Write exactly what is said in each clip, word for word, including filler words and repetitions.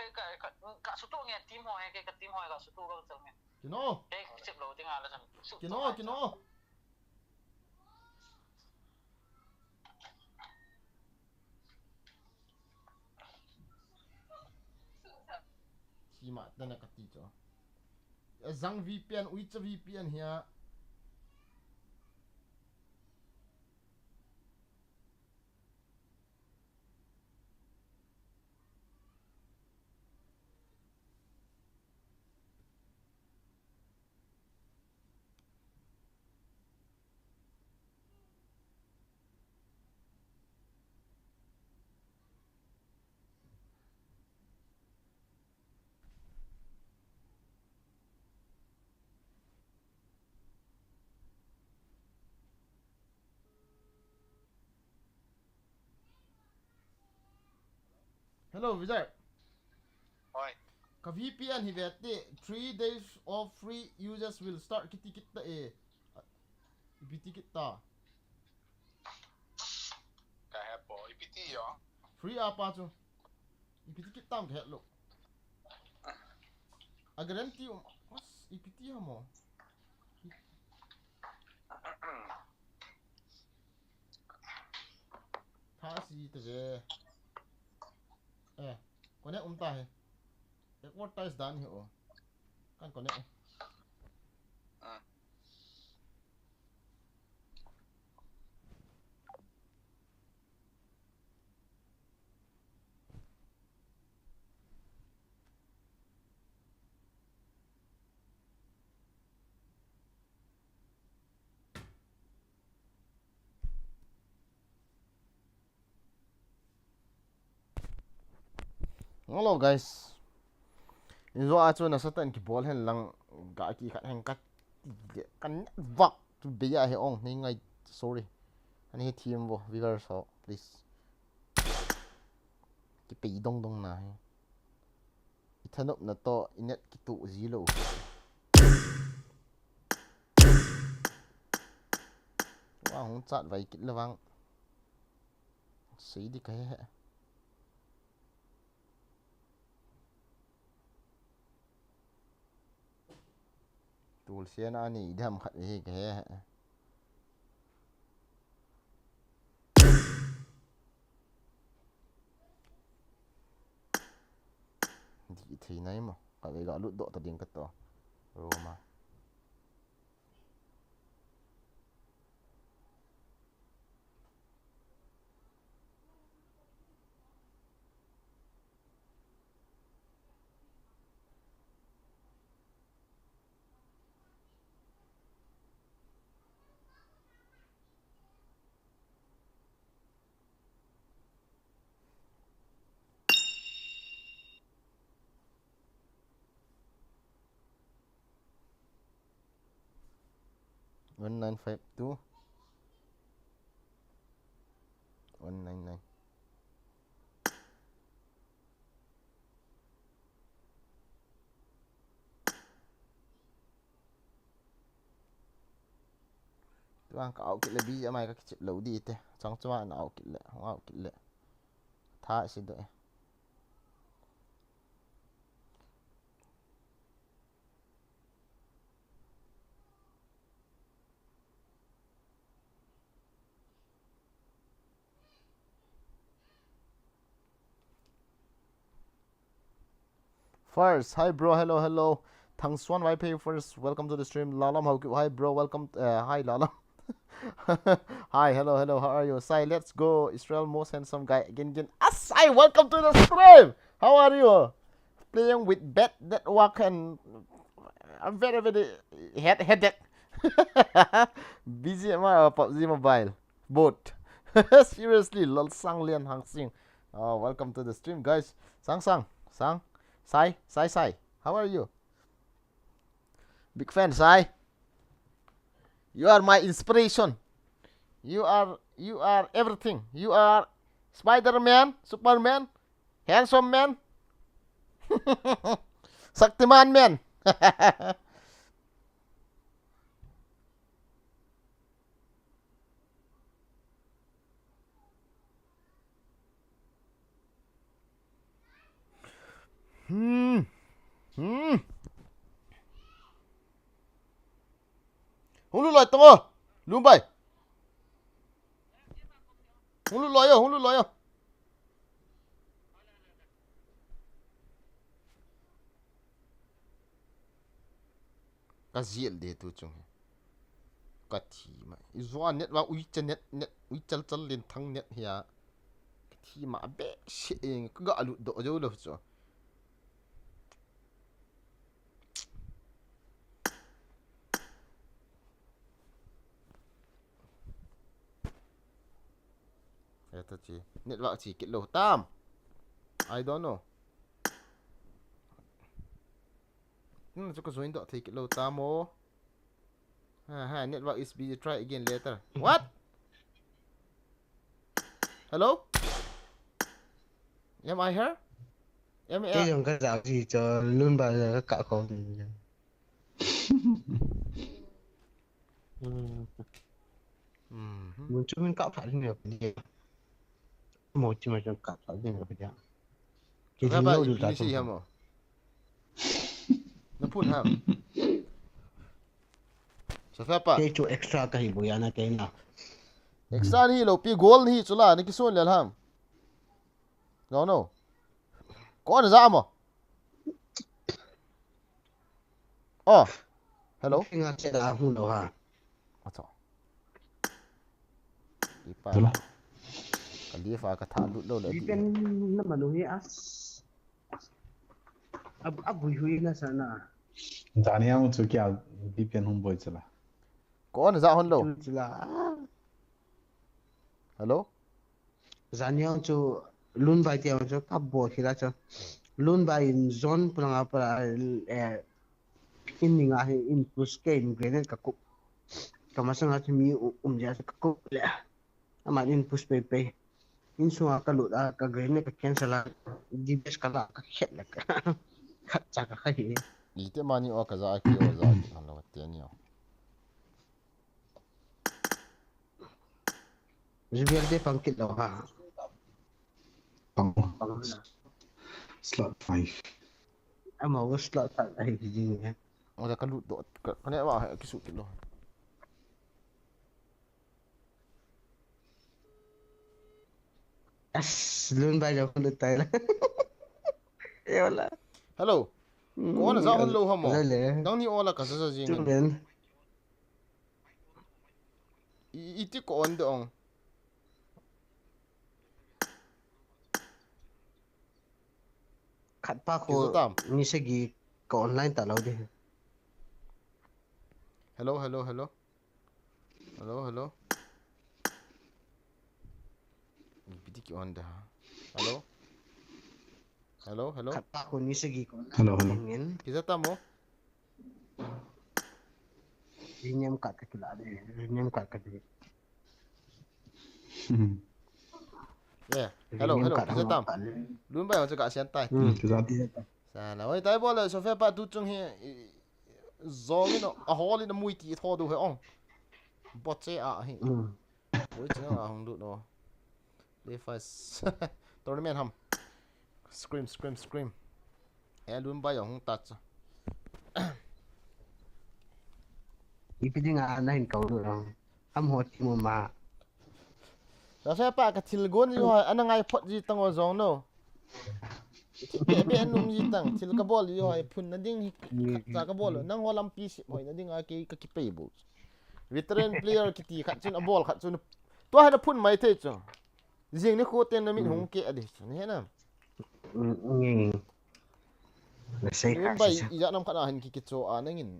Ka, ka, ka sutu nge team ho he, ke ka team ho ka sutu ka chal nge. Kino. Ke chip lo ding ala sam. Su-, Kino, su-, kino. Sima tana kati cho. Zang V P N, uicha V P N hia. Hello, Vijay. Hoi. Ka V P N hi ve te, three days of free users will start kiti kit ta e. Ipi ti kit ta. Ka he po, ipi ti yo. Free a pa chu. Ipi ti kit tam ka he lo. A guarantee um. As, ipi ti ha mo. Tha si te ve. Eh, connect um ta he. Advertise dan hi o. Kan connect e. Ah. Hello guys. Injo a chu nasatah in kibol hen lang, ga kikhat hen kati le kan vak chu bei a he ong nei ngai, sorry. Ani he thim vo viewers ho please. Kipei dong dong na he. I thanopna toh i net kituh ji lou. Wa hung chat vai kit le vang. Sei di ka he he. Tul sian a ni dam khat hi ka he. Di thei nai mo. Ka ve ga lut doh ta ding ka to. Roma. One nine five two. One nine nine. Tuang ka out kit le B G M I ka kichep lou di te. Chang chua na out kit le, out kit le. Tha si do e. First, hi bro, hello, hello. Thangsuan Vaiphei first, welcome to the stream. Lalam Haokip, hi bro, welcome. Uh, hi Lalam. Hi, hello, hello, how are you? Sai, let's go. Israel, most handsome guy. Again, again. Ah, Sai, welcome to the stream. How are you? Playing with bad network and a very, very head headache. B G M I or PUBG Mobile? Both. Seriously, lol, Sang Lian Hang Sing. Uh, welcome to the stream, guys. Sang Sang, Sang, Sai, Sai, Sai. How are you? Big fan, Sai. You are my inspiration. You are, you are everything. You are Spider-Man, Superman, handsome man, Shaktiman man. Hmm. Hmm. Hung lut loi tang o. Lumbai. Hung lut loi o, hung lut loi o. Ka ziel de tu chung hi. Ka thi ma. I zua net va ui cha net, net, ui chal chal len thang net hi a. Ka thi ma be se eng ka ga lut do jo lo chu. Eta chi. Net va chi kit lo tam. I don't know. Hmm, chu ka join doh thei kit lo tam o. Ha, ha, network is busy. Try again later. What? Hello? Am I here? Am I Kei jong ka jao ji cho lun ba ka ka ko ni. Hmm. Hmm. Mun chu min ka pha ni ni. Mo chi ma jong ka pha ni ni. Kei Ka jing ba lo i lu pi ta ni si tu. Ham o. Na phun ham. Sophia pa. Kei chu extra ka hi bu ya na kei na. Extra ni lo pi goal ni chu la ni ki son le ham. No, no. Kon za mo. Oh. Hello. Nga che da hu lo ha. Ato. Ipa. Tula. Ka lifa ka tha lut lo le. Di pen na manu hi as. Ab, abui hui na sana. Jani ang chu kya di pen hum boi chula. Kon za hon lo. Chula. Hello. Jani ang chu lun bai ti ang chu ka bo khila chu. Lun bai in zone pulanga pa, eh, in ninga hi in push ke in grenade ka kup. Ka masanga chu mi u-, um ja chu ka kup le. Aman in push pei pei. In sunga ka lut a, ka grenade ka cancel a, D B S ka la ka khet le ka. Khat cha ka khai. Ite mani o ka za ki o za ki han lo te ni o. Jubel te pang kit lo ha. Pang. Pang. Slot five. Ama wo slot five ai ji ni. O da ka lut do, ka, ka ne wa ki su kit lo. As, lun bai jo lut tai la. E wala. Hello. Mm, ko na za hon lo ha mo. Wala le. Dang ni ola ka za za jing. Tu men. I, iti ko on de ong. Khat pa ko Kizo tam. Ni sagi ko online ta lo de. Hello, hello, hello. Hello, hello. Bidi ki on da. Hello. Hello, hello. Khat pa ko ni sagi ko. Hello, hello. Ngin. Kiza tamo? Riniam kat ka kila de. Riniam kat ka de. Hmm. Yeah. Hello, hello. Kiza tam? Lun bai on ka sian tai. Hmm, kiza. Sala, oi tai bol Sophia pa tu chung hi. Zong ino, a hol in a mui ti tho du he ong. Bot che a hi. Hmm. Oi, chang a hong lut no. Play first. Tournament ham. Scream, scream, scream. E lun bai hong ta cha. Ipi ding a na hin kau lut no. Am ho ti mo ma. Sophia pa ka thil gon ji ho, ana ngai phot ji tang o zong no. Be be num ji tang, thil ka bol ji ho, phun na ding hi khat cha ka bol. Nang ho lampi sip hoi na ding a kei ka kipei bu. Veteran player kiti khat chun a bol khat chun. Tua hi na phun mai thei chu. Jing ni khu ten na mit hung ke a di chu. Ni he na. Mm, mm. Na sei kha bai si. Ija nam khat a hin ki ki cho a nangin.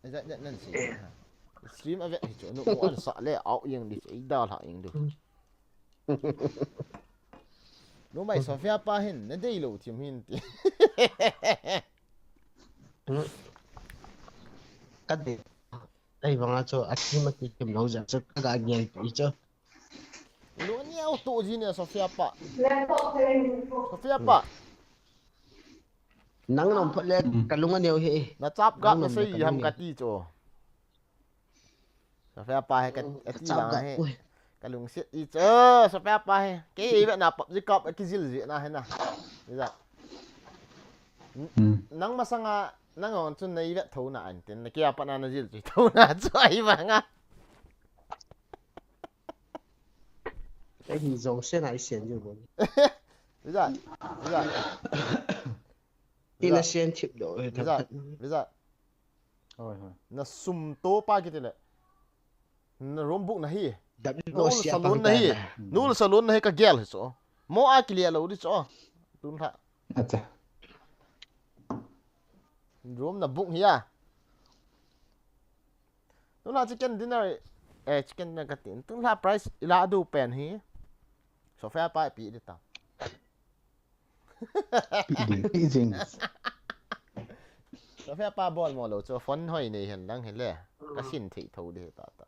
Ija ija nan sei. Stream a ve hi chu. Nu an sa le au yang di chu. Ida la yang du. Nu mai Sophia pa hin na dei lo thim hin ti. Ka dei. Ei banga chu a thim a ti kim lo ja chu ka ga gel ti chu. Lu niau tu ji ne Sophia pa. Sophia pa. Nang nom phot le ka lung a neo hi. Na chap ga na sei ham ka ti chu. Sophia pa he ka ti ba he. Ka lung sit i chu Sophia pa he. Ke i ve na pap ji kap ki zil ji na he na. Ni ja. Hmm. Nang masanga, nang ong chun nei vet thona an tin, na kia pana na jil chu thona chu ai vanga. Ei hi jong sen ai sen ju bon. Visa, visa. Ina sen thip do. Visa, visa. Hoi, hoi. Na sum to pa kiti le. Na room book na hi. Dam no. Nu sia salon pang na hi. Ta na. Nu salon na hi ka gel hi chu. Mo a kile lo di chu. Tun ha. Acha. Room na book hi a. Tun ha chicken dinner. Eh, chicken dinner ka tin. Tun ha price ila du pen hi. Sofa pa pi di ta. Pi ding, pi jing. Ka fe pa bol mo lo chu phone hoi nei hen lang hi le. Ka sin thei tho de ta ta.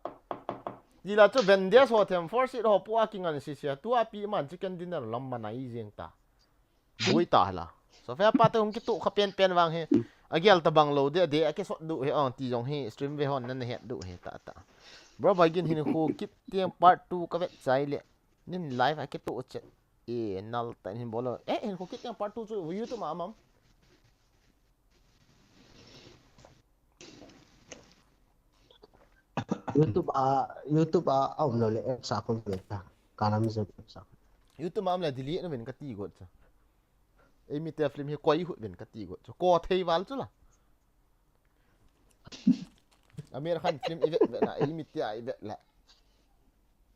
Di la chu Vendes ho them four seat ho pu a kingan si sia. Tu a pi man chicken dinner lam ma nai jing ta. Bui ta la. So fe pa te hung kitu kha pen pen vang hi. A gel ta bang lo de de a ke sot du hi ong ti jong hi stream ve hon nan het du hi ta ta. Bro Bagin hin khu kit tiang part two ka vet chai le. Nin live a kitu chet. E, nal ta hin bolo. Eh, hin khu kit yang part two chu YouTube ma amam. YouTube a, YouTube a, a um lo le apps a kon ve ta. Ka lam je apps a. YouTube ma am le delete na ven ka ti got cha. Ei mi te film hi koi hut ven ka ti got cha. Ko thei val chu la. American film i vet vet na, ei mi te a i vet la.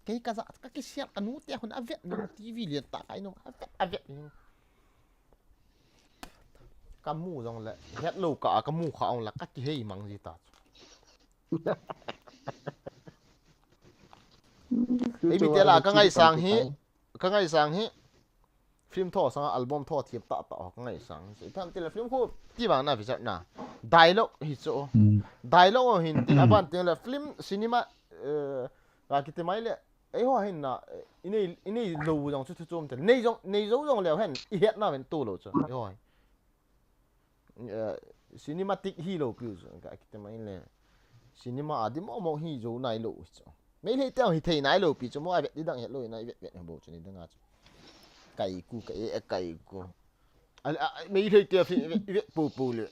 Kei ka za, ka kisial ka nu te hun a vet nu T V lian ta kai nu a vet, a vet nu. Ka mu jong le, het lo ka, ka mu kha ong la, ka kihei mang ji ta. Ei mi te la, ka ngai sang hi, ka ngai sang hi. Film tho sanga album tho thiam ta ta ho ka ngai sang. Se tham ti le film khu ti vang na visit na. Dialogue hi chu. Hmm. Dialogue ho hin tin Hmm. aban tin le film cinema, eh, ka kiti mai le. Ei ho hin na, eh, inei, inei lo jong chu thu chom te. Nei jong, nei jo jong le hen. I het na ven tu lo chu. Ei ho. Eh, cinematic hi lo piu chu. Ka kiti mai le. Cinema a di mo mo hi jo nai lo chu. Meilhei te hi thei nai lo pi chu mo a vet di dang het lo na i vet vet bo chu ni dang a chu. Kai ku ka e, e kai ku. A, a, Meilhei te fi vet pu pu le.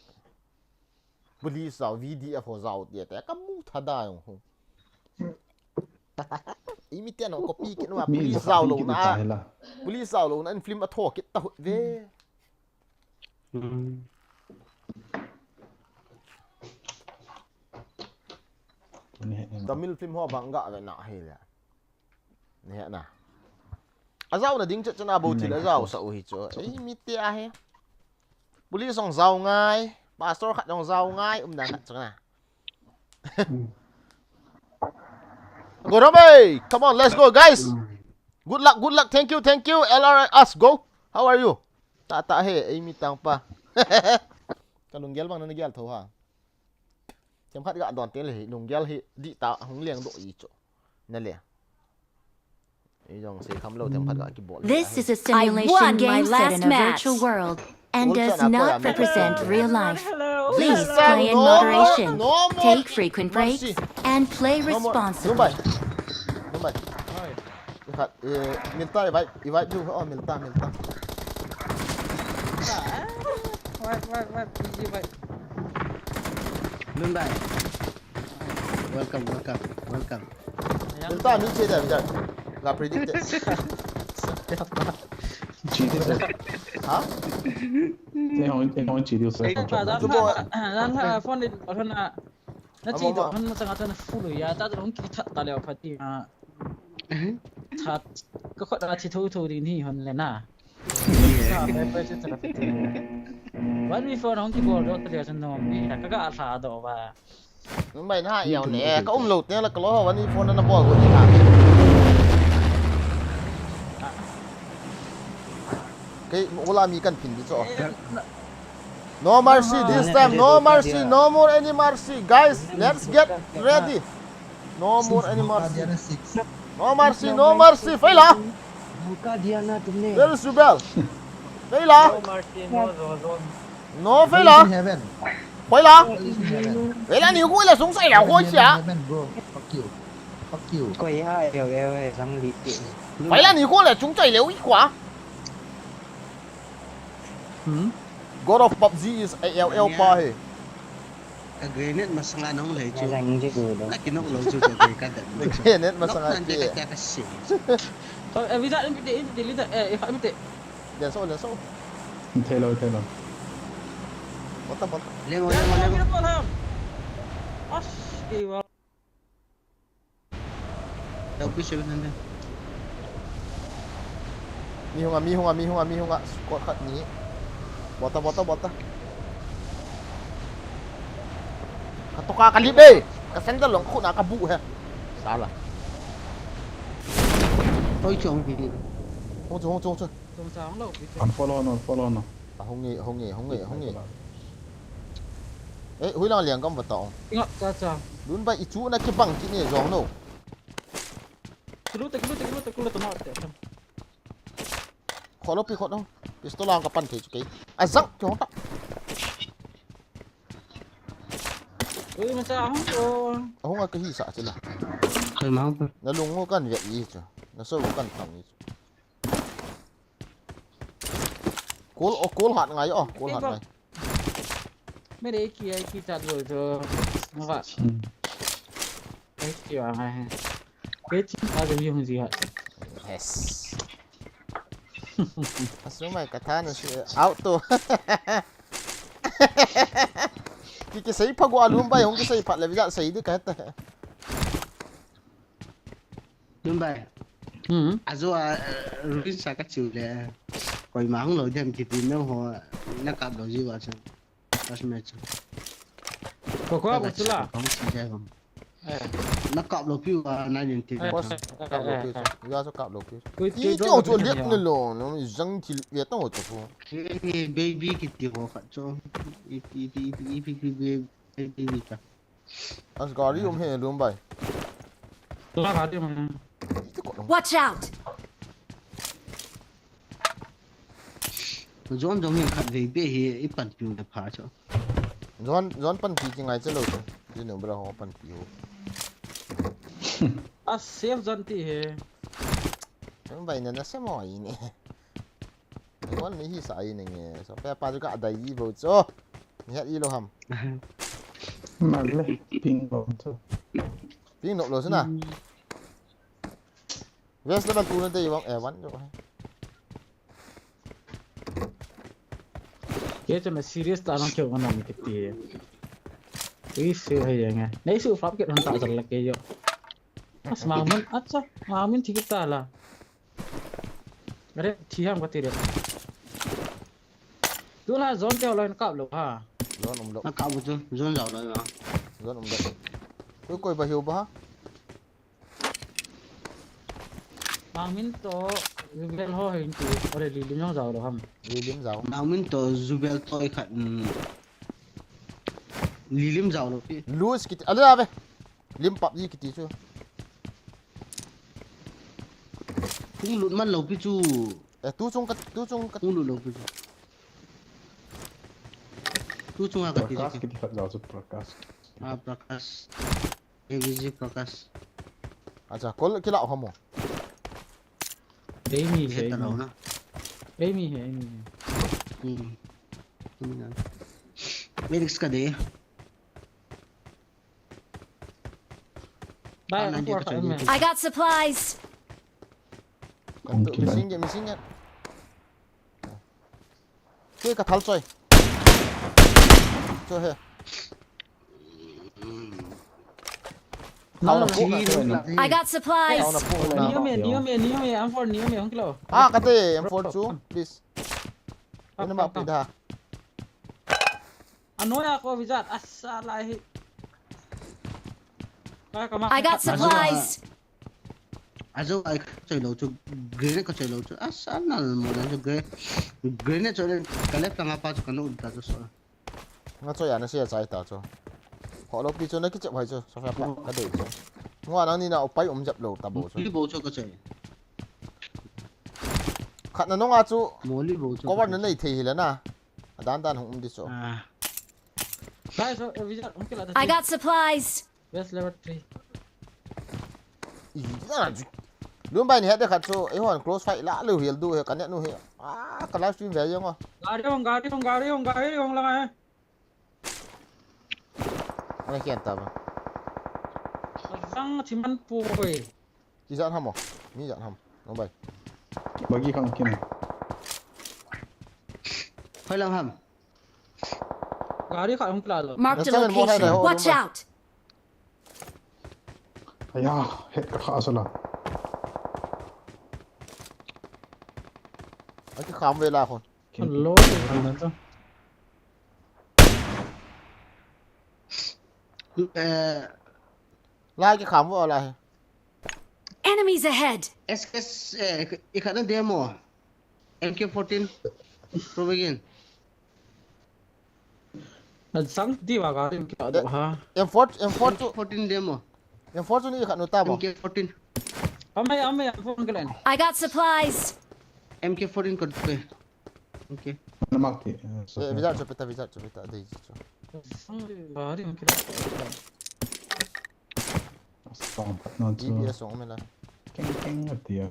Police zau V D F ho zau te te ka mu tha da yong ho. I mi te no copy kit no a Mi police zau lo copy na. Kit ta hi la. Police zau lo na in film a tho kit ta hut ve. Hmm. Tamil film ho bang ga ve na hi le. Ne na. A zau na ding chet chana bo thil a zau sa u hi chu. Ei mi te a he. Police jong zau ngai, pastor khat jong zau ngai, um dan khat chana. Go Robe, come on, let's go guys. Good luck, good luck. Thank you, thank you. L R S, go. How are you? Ta ta he, ei mi tang pa. Ka lunggel bang na gel tho ha. Themkhat ga don te le hi, lunggel hi di ta hung leng do i chu. Na le. Ei jong sei kham lo themkhat ga kibol. This is a simulation game set in a virtual world and does not represent real life. Please play in moderation, take frequent breaks, and play responsibly. Numbai. Numbai. Khat, eh, milta, i vai, i vai ju, oh, milta, milta. Vai, vai, vai, easy vai. Numbai. Welcome, welcome, welcome. Milta, mi che da, da. La predict. Che da. Ha? Te hong, te hong che da sa. Ei, pa, dan ha, dan ha, phone ni, phone na. Na chi to, han na changa chana full ya, ta to hong ki that ta leo pha ti ma. That, ka khot a thi tho tho din hi hon le na. One v four hong ki bol do ta leo chana mi, ka ga tha do ba. Numbai na yau ne, ka um lo te la ka lo one v four na na bol ko ni ha. Kei, ula mi kan pin di cho. No mercy this time, no mercy, no more any mercy. Guys, let's get ready. No more any mercy. No mercy, no mercy. Faila. Where is Rubel? Faila. No, Faila. Faila. Faila ni ko le sung sai la ko sia. Fuck you. Fuck you. Faila ni ko le sung sai le wi kwa. Hmm? God of PUBG is a L L pa he. Ka grenade masanga nong lei chu. Nalang ji gu do. Na kinok lou chu ka grenade ka dat. Grenade masanga ke. Ka si. To, eh, vida, eh, vida, eh, eh, vida. Dia so, dia so. Thei lou, thei lou. Bota, bota. Lemo, lemo, lemo. Ash, ke wa. L P seven hundred. Mi hunga, mi hunga, mi hunga, mi hunga. Squad khat ni. Bota, bota, bota. Ka toka ka lip e. Ka sandal long khuna ka bu he. Sala. Oi, chong hi. Hung chu, hung chu, hung chu. Chong chang lo. An follow no, follow no. A hung e, hung e, hung e, hung e. Eh, hui lang liang kam bata ong. Inga, cha, cha. Lun bai i chu na kibang kit ne jong no. Kilu te, kilu te, kilu te, kilu te, ma te. Kholo pi kholo. Pistol ang ka pan thei chu kei. A zang ki hong ta. Ui, ma cha hong ko. A hong a ka hi sa chu la. Koi ma hong ko. Na lung ngo kan ve i chu. Na so kan thang i chu. Kol, o, kol hat ngai, o, kol hat ngai. Mere ki ai ki chat lo cho. Nga. Hmm. Ai ki wa ngai. Ke chin pa de yong ji ha. Yes. Asu mai ka tha na si auto. Ki ki sei pha go alum bai hong ki sei pha le visa sei de ka ta. Lun bai. Hmm. Ajo a, eh, ruin sa ka chiu le. Koi ma hung lo dem kiti no ho na kap lo ji wa chu. Pas me chu. Ko ko bu chu la. Hung chi jai hung. Eh. Na kap lo pi wa na yin ti. Eh, boss, eh, eh, kap lo pi chu. Ya chu kap lo pi. Koi ti chu chu liat ni lo, no jang ti ve ta ho chu. Ni baby kiti ho kha chu. I, i, i, i, i, i, baby ka. As gari um he lum bai. La gari um. Watch out! Zon jong hi khat vei be hi i pan piu le pha cho. Zon, zon pan pi chi ngai che lo cho. Jinu bra ho pan pi ho. A safe zon ti he. Lum bai na na se mo i ne. Wan ni hi sa i ne nge. So pe pa ju ka dai i bo cho. Ni hat i lo ham. Mal le ping lo cho. Ping lo lo sina. West level two na dei wang, eh, one jo. Ke cho na serious ta nang kyo nang kiti. Ui se hai yang. Nei su flap ke hon ta jal la ke yo. As ma mun, acha, ma mun thi ta la. Are, thi ham ka ti re. Tu la zone te lo na kap lo ha. Zone um lo. Na kap bu chu, zone jao lo ma. Zone um lo. Koi koi ba hiu ba ha. Mangmin to Jubel ho hin ti, ore Lilim jong jao lo ham. Lilim jao. Mangmin to Jubel to i khat, mm, Lilim jao lo pi. Lose kiti, ale ave. Lim pap ji kiti chu. Kung lut man lo pi chu. Eh, tu chung ka, tu chung ka. Kung lut lo pi chu. Tu chung a ka ti. Prakash kiti khat jao chu Prakash. Ah, Prakash. A V G Prakash. Acha, kol kila ho mo. Eimi he, eimi. Eimi he, eimi he. Hmm. Eimi na. Felix ka de. Bai, ah, ang nine for ka choi. I got supplies. Missing ya, missing ya. Ke ka thal choi. Cho he. Thal na pu na. I got supplies. Thal na pu na. Neo me, neo me, neo me, M four, neo me, hong kilo. Ah, kate, M four chu, please. Ina ma pi da. Anoya ko vijat, asa lai hi. I got supplies. Ajo ai ka choi lo chu, grenade ka choi lo chu. Asa na mo na chu gre-, grenade choi le ka left langa pa chu ka no ta chu so. Nga choi ana se chai ta chu. Ho lo pi chu na ki chep hai chu, so fa pa ka dei chu. Nga nang ni na upai um jap lo ta bo chu. Li bo chu ka choi. Khat na nonga chu. Mo li bo chu. Cover na nei thei hi la na. Adan dan hung um di chu. Ah. Guys, uh, we got, we got I got supplies. West level three. Ih, na, Lumbai ni hete khat chu, eihon close fight la leu hel du he, ka net nu he. Ah, ka live stream ve jong o. Gari hung, gari hung, gari hung, gari hung lang hai. Ana kian ta ba. Sang chiman poi. Kijat ham o. Mi jat ham. Nong bai. Bagi kang kin. Phai lang ham. Gari khat hung kila lo. Marked a Seven mo hai location. dai ho, Watch number. Out! Aya, het ka kha sala. Aki kham ve la khon. Lo, lo, lo. Eh, La ki kham vo la he. Enemies ahead! S K S, eh, ikhat na demo. M K fourteen. Prove again. Na sang di wa gari hung kila do ha. M four, M four chu, M K fourteen demo. M four chu ni khat nu ta mo. M K fourteen. Amai, amai, phone kila. I got supplies! M K fourteen kod pe. Okay. Na mak ti. Eh, visa chu peta, visa chu peta, dei chu. Sang di gari hung kila. Song pat non chu. D P S song me la. Keng keng ati a.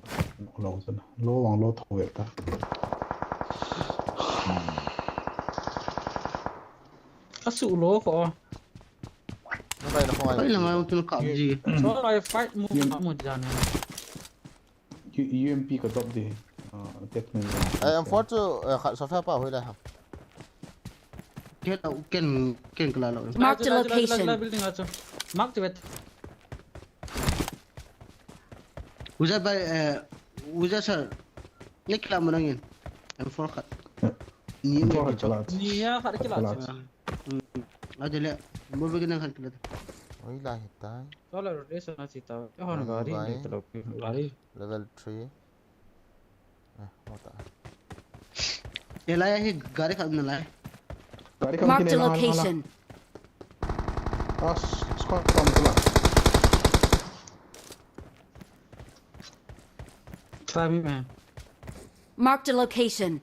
Lo chu na. Lo wang lo tho ve ta. Asu lo ko. Nong bai la khon. Phai lang ai tu ka ji. So I fight mu mu jan. U M P ka drop di. Ah, attachment. Eh, M four chu, eh, khat sofa pa hoi la ham. Ken ken ken kala lo. Marked a location. Building achu. Mark the wet. Uza bai, eh, Uza sir. Ni kila mo nangin. M four khat. Ni M four khat kala. Ni ya khat kila. Kala. Ah, hmm. Adele, mo bagi nang khat kila. Oi la hitai. Solar rotation a chita. Hon gari ni talo gari. Level three. Eh, mota. Elai hi gari khat na lai. Gari kang Marked a kin lang, lang, lang. Location. Ah, squad kang kala. Try me, man. Marked a location.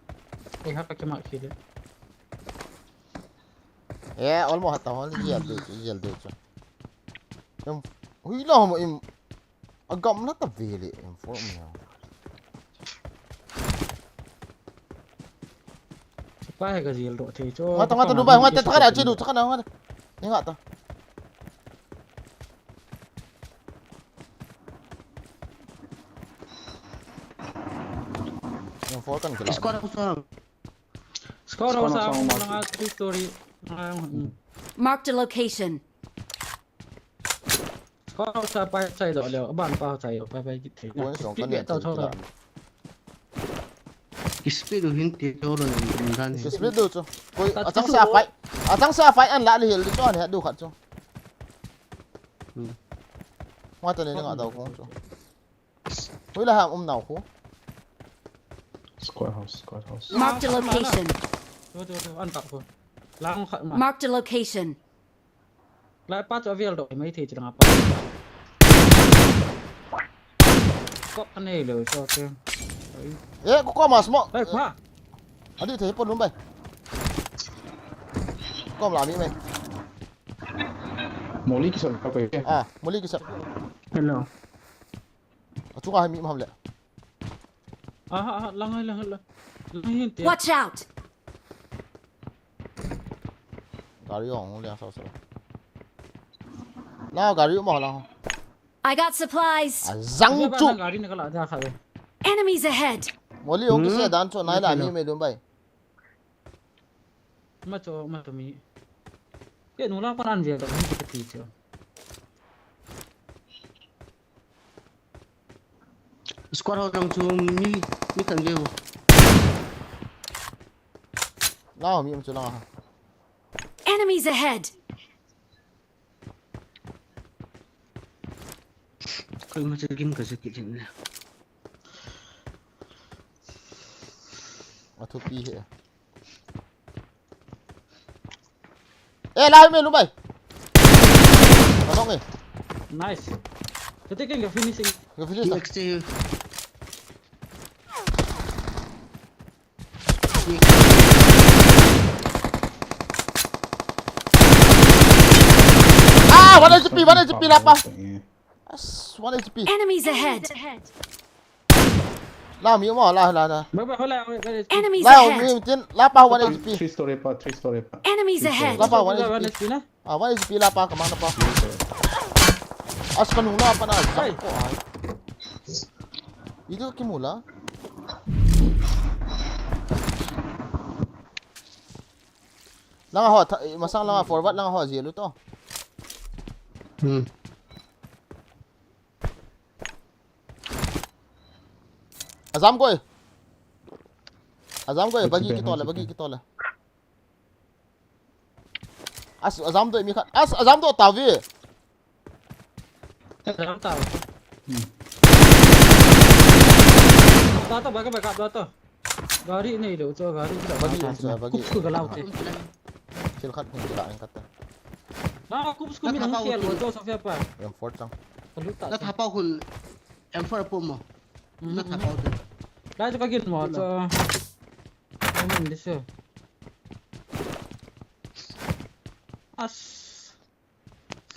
Eh, hapa ke mak kile. Eh, almost hata hon yel de, yel de chu. Em, hui la mo im. Agam la ta vele em form ya. Supply ka jil ro thei cho. Ngata, ngata, Dubai, ngata, thakana, chidu, thakana, ngata. Ni ngata. Yang four kan kila. Squad house. Squad Squad house house ang ang mga two story. Mga, mm. Marked a location. Squad house pa chai do leo, ban pa chai do, pa pa kit thei. Kuan song kan Speed ne to tho tho. Speed hin te to lo ni dan. Speed do chu. Koi achang sa fight. Achang sa fight an la le hel di chu an he du khat chu. Hmm. Ngata ne ngata ko chu. Hui la ham um nau khu. Squad house, squad house. Marked a location. To to to an ta ko. Lang khat ma. Marked a location. Lai pa chu avel do mai thei chi lang pa. Kop anei lo cho ke. Eh, ko ko mas mo. Lai pa. Adi thei pon lum bai. Kom la mi mai. Molly kisap ka pe. Ah, Molly kisap. Hello. Achunga mi ham le. Ah, ah, lang lang lang. Lang hin te. Watch out! Gari ong le sa sa. La gari mo la. I got supplies! Azang chu. Gari na kala da kha. Enemies ahead! Molly ong kise dan chu nai la mi mai lum bai. Ma cho ma to mi. Ke nu la pa nan je to mi ke ti cho. Squad house lang chu mi mi kan ge. La mi chu la. Enemies ahead! Koi ma chu gim ka se ki jin le. Athupi he. Eh, lai me lu bai. Anong eh. Nice. Kete ke finishing. Ga finish ta. Next to you. Ah, one H P, one H P la pa. Yes, one H P. Enemies ahead! La mi mo la la la. Ba ba hola. Enemies La mi ahead! Tin, la pa one H P. Three story pa, three story pa. Enemies ahead! La pa one H P. One H P na. Ah, one H P la pa kamang na pa. Three story pa. As kanung na pa na. Ay. Ko ai. Itu kimula. Langa ho, tha- eh, masang langa forward langa ho, zia lu to. Hmm. Azam koi. Azam koi, bagi Bagi, kitole, bagi. Bagi kitole. As, azam do mi khat. As, azam do tavi. Ram tau. Tua to, baka baka tua to. Gari nei lo, tua gari kila. Bagi, bagi. Kup ku galau te. Sil khat pun kila ang kata. Na kup ku mi nang kial lo, tua Sofia pa. Yang fort sang. Kaluta. Na thapa hun M four po mo. Na thapa hun. Lai to kagin mo, tua. Amen, this year. As.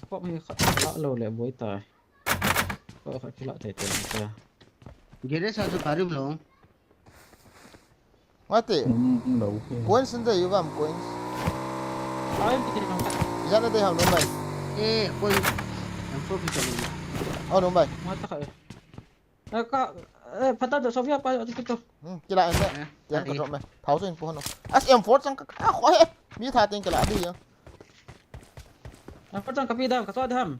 Scope hi khat la lo le boi tai. Ko khat kila tai tai ta. Gere sa tu karim lo. Mate, Hmm, lo. Okay. Coins in the you am coins. Ai, piti nang khat. Jana de ham numbai. Eh, koi. M four kita lo. Oh numbai. Mata khat. Eh, ka, eh, pata to Sofia pa, ati kito. Hmm, kila ente. Eh, Yang ka adi. Drop me. Thousand po no. As M four sang ka. Ah, ko he. Mi tha ting kila di ya. Apa tang kapi dam, katua dam.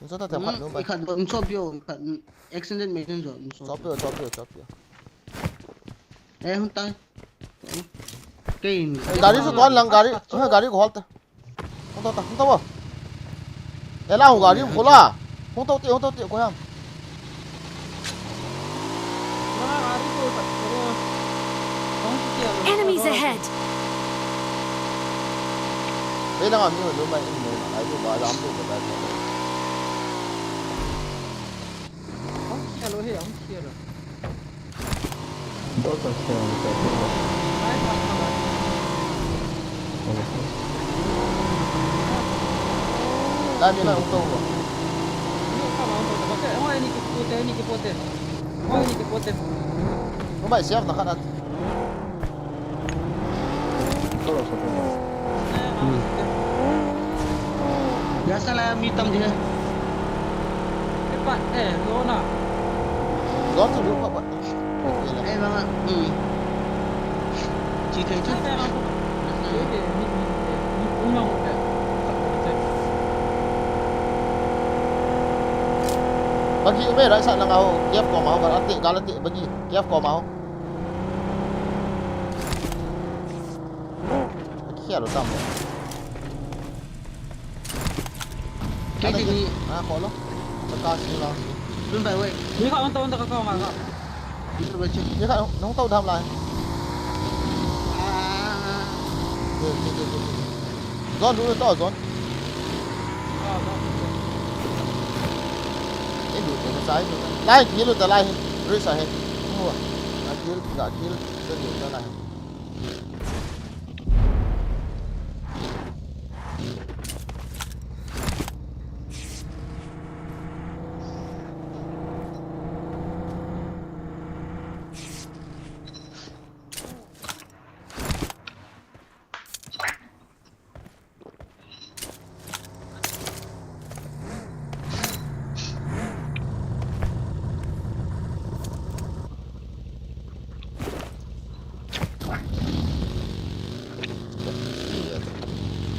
Inso ta te phat numbai. Ikat, insop yo, ikat. Accident me insop. Chop yo, chop yo, chop yo. Eh, hun tai. Kei in. Gari su don lang gari. Gari ko hol ta. Hung tau ta, hung tau. Ela hung gari hung kola. Hung tau ti, hung tau ti ko ham. Enemies ahead! Be lang ami lo mai in mo na ai lo ba dam lo ba dam. Hung kial lo he, hung kial lo. Dot a kial lo. Dami na uto ko. Ko mai siam na khanat. Kalo sa ko. Ya sala mi tam je. Epa, eh, zona. Zon tu pa pa. Eh, mama. Hmm. Chi thei chu. Bagi ume rai sa langa ho, K F ko ma ho, galati, galati, bagi, K F ko ma ho. Bagi kia lo tam. Kei ni. Ah, ko lo. Saka sila. Lun bai wei. Ni ka on ta on ta ka ka ma ka. Lun bai chu. Ni ka nong tau dam lai. Ah. Zon du to zon. Eh, du to sai. Lai, ni lu ta lai. Rui sa he. Mua. Ga kill, ga kill. Zon du ta lai.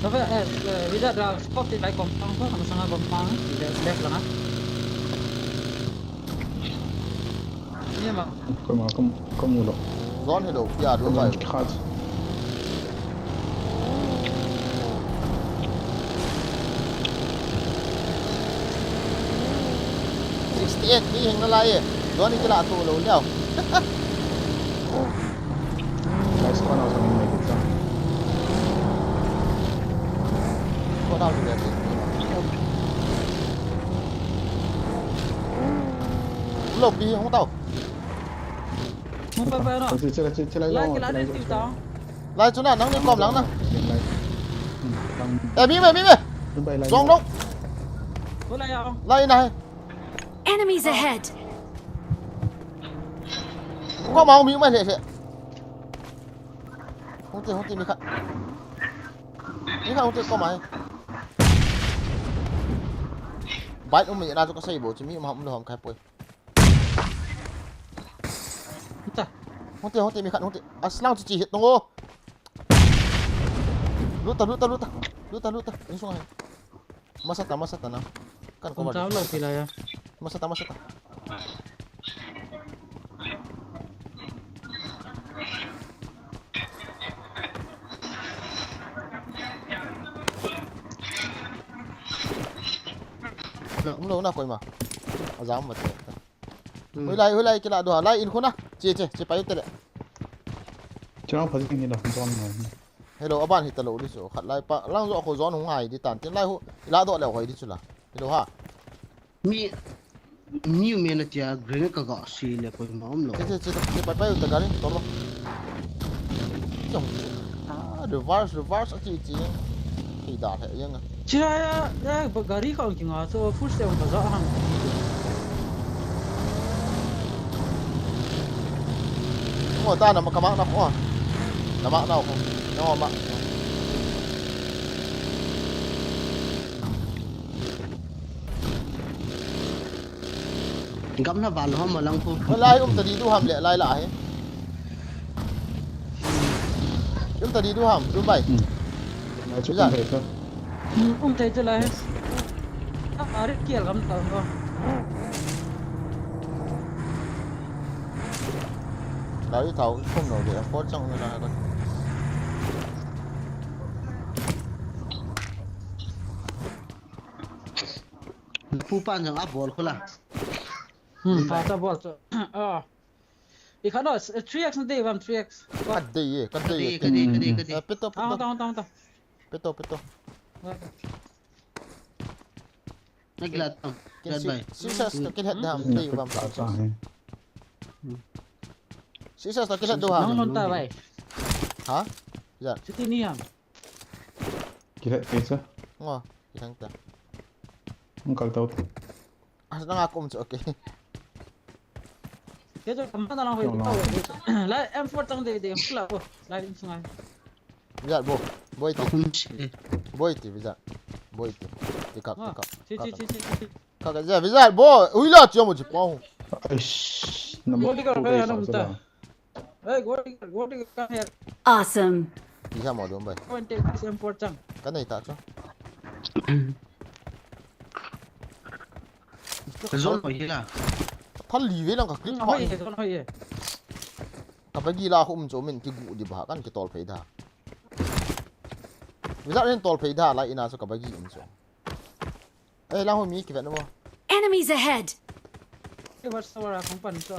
Tapi, eh, eh, tidak ada scope di lai kompang tu, sama-sama kompang, tidak left lah. Ini mah. Kom, kom, kom ulo. Zon hello, pia du bai. Khat. Sixty-eight ni hing na lai e. Zon ni kila tu lo liao. Nice one out of my picture. Ko dau tu liao. Lo pi hong tau. Mun pa pa no. Chala, chala, chala, Lai chala, kila chala, ni chala. Tiu Tang. Lai chu na, nang ni kom lang na. Lai. Hmm, lang. Eh, mi me, mi me. Bai lai. Zong lo. Ko lai ya. Lai na he. Enemies ahead! Koma mi mai le le. Hung te, hung te, mi khat. Mi khat hung te koma. Bike um mi na chu kasei bou chu mi um ham lou ham kahe poi. Ta. Hung te, hung te, mi khat hung te. Aslang chu chi hit nung o. Lut ta, lut ta, lut ta. Lut ta, lut ta. Insung ahi. Masa ta, masa ta na. Kan ko. Kum ba. Tao lo pila ya. Masa ta, masa ta. Um lo na koi ma. Ajam ma te. Hmm. Hoilai, hoilai kila do ha. Lai in khuna. Che, che, che pai te le. Chang pha jing ni la zone ma. Hello, aban hi ta lo di chu. Khat lai pa, lang jo ko zone hung hai di tan. Tin lai hu, ila do le hoi di chu la. Hello ha. Mi, mi me na tia green ka ga si le koi ma um lo. Che, che, che, che, pai, pai, ta gari, to lo. Chong. Ah, reverse, reverse, achi, chi. Hi da he, yang. Chira ya, ya, ba gari ka ong kinga, so full step ka za hang. Mo ta na ma ka ma na ko. Na ma na ko. Na ma. Gamla val hom lang ko. Lai um ta di du ham le, lai la he. Um ta di du ham, du bai. Hmm. Lai chu. Ya. Um thei chu. Hmm, um thei chu lai. A, a ri kial gam ta ko. Lai thau, khum no de, airport chang na la ka. Pu pan jang a bol khula. Hmm, pa ta bol chu. Ah. I khat no, eh, three X na dei vam, three X. Ka dei e, ka dei e. Ka dei, ka dei, ka dei, ka dei. Eh, peto, peto. Ah, hong ta, hong ta, hong ta. Peto, peto. Okay. Nagla tam. Kin glad si-, bai. Sisas to kin het dam, dei vam. Sisas to kin het do ham. Nang non ta bai. Ha? Ya. Siti ni ham. Kin het te sa. Ngo, kin het ta. Ang kaltaw. As na nga kum chu, okay. Kei chu kam na lang hoi. Lai M four tang de de, kula ko. Lai ding sungai. Vijat bo. Boi ti. Boi ti, Vijat. Boi ti. Pick up, pick up. Chi, chi, chi, chi, chi. Ka, ka, Vijat, Vijat bo. Ui la, chi mo chi pau. Aish. Gold digger, kaya nam ta. Hey, gold digger, gold digger, come here. Awesome. Isa mo dum bai. Go and take this M four chang. Ka nei ta chu. Zone hoi hi la. Thal li ve lang ka clip. Hoi hi, zone hoi hi. Ka bagi la hum chu min kigu di ba kan kitol phei da. Vijat ren tol phei da la ina chu ka bagi um chu. Eh, lang ho mi kivet na mo. Enemies ahead. Ei, watch tower a kong pan chu.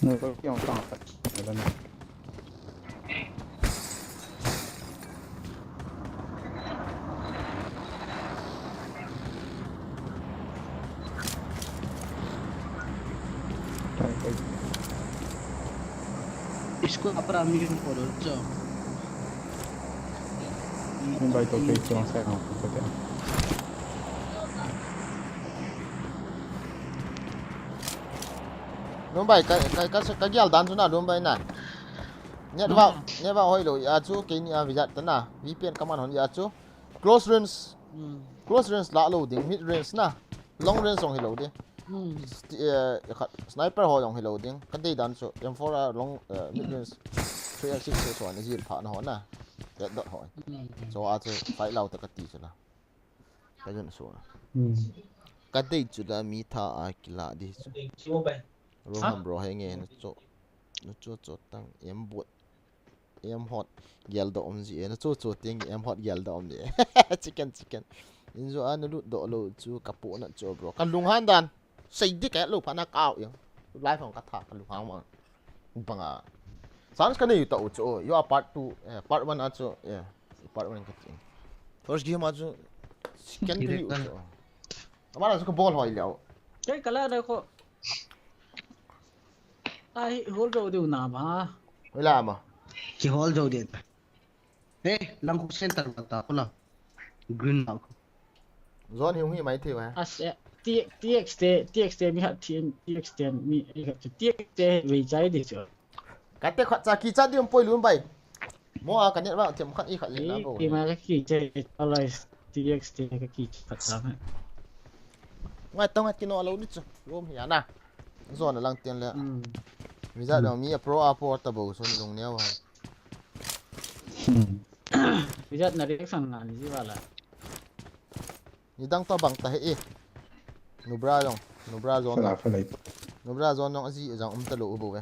Nei ko kiang kang khat. Isko apra mi ko do cho. Invite to page lang sa ko te. Lumbai, ka, ka, ka, ka gial dan chu na Lumbai na. Network, network hoi lou, a chu keini a Vijat ta na. V P N kaman hon a chu. Close range. Hmm. Close range la lou ding, mid range na. Long range jong hi lou ding. Hmm. Sti-, eh, khat, sniper ho jong hi lou ding. Ka dei dan chu, M four a long, eh, mid range. Three X six X ho na jil pha na ho na. Red dot ho. Hmm. So a chu fight lou ta ka ti chu la. Ka jun so. Hmm. Ka dei chu la mi tha a kila di chu. Roham bro he nge na cho. Na cho cho tang em bot. Em hot gel do om ji e. Na cho cho teng em hot gel do om ji e. Chicken, chicken. Injo a na lut do lo chu ka po na cho bro. Ka lunghan dan. Sei di ka lo pha na kau yang. Live hong ka tha ka lunghan ma. Banga. Chance ka nei ta u chu. Yo a part two, eh, part one a chu. Yeah. Part one ka chin. First game a chu. Second play u chu. Ama la chu ka bol hoi leo. Kei ka la da ko. Ai, hol jo diu na ma. Hoila ma. Ki hol jo diu. Eh, lang khu center ma ta khu la. Green ma khu. Zone hi hung hi mai thei va. As, eh. T X te, T X te mi khat thi, T X te mi, mi khat thi, T X te vei chai di chu. Kate khat cha kichat di um poi Lumbai. Mo a ka net va them khat i khat le na Ei, bo. Ti ma ka kichat, alai T X te ka kichat sa ma. Ngai tong at kino lo ni chu. Lom hi ana. Zon lang tian le. Hmm. Mi jat Hmm. dong mi a pro a po ta bo sun lung neo ha. Hmm. Mi jat na reaction na ni ji wala. Ni dang to bang ta he e. Nubra jong, Nubra jong. Fala, fala. Nubra jong nong aji jong um ta lo u bo ve.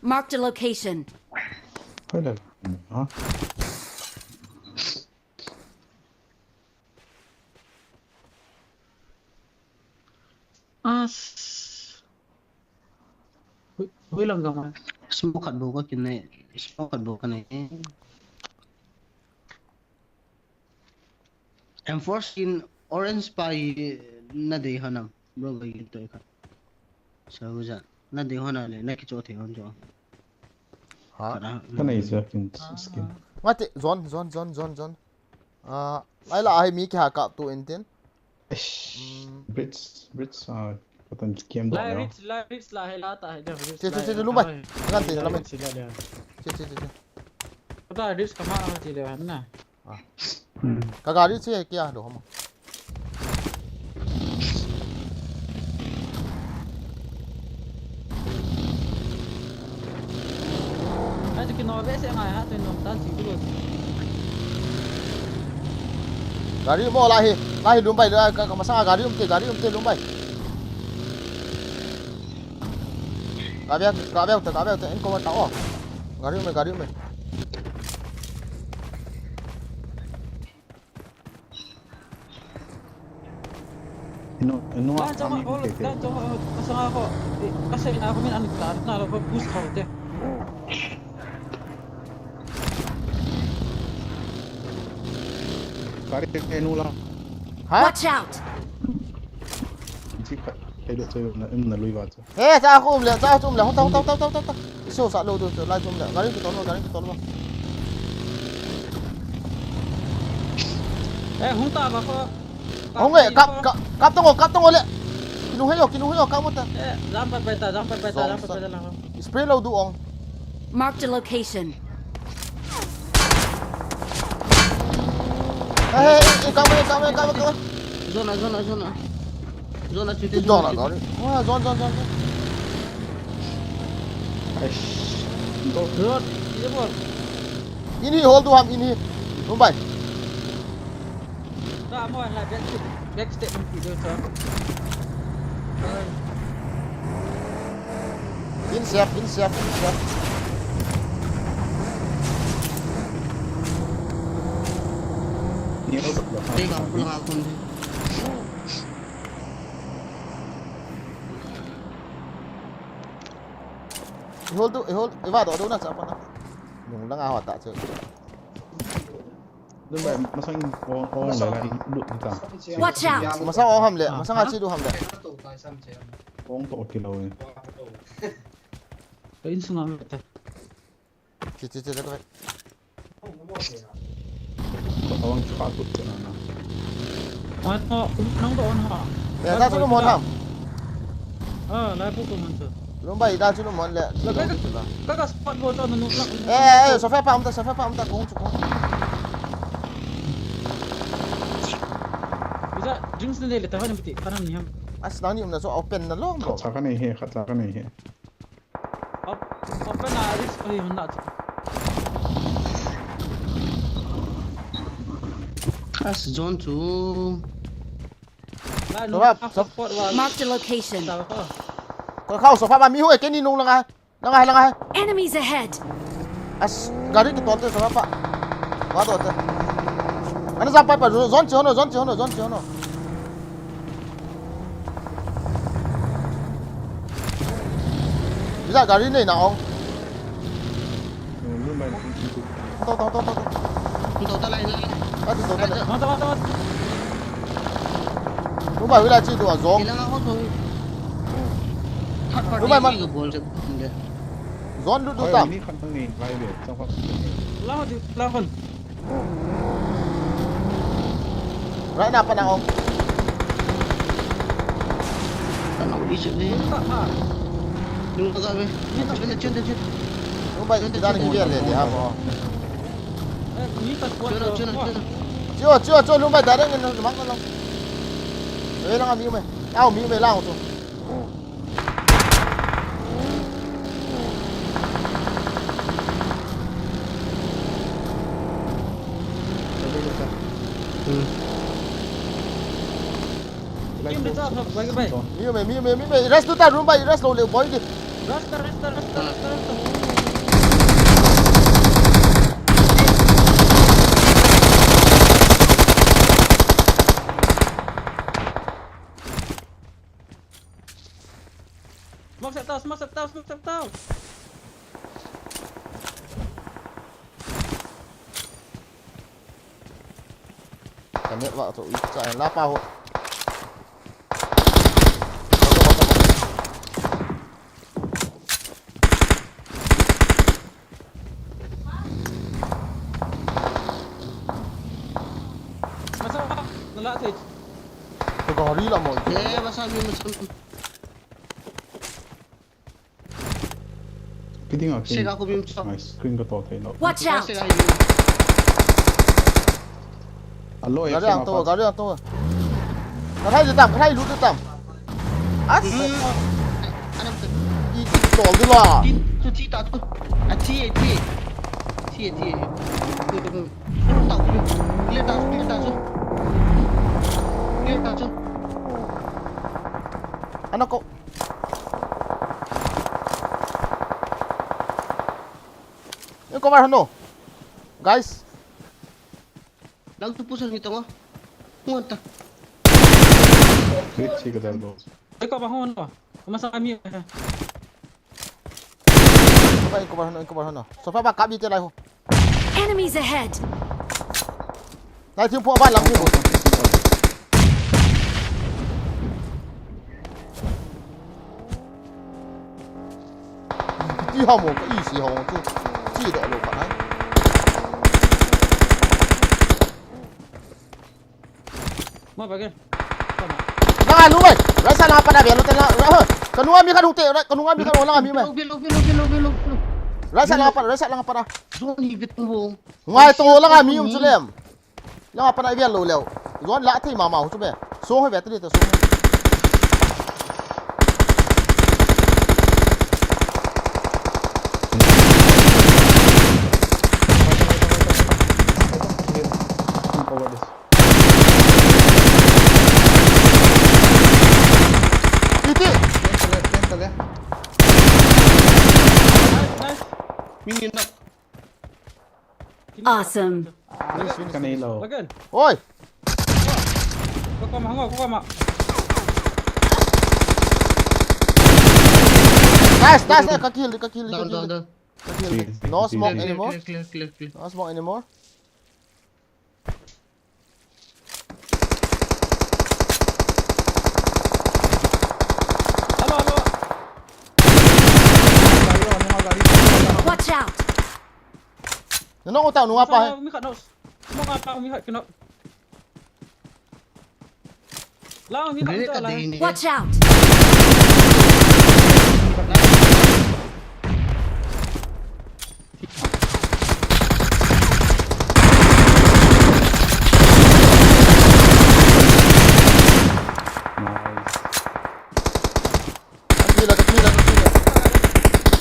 Marked a location. Fala. Ha? As. Hui, hui lang gama. Smoke khat bo ka kin nei. Smoke khat bo ka nei. M four skin orange pa hi na dei hanam. Bro, ba yin toi khat. Sa uja. Na dei hona le, na kicho thei hon jo. Ha? Khat a, Ka nei mm. Sa kin skin. Mate, zone, zone, zone, zone, zone. Ah, ai la ai mi ki ha kap tu in tin. Eish, Mm. Brits, Brits, ah, patan kiam Lai down now. Ritz, lai Ritz la he la ta he de Ritz Che, che, la che, he che, la lumbai. Ai, Ngan te, ai, lamai. Ritz la le. Che, che, che, che. Kata Ritz kama a ti le han na. Ah. Hmm. Ka gari che kia do hama. Ai, tu kino ve se ngai ha, tu nom ta si tu lo. Gari mo lahi, lahi Lumbai, lahi ka, ka masanga gari um te, gari um te Lumbai. Ka bek, ka bek ta, ka bek ta, in ko ta o. Gari um, gari um. Ino, ino, Lan jong ani ko, te te. Lan jong ko, kasanga ko. Eh, kasei na ko min an klar na lo ko push ko te. Kari te nu la. Ha? Watch out! Chi ka, te lo che na, em na lui va che. He, cha ko um le, cha ko um le. Hota, hota, hota, hota, hota. Iso sa lo do, lai chom le. Gari ki tol lo, gari ki tol lo. Eh, hung ta ba ko. Hung e, kap, kap, kap tong o, kap tong o le. Kinu he yo, kinu he yo, kap mo ta. Eh, jam pa pa ta, jam pa pa ta, jam pa pa ta lang. Spray lo du ong. Marked a location. Eh, eh, eh, kap mo, kap mo, kap mo, kap mo. Zona, zona, zona. Zona, chute, Zona, zona, zona. Chute. Ah, zona, zona, zona. Aish. Road, ini bol. Ini hold tu ham ini. Mumbai. Ta mo la back step, back step mun ki do to. In safe, in safe, in safe. Ni lo. Tega pulang akun. Ihol tu, ihol, iva do do na sa pa na. Nung lang aho ta che. Dun ba, masang o, o, Masang. Lala, i, lut kita. Watch out! Masang o ham le, masang a chi du ham le. Ong to kilo e. Ka in sunga me ta. Chi, chi, chi, chi, chi. Awang chu ka tut chu na na. Wan mo, nang do on ha. Ya, ta chu mo nam. Ah, lai pu ko man chu. Lum bai, ta chu mo le. Ka, ka, ka, ka spot bo to nu la. Eh, eh, sofa pa um ta, sofa pa um ta, kong chu kong. Bisa drinks ne le ta han piti, kanan ni ham. As nang ni um na so open na lo, bro. Khat sa ka nei he, khat sa ka nei he. Op-, open a risk ko hi hon na chu. As zone chu. Lai nu, Sofa, a sof- support wa. Marked a location. Sa ko. Ko khau sofa ba mi hu e ke ni nung langa. Langa, langa. Enemies ahead! As gari ki tol te sofa pa. Wa to te. Ana sa pa pa zone chi hono, zone chi hono, zone chi hono. Bisa gari nei na ong. Lu mai. To, to, to, to, to. To, to, lai, lai. Ati to, to, lai. Mata, mata, mata. Lu mai, wila chi tu a zong. Ilang ako to. Third party Lu mai, ma. Ka bol se. Zon lut lut tam. Ni khan tang ni, lai ve, chang khan. Lang di, lang khan. Right na pa na ong. Ichu ni. Lung ka ve. Chun chun chun. Lung bai dan hi le le ha mo. Chu chu chu lung bai dan nge mang ko long. Ve lang mi me. Au mi me lang chu. Hmm. Kim de ta, bhai, bhai. Miu me, miu me, miu me. Rest tu ta room bai, rest lou le boy di. Rest ta, rest ta, rest ta, rest ta, rest ta. Smoke set tau, smoke set tau, smoke set tau. Ka net vah to, i cha la pa ho. Masa, nala thei. To gari la mo. Eh, masa mi masa. Kidding ah. Sega ko bim chok. My screen ka to thei lo. Watch out! Sega hi. Alo, gari ang to, gari ang to. Ka thai tam, ka thai lu tam. As. Hmm. Anam tu. I, i tol di la. Tin, tu ti ta tu. A ti, ti. Ti, ti. Tu, tu, tu. Ta, tu. Le ta, le ta, tu. Le ta, tu. Ana ko. Yung cover, ano? Guys. Lang tu pusat nito nga. Ngon ta. Wait, sige, dal mo. Ay, cover ho, ano? Kumasa kami, eh. Cover, cover, ano? Cover, ano? So, pa, pa, kabi, tilay ho. Enemies ahead! Nai thing pho ba lang ni bo. Ti ha mo ka i si ho tu. Ti do lo ka nai. Ma ba ke. Langa lu bai. Raisa langa pana belo tela. Kanu ami kanu te. Kanu ami kanu langa mi mai. Belo, belo, belo, belo, belo, belo. Raisa langa pana, raisa langa pana. Zone hi vetu ho. Ngai to langa mi um chu lem. Langa pana i vel lou leu. Zone la thei mama hu chu be. Song hoi ve te te song. Cover this. Iti. Nice, nice. Mini knock. Awesome. Ah, finish, finish, finish. Kanai lo. Again. Oi! Ko koma, ko koma. Nice, nice, nice. Ka kill, ka kill, ka kill. Down, down, down. Ka kill. Sige, sige, sige. No smoke anymore. Clear, clear, clear, clear. No smoke anymore. Alo, alo. Watch out! Nunung uta, nunga pa he. Umi khat no. Nunga pa, umi khat kino. Lang, umi khat kino lang. Watch out! Nice.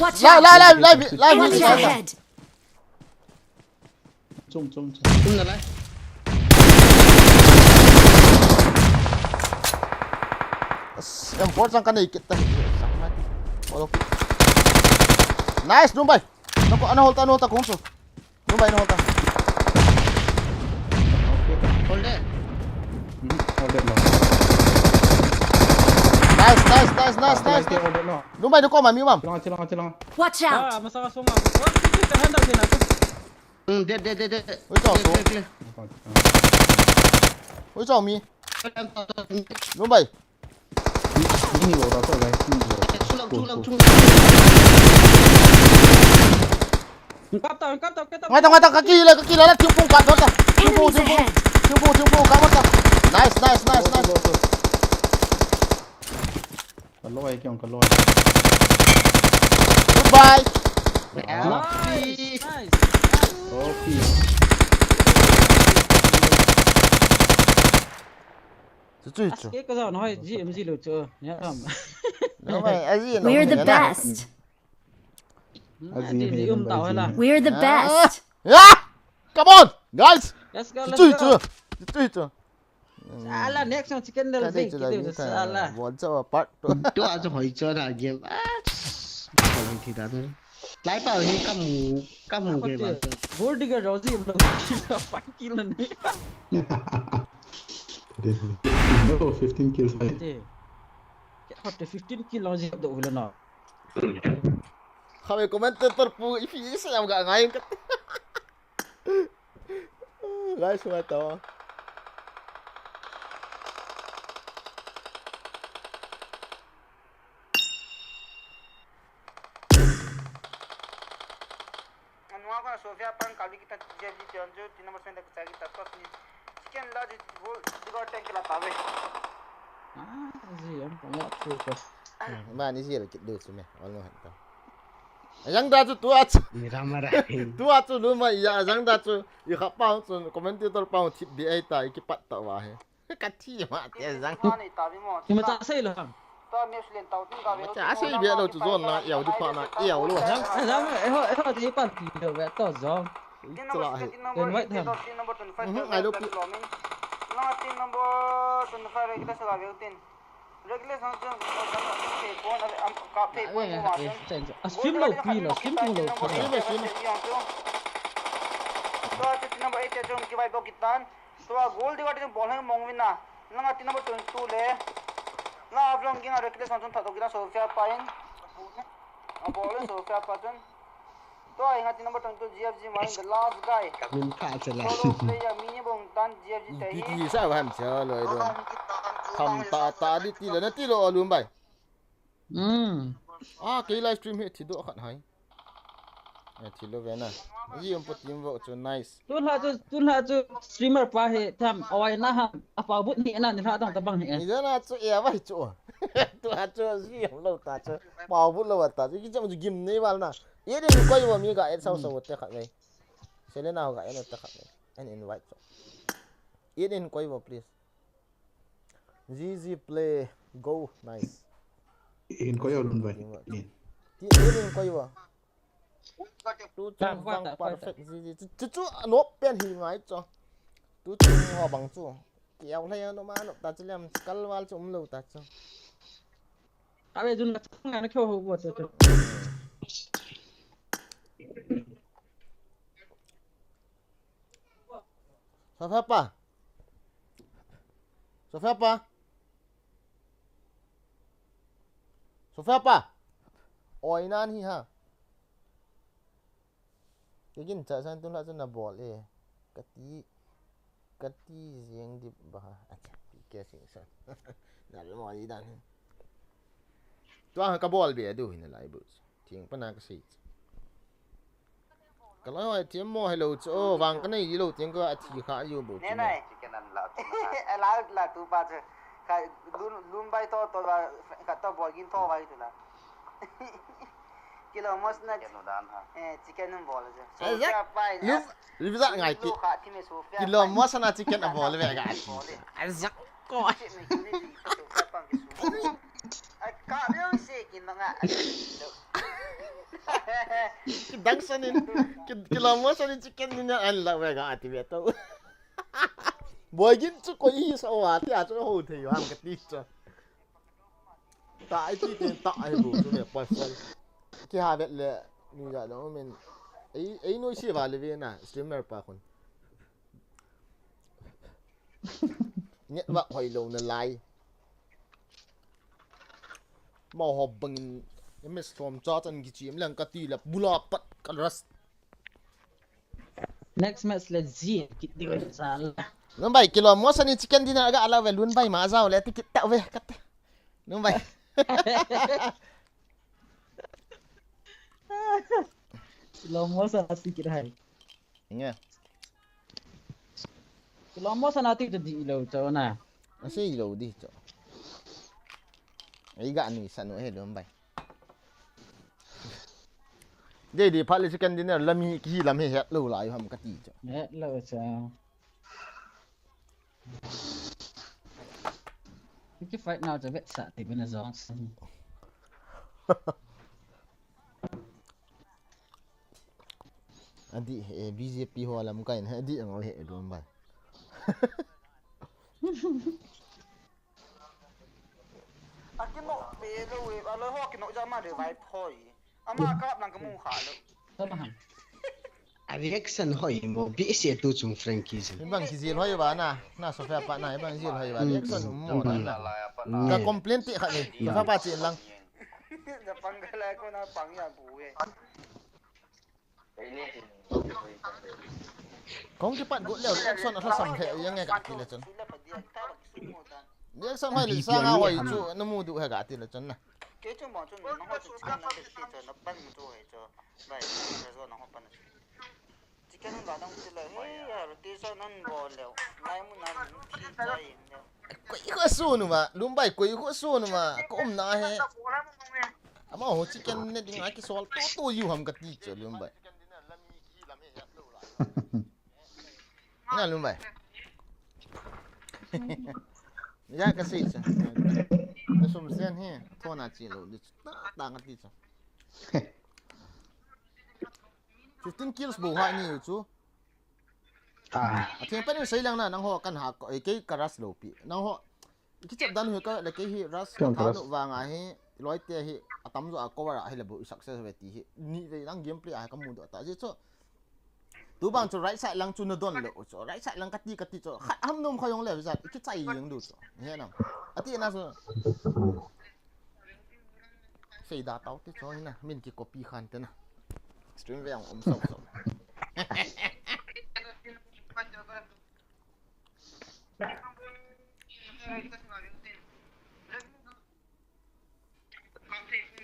Watch out! Lai, lai, lai, lai, lai, lai. Enemies ahead! Chung, chung, chung. Chung na lai. As, em, port sang ka nei kit ta. Nice, Dumbai. Nako, ana hold ta, ana hold ta, kung su. Dumbai, ana hold ta. Hold it. Hmm, hold it, no. Nice, nice, nice, nice, nice. Hold it, no. Dumbai, nako, mami, mam. Chilang, chilang, chilang. Watch out! Ah, masa ka soma. Oh, tu, tu, tu, hand out, hand out. Hmm, dead, dead, dead, dead. Oi, chao, clear, so. Clear, clear. Oi, chao, mi. Numbai. Ni, ni, ni, ni, ni, ni. Chulang, chulang, chulang. Kap ta, kap ta, kap ta. Ngai ta, ngai ta, ka kila, ka kila, la, thingphung, kap ta. Thingphung, thingphung. Enemies ahead. Thingphung, thingphung, kap ta. Nice, nice, nice, nice. Go, go, go. Kaloi, kya kaloi. Goodbye. Nice. Okay. Chu chu chu. Aske ka zau noi G M G lo chu. Ya ram. No mai, aji no. We're the best. Aji Um ta wala. We're the best. Yeah! Come on, guys. Let's go, let's Chu go. chu. Chu chu. Ala next one chicken del Ka big dei chu kiti la sa ala. Bon cha part two. Tu a chu hoi chu na game. Ah. Ko ni thi ta tu. Lai pa ni kamu kamu ke ba. Gold digger Rosie lo. Five kill ni. No, fifteen kills. Hai. Te. Kya hote fifteen kill Rosie do hula na. Khawe commentator pu ipi sa yam ga ngai ka. Guys, mai ta. Anua ko Sofia pan kali kita J G T anjo tin number seven kita kita top ni. Chicken la di gold di gold tank la tawe. Ah, G M ko mo chu ko. Ba ni zero kit du su me. Almost hatta. Ajang da chu tu a chu. Ni ramara. Tu a chu lu ma ya ajang da chu. I kha pa chu commentator pa thip bi ai ta i kipat ta wa he. Ka thi ma te ajang. Ni ma ta sei lo ham. Cha a sei bia lo chu zone na yau di pa na yau lo. Jam jam eh ho eh ho di pan ti lo ve to zong. Chala he. Then what ham? Mhm, ai lo pi. Langa team number twenty-five regular sala veu tin. Regular sang chang ka phei pon a am ka phei pon mo ma chang. A stream lo pi lo stream tung lo. Stream lo, stream lo. Yang tu. Tua team number eight chang ki vai bo kitan. Tua gold di wati bol hang mong wina. Langa team number twenty-two le. La avlong ging a regular sang chang tha to kita Sofia pa in. A bol Sofia pa chang. Tua inga team number twenty-two G F G ma in the last guy. Kamin kha chala. Solo player mini bong tan G F G te hi. Di di sa ba ham cha lo do. Tham ta ta di ti lo na ti lo lum bai. Hmm. Ah, ke live stream he thi do khat hai. Eh, thi lo ve na. Yi um po team work chu nice. Tun ha chu tun ha chu streamer pa he tham awai na ham. A pa but ni na ni ha dong ta bang he. Ni da na chu e vai chu. Tu ha chu zi um lo ta chu. Pa but lo ta chu. Ki cham chu gim nei val na. Ye de koi wa mi ga et sau sau te khat ve. Selena ga et ta khat ve. An invite chu. Ye de koi wa please. G G play go nice. In ko yo lun bai. Ni. Ti ye de koi wa. Tu chung vang perfect G G. Chu chu no pen hi ngai chu. Tu chung ho bang chu. Kiau hlei no ma no ta chu lem kal wal chu um lo ta chu. Abe jun na chang na kyo ho bo chu. Sofia pa. Sofia pa. Sofia pa. Oi nan hi ha. Kigin cha san tun la chun na bol e. Kati kati jing dip ba ha. Acha, P K sing san. Na le mo di dan. Tua ka bol be du hin lai bu. Thing pa na ka sei. Ka loi hoi thiam mo hello chu o vang ka nei lo tiang ka a thi kha yu bo. Ne nai. Ala la tu pa che. Ka lun lun bai to to ba ka to bo gin to bai tu la. Kilo mos na. Eh, chicken nun bol je. Ai, yak. Lu lu za ngai ti. Kilo mos na chicken a bol ve ga. Ai, yak ko. Dang sanin kilo mos na chicken ni na an la ve ga ti ve to. Boy gin chu ko i sa wa ti a chu ho thei ham ka ti cha. Ta ai ti ten ta ai bu chu le pa sai. Ki ha vet le ni ga dong men. Ei ei noi si va le ve na streamer pa khun. Network hoi lo na lai. Mo ho bangin M S from cha chan ki chim lang ka ti la bula pat ka ras. Next match le zi kit di sa la. Lun bai kilo mos na chicken dinner ga ala ve lun bai ma zau le ti kit ta ve kat. Lun bai. Kilo mos na ti kit hai. Nge. Kilo mos na ti di lo cho na. Ase lo di cho. Ei ga nuisat u hi Lumbai. Dei dei phat le second dinner la mi kihi lam hi het lou lai ham kati chu. Het lou cha. Ki fight nau cha vetsah ti bena jong sin. Adih, eh, B J P ho lamkai na, adih angol hi Lumbai. Akimo pe lou e, aloi ho kino jama revive hoi. Ama kap lang kamu kha lou. Tama ham. A reaction hoi mo, B S A tu chung Frankie jin. Ibang kijil hoi ba na, na Sophia pa na, ibang kijil hoi ba, reaction um mo na. Ka complain ti kha ni, Sophia pa chi lang. Japang ka lai ko na pang ya bu e. Kong kipat got leh, reaction a thasam thei, yang nge kati le chun. Reaction hoi le, sanga hoi chu, na mu du he kati le chun na. Ke chu mo chu, na ho chu, chicken na ke ti chu, na pan mu chu he chu. Bai, na zo na ho pan. Chicken ba dang ti le, he, ya, rotation nan go le. Nai mu na, mu thi chai in le. Koi khu sun u ma, Lumbai koi khu sun u ma, ka umna hi. Ama ho chicken ne ding a kisol to to u ham kati chu Lumbai. Na Lumbai. Ya kasei chu. Ka sum sen hi, thona chi lou, ta ta kati chu. Fifteen kills bou ha ni u chu. Ah. A theng pen in sei lang na, nang ho kan ha ko, eh, kei ka rush lou pi. Nang ho, i kichep dan u hi ka, le kei hi rush ka tha lou vang a hi, loi te hi, atam jo a cover a hi le bou i success ve ti hi. Ni ve nang gameplay a hi ka mu do ta. Ji chu. Tu bang chu right side lang chu na don lou chu. Right side lang kati kati chu. Khat ham nom kha jong le ve jat, i kichai jeng du chu. He nang. Ati na chu. Sei da tau te choi na, min ki copy khan te na. Stream ve ang um sau sau.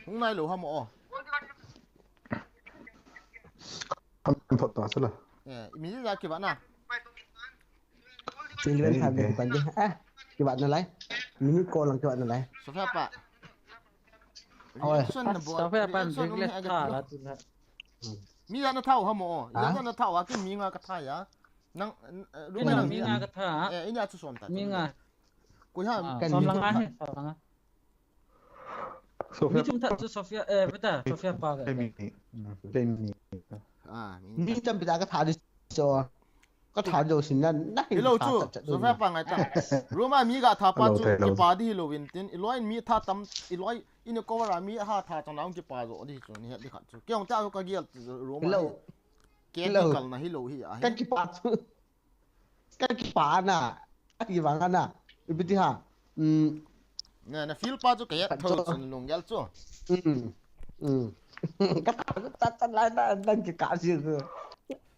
Hung nai lou ham o. Kan thot ta sala. Eh, mi ja ki ba na. Twenty-one five minute kipan di. Ah, kibat na lai. Minute ko lang kibat na lai. Sophia pa. Oi. Reaction na bol. Sophia pa, reaction react na tha la tu la. Mi ya na thau ha mo. Ya na thau a ki mi nga ka tha ya. Nang, eh, lu mi nga ka tha. Eh, inya chu som ta. Mi nga. Ko ha. Som la nga he, som la nga. Sophia. Mi thum that chu Sophia, eh, beta, Sophia pa ka. Temi. Temi. Ah, mi tam pita ka tha di cho. Ka tha di sin na, na hi. Hello chu, Sophia pa ngai ta. Roma mi ga tha pa chu, ki pa di hi lo in tin, i loi mi tha tam, i loi, i ni ko ra mi ha tha chang na ki pa zo di chu, ni he di khat chu. Ki ong ta ka gial Roma. Hello. Ke di kal na hi lo hi a. Ka ki pa chu. Ka kipa na, ka kivang na, ipi ti ha. Mm. Na, na feel pa chu ka ya tho chun lung yal chu. Mm. Mm. Ka ta ta ta lai na, dan ki ka si chu.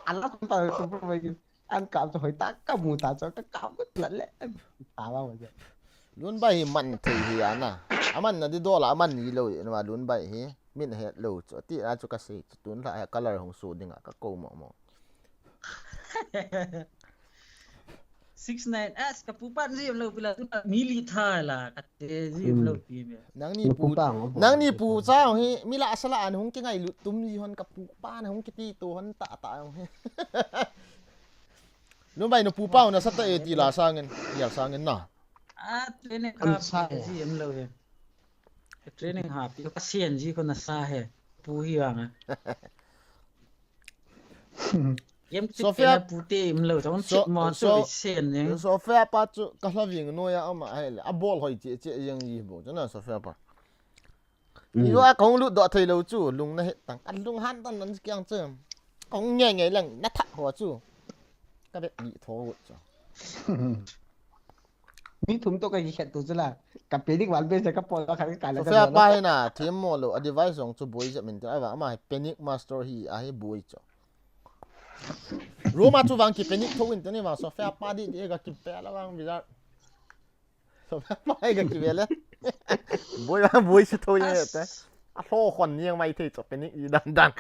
Ala ta ta ko pa mai. An ka chu hoi ta ka mu ta chu ka ka mu la le. Ta ba wa. Lun ba hi man thei hi ana. Aman na di dola aman ni lo i na lun ba hi. Min het lo chu. Ti a chu ka sei chu tun la color hung su ding a ka ko mo mo. Six nine S ka pu pan jim lo pila tu mi li tha la ka te jim lo pi me. Nang ni pu, nang ni pu cha hi mi la sala an hung ki ngai lut tum ji hon ka pu pan hung ki ti to hon ta ta hi. Lu bai no pu pa na sa ta e ti la sangin, ya sangin na. A training ka sa jim lo he. Training ha pi ka sian ji ko na sa he. Pu hi wa nga. Game Sophia pute im lo tong so, chip mo so, so sen ne. Sophia pa chu ka hla ving no ya ama hai le. A bol hoi che che yang yi bo chu na Sophia pa. Yo a kong lu do thei lo chu lung na he tang. Ka lung han tan nan kiang chu. Kong nge nge lang na tha ho chu. Ka bet ni tho chu. Mi thum to ka ki khet tu chu la. Ka panic val be se ka pol ka ka la. Sophia pa hi na thim mo lo a device jong chu boi je min te a va ama panic master hi a hi boi chu. Roma chu vang ki panic tho in te ni vang Sophia pa di di ka ki pe la vang bizar. Sophia pa ka ki ve le. Boi vang boi chu tho ye te. A hlo khon niang mai thei chu panic i dan dan.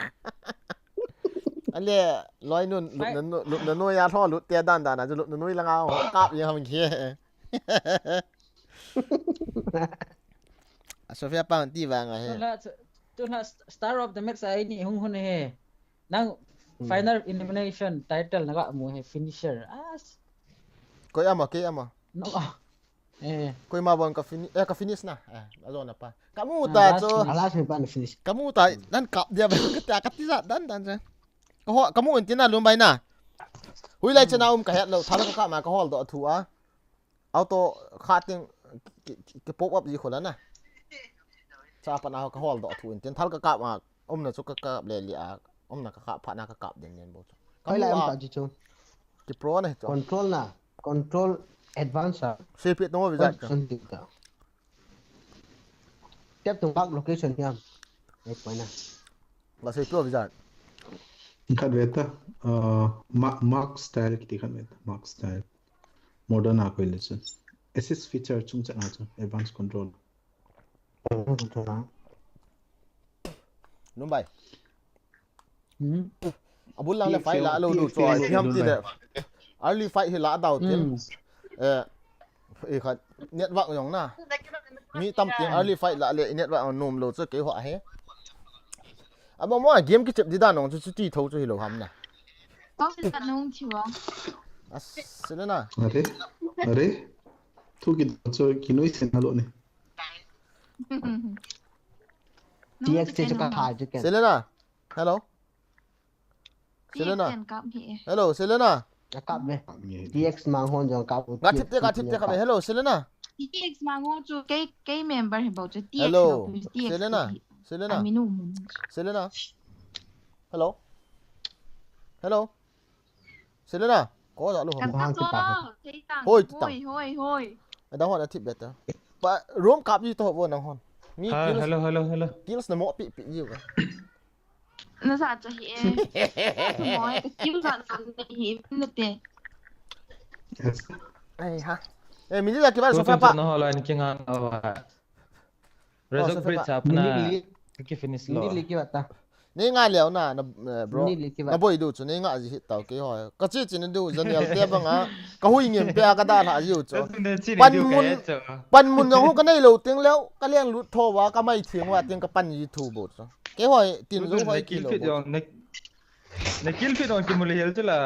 Ale loi nun lup na nu lup na nu ya hlo lut te dan dan a chu lup na nu la nga ho kap ye ham ki. A Sophia Pang ti vang a he. Tuna, tuna star of the match a ini hung hun he. Nang final elimination title na ka mu he finisher. Ah. Koi ama, kei ama. No. Eh. Koima bon ka finish, eh, ka finish na. Eh, alo na pa. Kamu ta chu. Last mi pa na finish. Kamu ta, nan kap dia ba ka ta ka ti sa dan dan sa. Ka ho, kamu in tina lum bai na. Hui lai chena um ka het lo, thal ka kap ma ka hol doh thu a. Auto kha ting ki pop up ji khola na. Sa pa na ka hol doh thu in tin thal ka kap ma um na chu ka kap le li a. Um na ka kap pha na ka kap den nen bo chu. Kamu a. Ki pro na chu. Control na. Control advance a. Sepi no visa. Tap to mark location hiam. Ek pai na. La sepi visa. Khat ve ta. Uh, mark style kiti khat ve ta. Mark style. Modern a koi le chu. Assist feature chung chang a chu. Advanced control. Numbai. Abul lang le fight la lo du chu. Hiam ti le. Early fight hi la dau tin. Eh, i khat network jong na. Mi tam tin early fight la le network jong nom lo chu kei ho he. Abo mo game kichep di dan jong chu chuti tho chu hi lo ham na. Tau si ta nung chi wa. As, Selena. Are, are. Thu ki chu ki noi sen lo ni. T X te chu ka hai chu ken. Selena. Hello. Selena. Hello, Selena. Ka kap ve. T X mang hon jong kap. Ka thip te, ka thip te ka ve. Hello, Selena. T X mang hon chu kei, kei member he bau chu T X. Hello. Selena. Selena. Selena. Hello. Hello. Selena. Ko ja lo ho. Hoi, hoi, hoi. Ada hon a thip better. Pa room kap ji to ho nang hon. Hello, hello, hello. Kills na mo pi pi ji. Na sa cha hi e. Mo e ka kim sa sa na hi na te. Ai ha. Eh, mini la ki ba so fa pa. Na ho la ni ki nga na wa. Rezo bridge apna. Ki finish lo. Ni li ki ba ta. Ni nga leo na, na bro. Ni li ki ba. Na boi du chu ni nga ji hit tau ki ho. Ka chi chi ni du Daniel te ba nga. Ka hui ngim pe a ka da la ji u chu. Pan mun. Pan mun jong ka nei lo ting leo ka leng lut tho wa ka mai thiang wa ting ka pan ji thu bo chu. Kei hoi tin zo hoi ki lo. Na kill feed on ki muli hel chu la.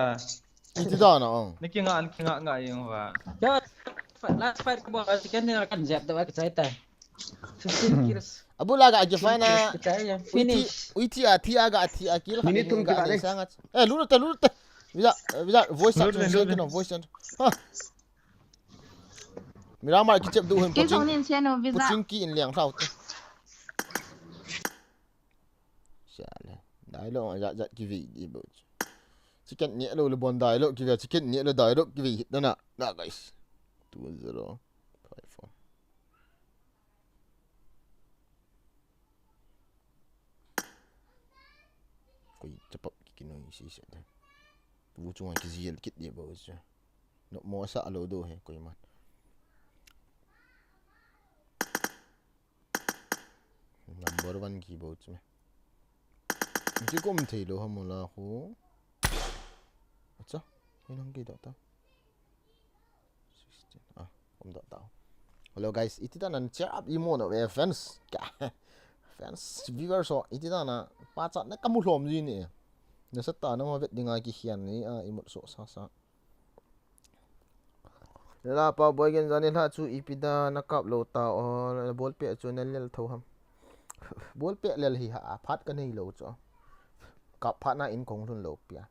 Iti da na ong. Na ki nga an ki nga nga yung wa. Last fight ko ba chicken dinner kan jep da wa ka chai ta. Fifteen kills. Abu la ga ki fight na. Finish. Uiti a thi a ga thi a kill. Minute thum ki ba le. Eh, lu ta lu ta. Visa, visa voice chat. Voice chat. Ha. Miramar ki chep du hun. Puching ki in liang thau. Siale. Dialogue jat jat ki ve di bo. Chicken ni lo le bon dialogue ki ve, chicken ni lo dialogue ki ve hit na na guys. Two zero five four. Koi chapap ki kinoi si se de. Vu chunga ki ziel kit di bo chu. No mo sa lo do he koi man. Number one keyboard chu me. Ki kom thei lo ha mo la khu. Acha. Hei nang ki da ta. Sixteen. Ah, kom da ta. Hello guys, iti ta nan cheer up i mo na ve fans. Fans, viewers so iti ta na pa chat na kamu lhom ji ni. Na sa ta na ma vet dinga ki hian ni a i mut so sa sa. Lala pa boy gen jani lha chu ipi da na kap lo ta o, na bol pe chu na lel tho ham. Bol pe lel hi ha, phat ka nei lo chu. Kap phat na in kong lhun lo pia.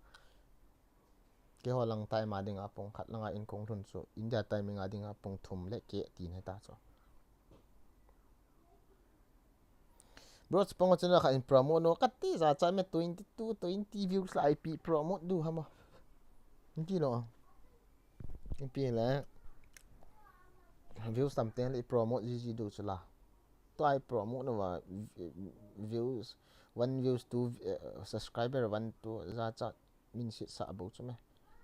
Ke ho lang tai ma ding a pong khat langa in kong lhun chu. India timing a ding a pong thum le ke tin he ta chu. Bro, chapang channel kha in promote no, kati sa cha me twenty two, twenty views la ipi promote du hama. Inti lo. Ipi le. Views tam ten le promote ji ji du chula. To ai promote no va views, one views, two, eh, subscriber, one, two, za cha. Min sit sa bo chu me.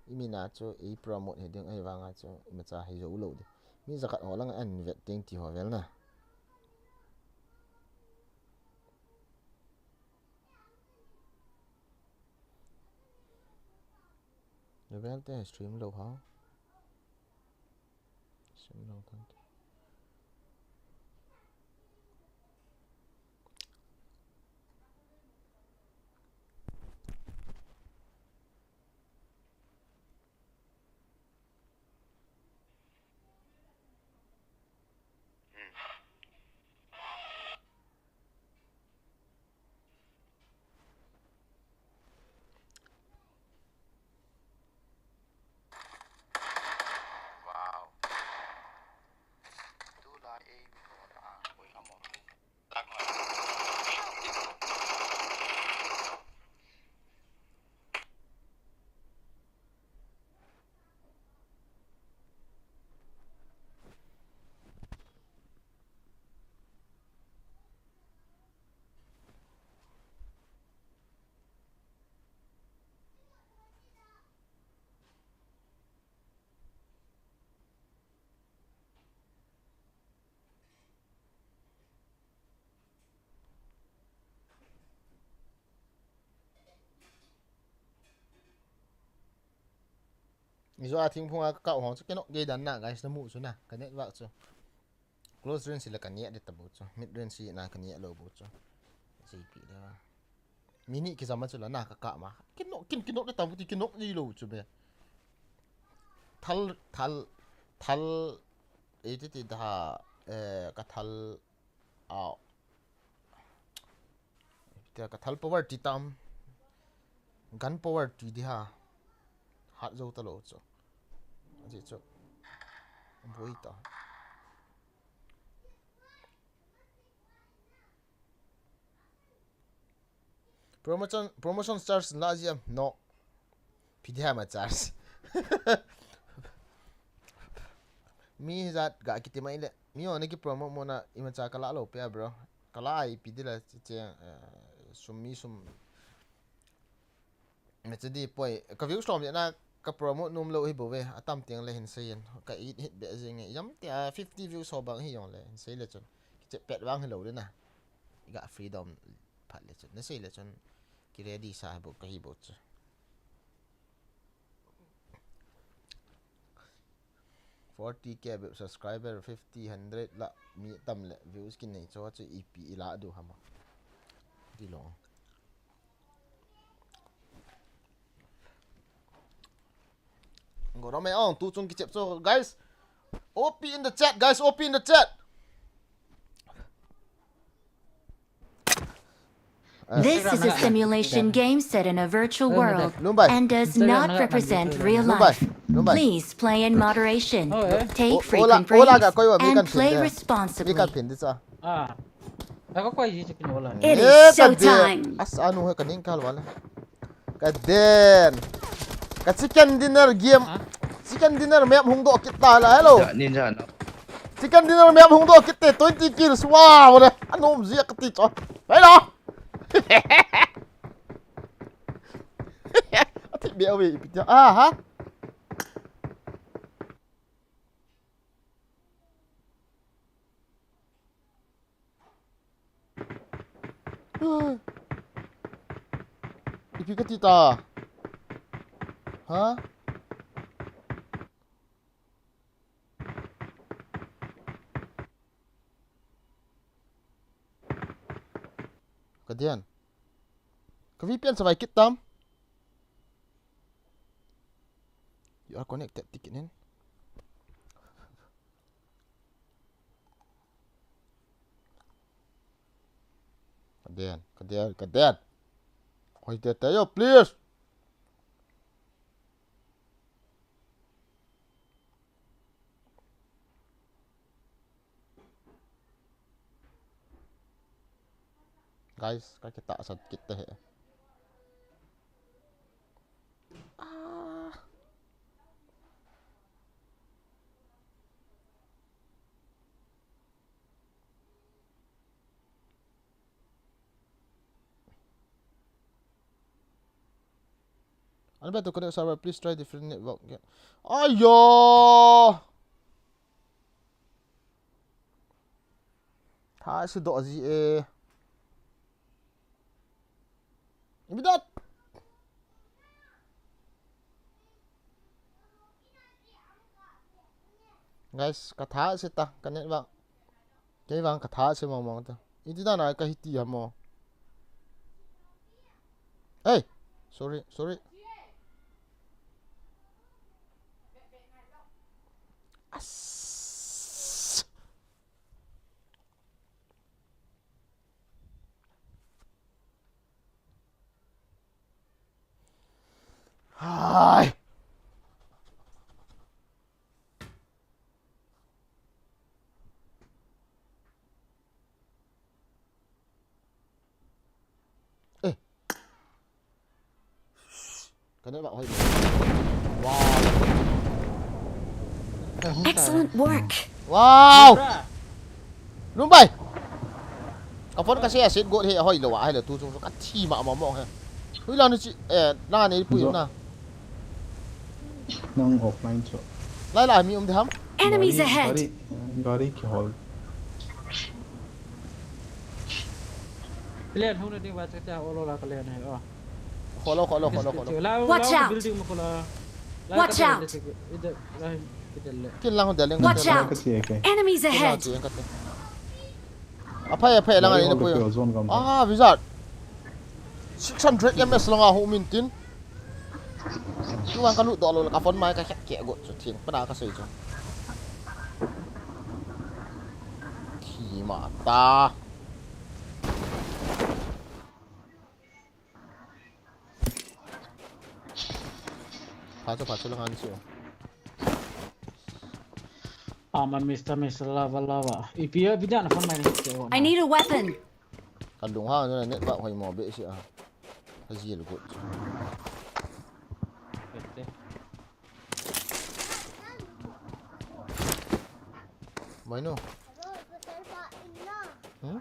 I min a chu i promote he ding ahi vanga chu i macha hi zo lo di. Mi za khat ho lang an vet ting ti ho vel na. Level te stream lo ha. Stream lo tan. Hijo a thingphung a ka kah hong chu kinok gei dan na, guys, na mu chu na, ka network chu. Close range le ka niat de ta bu chu. Mid range na ka niat lo bu chu. J P le. Mini ki jama chu la na ka kah ma. Kinok, kin, kinok de ta bu ti kinok ni lo chu be. Thal, thal, thal, e ti ti da, eh, ka thal, au. Tia ka thal power ti tam. Gun power ti di ha. Hat zo ta lo chu. Aji chu. Boi ta. Promotion, promotion charge la ji am? No. P D M a charge. Mi jat ga kiti mai le. Mi ona ki promote mona ima cha ka la lo pe a, bro. Ka la ai pi di la che, che, eh, sum mi sum. Me che di poi. Ka views lom na ka promote nom lo hi bo ve. Atam tiang le hin sei in. Ka it hit be jing e. Jam ti a fifty views ho bang hi jong le hin sei le chun. Ki che pet bang hi lo le na. I ga freedom phat le chun. Na sei le chun. Ki ready sa hi bo ka hi bo chu. Forty K subscriber, fifty, hundred la mi tam le views kin nei cho chu ipi ila du hama. Di lo. Ngoro me ong tu chung ki chep cho, guys. O P in the chat, guys. O P in the chat. This is a simulation game set in a virtual world and does not represent real life. Please play in moderation, take frequent breaks, and play responsibly. It is showtime. As anu he kaning kal wala. Ka den. Ka chicken dinner game. Chicken dinner map hung doh kit ta la, hello. Chicken dinner map hung doh kit te, twenty kills. Wow, le. Anom zia ka ti cho. Hello. Ati be away ipi tia. Ah, ha. Ipi ka ti ta? Ha? Ka dian. Ka V P N savai kit tam. You are connected, ticket in. Ka den, ka den, ka den. Hoi te te yo, please. Guys, ka kita sat kit te he. Ah. Unable to connect server, please try different network. Ayo! Tha si doh ji e. Ibi dat. Guys, ka tha si ta, ka network. Kei vang ka tha si mong mong ta. Iti dan a ka hiti ham mo. Hey, sorry, sorry. As. Hai. Eh. Ka network hoi. Wow. Excellent work. Wow. Lum bai. Ka phone ka se a set got he a hoi lo a, hoi lo tu chung ka thi ma ma mo he. Hui la ni chi, eh, na ni pui na. Nang offline cho. Lai lai mi um de ham. Enemies ahead. Gari, gari ki hol. Player hung na ding ba cha cha olo la ka le ne, oh. Kholo, kholo, kholo, kholo. Watch out. Building mo kholo. Watch out! Kin lang ho dia leng. Watch out! Enemies ahead! Aphai, aphai lang ani na pui. Ah, wizard. Six hundred M S lang a ho min tin. Tuan ka lut doh lou le ka phone mai ka khe khe got chu thing pana ka sei chu. Thi ma ta. Pha chu, pha chu lang an chu. I'm a Mister Mister Lava Lava. Ipi a bidan phone mai ni che. I need a weapon. Ka lung ha na net ba hoi mo be si a. Ka zil got. Mai no. Hmm?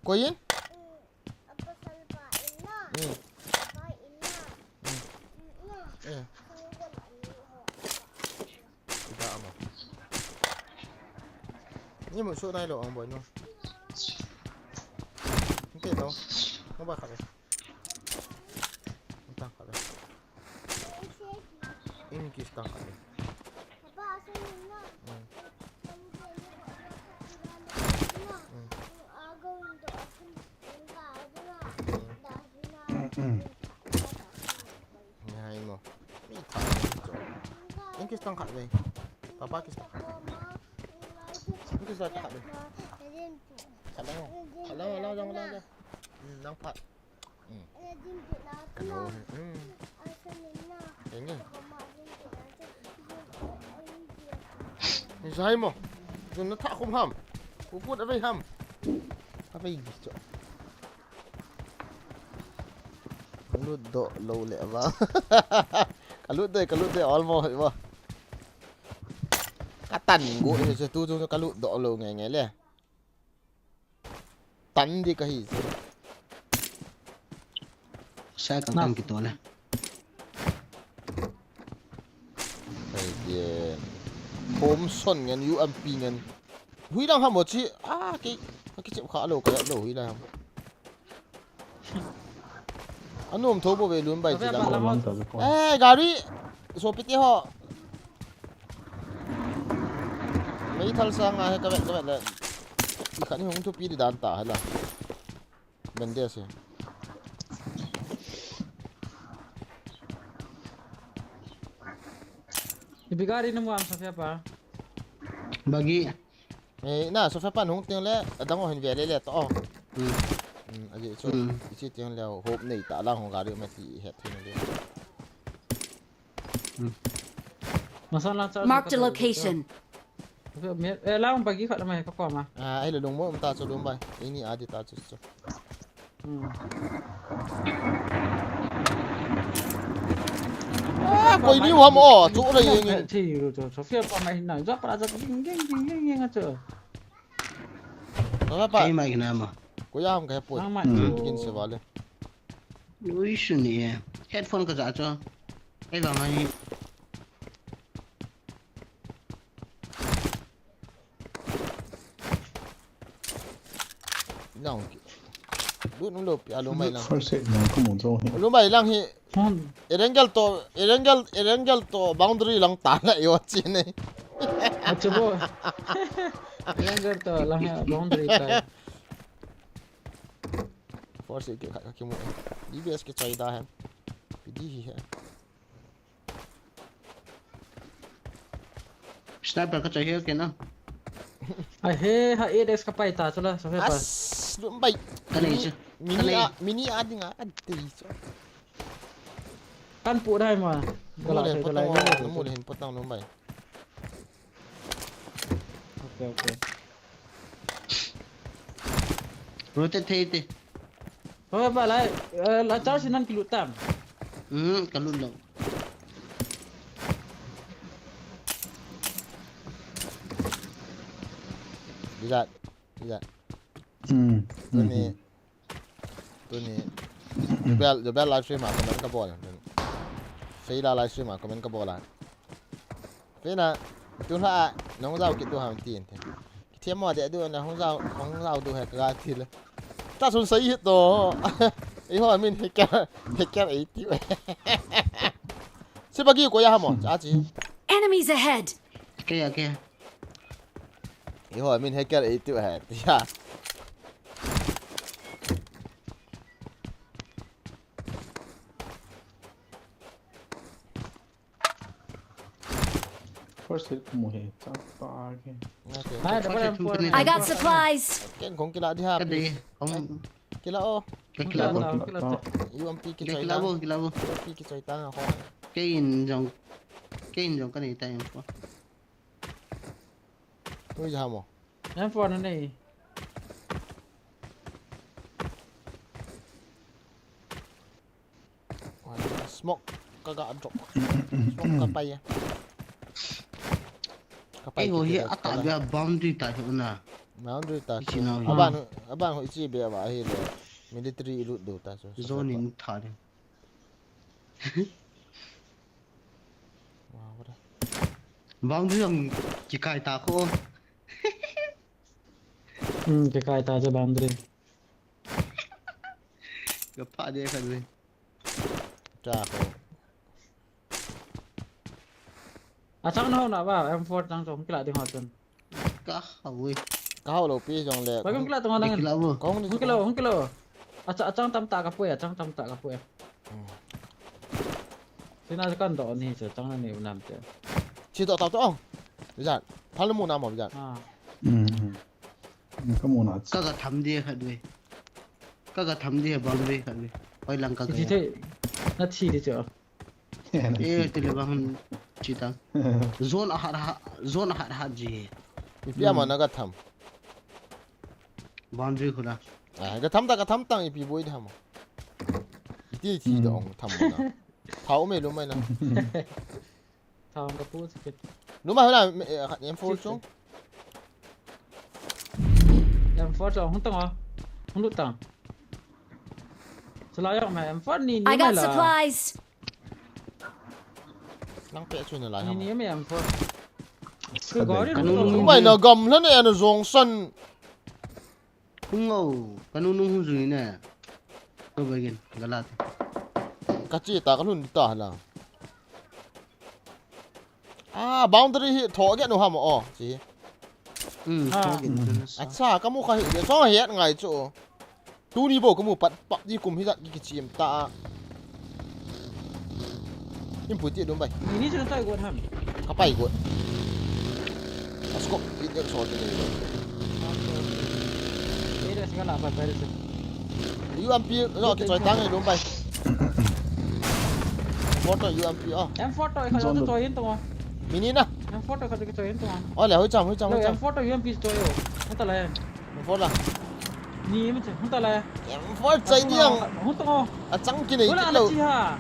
Koi in? Hmm. Hmm. Eh. Kita ama. Ni mo so nai lo ang boy no. Inte to. Mo ba kha le. Tang kha le. Ini kis tang kha le. Hmm. Hmm. Ni hai mo. Mi tha ni cho. Ing kis tang khat ve. Papa kis tang. Ing kis tang khat ve. Khat lang. Khat lang, lang, lang, lang, lang. Hmm, lang phat. Hmm. Kano. Hmm. Enge. Ni sai mo. Jun na tha khum ham. Ku put avei ham. Avei gi cho. Ka lut doh lou le ba. Ka lut dei, ka lut dei, almost ba. Ka tan gu le chu tu chu ka lut doh lou nge nge le. Tan di ka hi chu. Sa ka kan ki to le. Ai, Thomson ngen, U M P ngen. Hui lang ham mo chi, ah, ki, ki chep kha lo, ka lo hui lang ham. Anom tho bo ve lun bai chi lang. Eh, gari. So piti ho. Mei thal sang a he ka vet, ka vet le. I khat ni hung thupi di dan ta he la. Bende se. Ipi gari na mo ang Sofia pa? Bagi. Eh, na, Sofia pa hung ting le, adang o hin ve le le to. Hmm. Hmm, aji chu. Hmm. Ichi ting le hope nei ta lang hung gari ma ti het hin le. Hmm. Masala cha. Mark the location. Eh, lang bagi khat mai ka ko ma. Ah, ai lo lung mo um ta chu lum bai. Ini adi ta chu chu. Hmm. Ah, koi ni wa mo chu le yeng. Chi ru chu. Sofia pa mai na. Ja pa ja ging ging ging ging ging chu. Sofia pa. Kei mai na ma. Koi am ka poi. Kin se vale. Ui, suni e. Headphone ka ja cho. Ei, vang ai. Lang. Lut nung lo pi, alo mai lang. First aid lang, come on, throw him. Lo mai lang hi. Phone. Erangel to, Erangel, Erangel to boundary lang ta na yo chi ne. Acha bo. Erangel to lang boundary ta. Force ke kha ke mu. D B S ke chai da hen. P D hi he. Sniper ka chai he ke na. Ai he, ha, A D S ka pai ta chula, so he pa. As, lum bai. Ka nei chu. Mini a, mini a ding a, a dei chu. Kan pu dai ma. Ka la thei ka la. Mu le hin potang lum bai. Okay, okay. Rotate thei te. Hoy, ba lai, eh, la charge nan kilut tam. Hmm, kalut lou. Bijat, bijat. Hmm. Tuni, hmm. Tuni. Jubel, Jubel live stream a comment ka bol. Feila live stream a comment ka bol a. Feina, tun la, nong jao kit tu ham tin te. Kithiam mo de du na hong jao, hong jao du he ka ti le. Ta sun sai hit to. Eiho min hacker, hacker eighty. Sipa ki ko ya hamo, cha chi. Enemies ahead! Kei a, kei a. Eiho min hacker eighty ahead. Ya. First hit mo he, chapa ke. Okay. Hai, double M four. I got supplies. Ken kong kila di ha, please. Kila o. Kila, kila, kila. U M P ki choi ta. Kila bo, kila bo. U M P ki choi ta ho. Kein jong. Kein jong ka nei ta M four. Tui ja mo. M four na nei. Smoke ka ga drop. Smoke ka pai. Ka pai. Eiho hi ata bia boundary ta hi una. Boundary ta. Aban, aban ho ichi bia ba hi le. Military ilut do ta so. Zone in tha de. Boundary ang kikai ta ko. Hmm, kikai ta je boundary. Ka pha de kha de. Cha ko. Achang na ho na ba, M four chang chong kila ding ho chun. Ka hau e. Ka hau lo pi jong le. Ba kong kila tong nang. Kila bo. Kong ni. Hung kila, hung kila. Acha, achang tam ta ka pui, achang tam ta ka pui. Hmm. Sina kan do ni cha chang ni nam te. Chi do ta to. Bijan. Phal mu na mo bijan. Ah. Hmm. Ka mu na. Ka ga tham de kha de. Ka ga tham de boundary kha de. Hoi lang ka ga. Chi te. Na chi de cho. Eh, ti le bang chi ta. Zone a hat hat, zone a hat hat ji. Ipi ama na ka tham. Boundary khu la. Ah, ka tham ta, ka tham tang ipi boi tham. Iti ti da ong tham na. Thau me lu mai na. Thau ka pu sikit. Lu mai na, eh, M four chung. M four chung hung tang o. Hung lut tang. Chala yok ma M four ni ni. I got supplies. Nang pe chu na lai. Ni ni me M four. Ke gari. Mai na gam la ne ana jong san. Hung ngo, ka nunung hung jui ne. Ko begin, galat. Ka chi ta ka lhun ta la. Ah, boundary hi tho ge no ham o, chi. Hmm, tho ge. Acha, ka mu kha hi, so het ngai chu. Tuni bo ka mu pat, pat di kum hi jat ki kichim ta. Input ti dum bai. Ni ni chu na tai got ham. Ka pai got. A scope, it exo te ni. Ni da singa la pai pai se. U M P, no, ki choi tang ni dum bai. Photo U M P, oh. M four to, ka to, to hin to. Mini na. M four to, ka to, to hin to. Oh, le, hoi cham, hoi cham, hoi cham. M four to U M P to yo. Hata la. M four la. Ni mi che, hung ta la. M four chai diang. Hung to. A chang ki nei ki lo. Chi ha.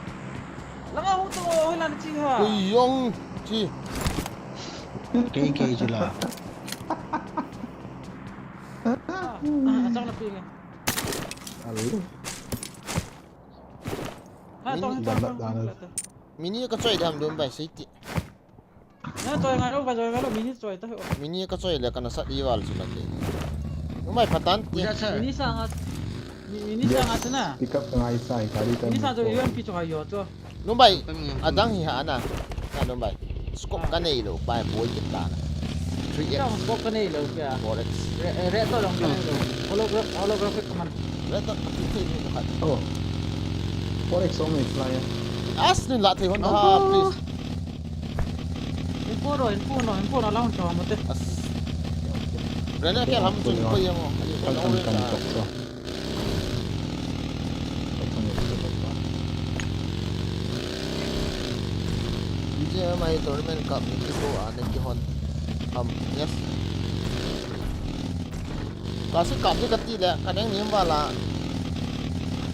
Langa hung to, hoi la chi ha. Ui yong chi. Kei kei chu la. A chang na pi nge. Al. Ha to, to. Mini ka choi dam dum bai sei ti. Na choi ngai lo, ka choi ngai lo, mini choi ta ho. Mini ka choi le kana sat i val chu la ke. Numbai patan ti. Mini sa nga. Mini sa nga na. Pick up ngai sai gari ta. Mini sa jo U M P choi yo cho. Numbai adang hi ha na. Na numbai. Scope ka nei lo, bai boi kit ta na. Three X. Scope ka nei lo kya? Four X. Re, re to long ka nei lo. Holograph, holographic man. Re to ka ti ni ka. Oh. Four X ong nei fly. As ni la thei hon ha, please. Info ro, info no, info no la hon chong mo te. As. Rene ke lam chung ko yemo. Kan kan kan tok so. B G M I tournament cup ni ki ko a ne ki hon. Ham, yes. Classic cup ni ka ti le, ka neng ni vala.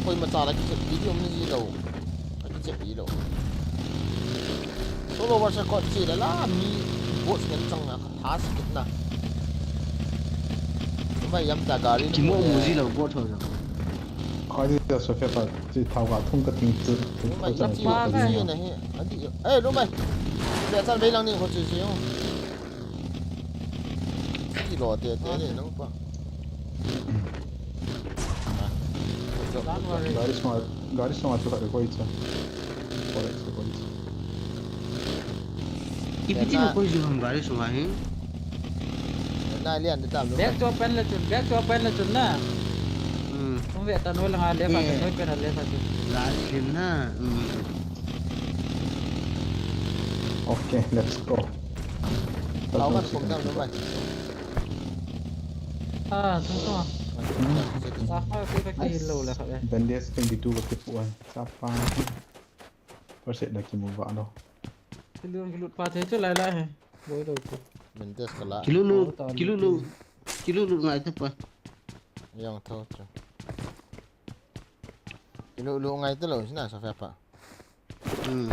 Koima cha la ki video mi ji lo. Ka kichep i lo. Solo versus squad chi le la mi bots ngen chang na ka tha sikit na. Mai yam ta gari. Ki mo mu ji lo bot ho jang. Khoi ni da so fe pa chi thau ga thung ka ting chu. Mai yam chi ka chi na hi. Adi. Eh, lo mai. Le chan vei lang ni ko chi chi yo. Ki lo te te le nang pa. Don't worry. Gari sunga, gari sunga chu khat koi cha. Koi cha, koi cha. Ipi tin koi jing ham gari sunga hi. Na lian de tam lo. Back to open le chun, back to open le chun na. Hmm. Kum ve ta noi langa left a chun, noi pen a left a chun. Gari lim na. Hmm. Okay, let's go. Tao man kum tam lo mai. Ah, tung tung. Sa kha ke ka ki lo le kha le. Bandage twenty-two ka kipu ai. Sapa. First aid na kimu ba lo. Kilun kilut pa the chu lai lai he. Boi lo chu. Min test kala. Kilunu, kilunu, kilunu ngai ta pa. Yang tho chu. Kilulu ngai ta lo sina sa fa pa. Hmm.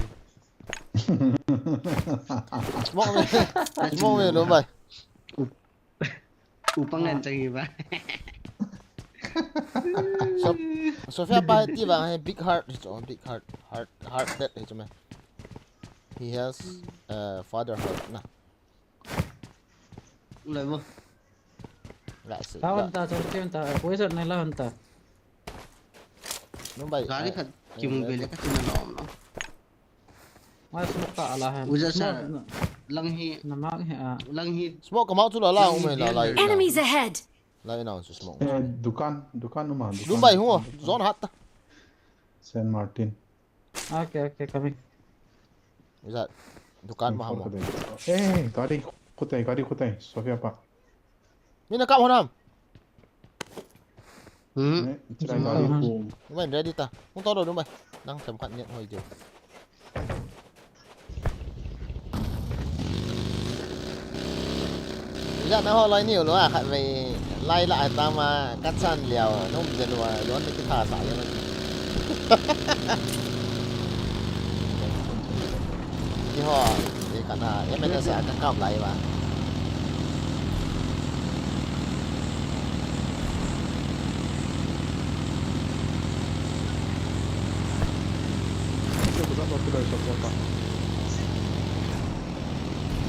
Smoke me. Smoke me lo bai. Upang ngan chang hi ba. So, Sophia pa ti ba hai big heart, it's all big heart, heart, heart that it's me. He has uh, father heart na. Ulai mo. La se. Lawan ta, chon chon ta. Poison na lawan ta. Numbai. Gari khat kimu be le ka tin na lom no. Ma smoke ta ala ha. Uja sa. Smoke na- Lang hi, Na mak he a. lang hi. Smoke kama chu la la um la la. Enemies ahead! La ina su smoke. Eh, dukan, dukan numa. Numbai hu. Zone hat ta. Saint Martin. Okay, okay, coming. Is that dukan ma hamo. Eh, gari khutai, gari khutai. Sophia pa. Mina kap honam. Hmm. Eh, chulai gari khu. Numbai ready ta. Hung to do numbai. Nang sem khat ngen hoi jo. Ijat na ho loi niu lou a khat vei lai la ta ma ka chan liao nom je lou a yon ni ki tha sa ya. Ki ho e ka na ya me na sa ka kap lai ba.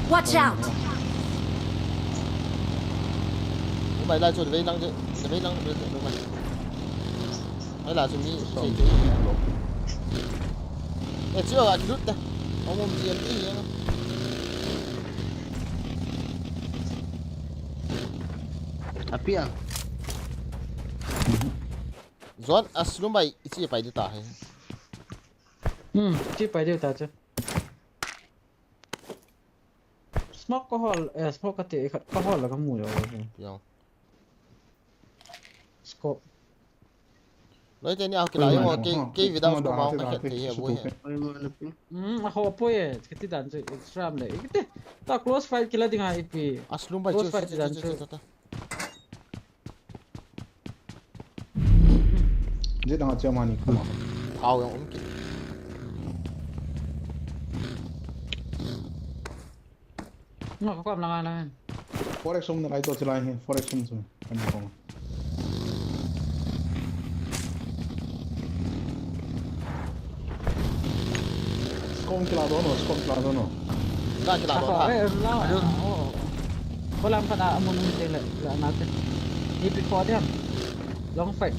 Watch out! Numbai lai chu vei lang je, vei lang je, numbai. Ai la chu mi sei chu. E chu a lut ta. Om om ji am ni ya. Apia. Zone as numbai ichi pai di ta hai. Hmm, chi pai deu ta chu. Smoke ko hol, eh, smoke ka te khat ko hol la ka mu yo. Yo. Scope. Loi te ni a kila yo ke ke vida ko ma ka khet te ye bo ye. Oi mo na pi. Hmm, a ho po ye, ka ti dan chu extra le. Ka ti ta close fight kila ding a ipi. As numbai Close chu. Fight dan chu. Je dang a che mani kuma. Au yang um ki. Nga ka kwam langa langa. Forex sum na lai to chilai he. Forex sum sum. Kan ko. Scope kila dono, scope kila dono. La kila Ako, dono. Eh, la. Oh. Ko lam khat a mun mun te le la na te. Ni pi ko diam. Long fight.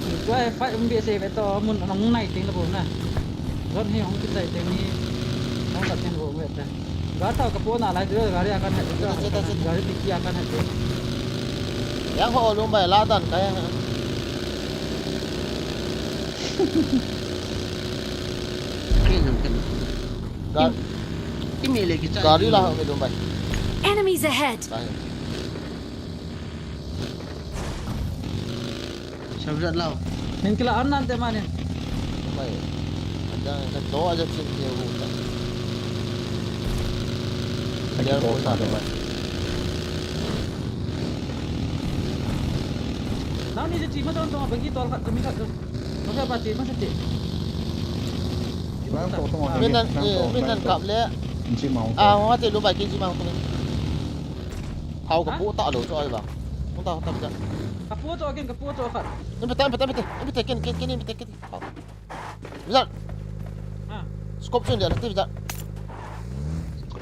Ni ko fight um bi se ve to mun nang nai ting la bo na. Zone hi hong ki tai ting ni. Hong la ting bo ve ta. Ga ta ka po na lai de gari akan hai. Gari ti ki akan hai. Yang ho lum bai la dan kai. Ken ham ken. Ga- Imi le ki cha. Gari la ho me lum bai. Enemies ahead! Bai. Sabjat lao. Nin kila an nan te mani. Bai. Ada ka do aja chin ke hu ta. Dia ko ta bai. Nang ni je chi ma don don bagi tol khat kami khat. Masa pa chi ma sa chi. Bang ko to. Min nan, eh, min nan kap le. Chi mau. Ah, wa te lum bai ki chi mau ko. Hau ka pu ta lo cho ai ba. Hung ta, hung ta, bisa. Ka pu cho ken, ka pu cho khat. Ni bita, bita, bita. Ni bita, ken, ken, ken, ni bita, ken. Hau. Bisa. Ha. Scope chun dia, ti bisa.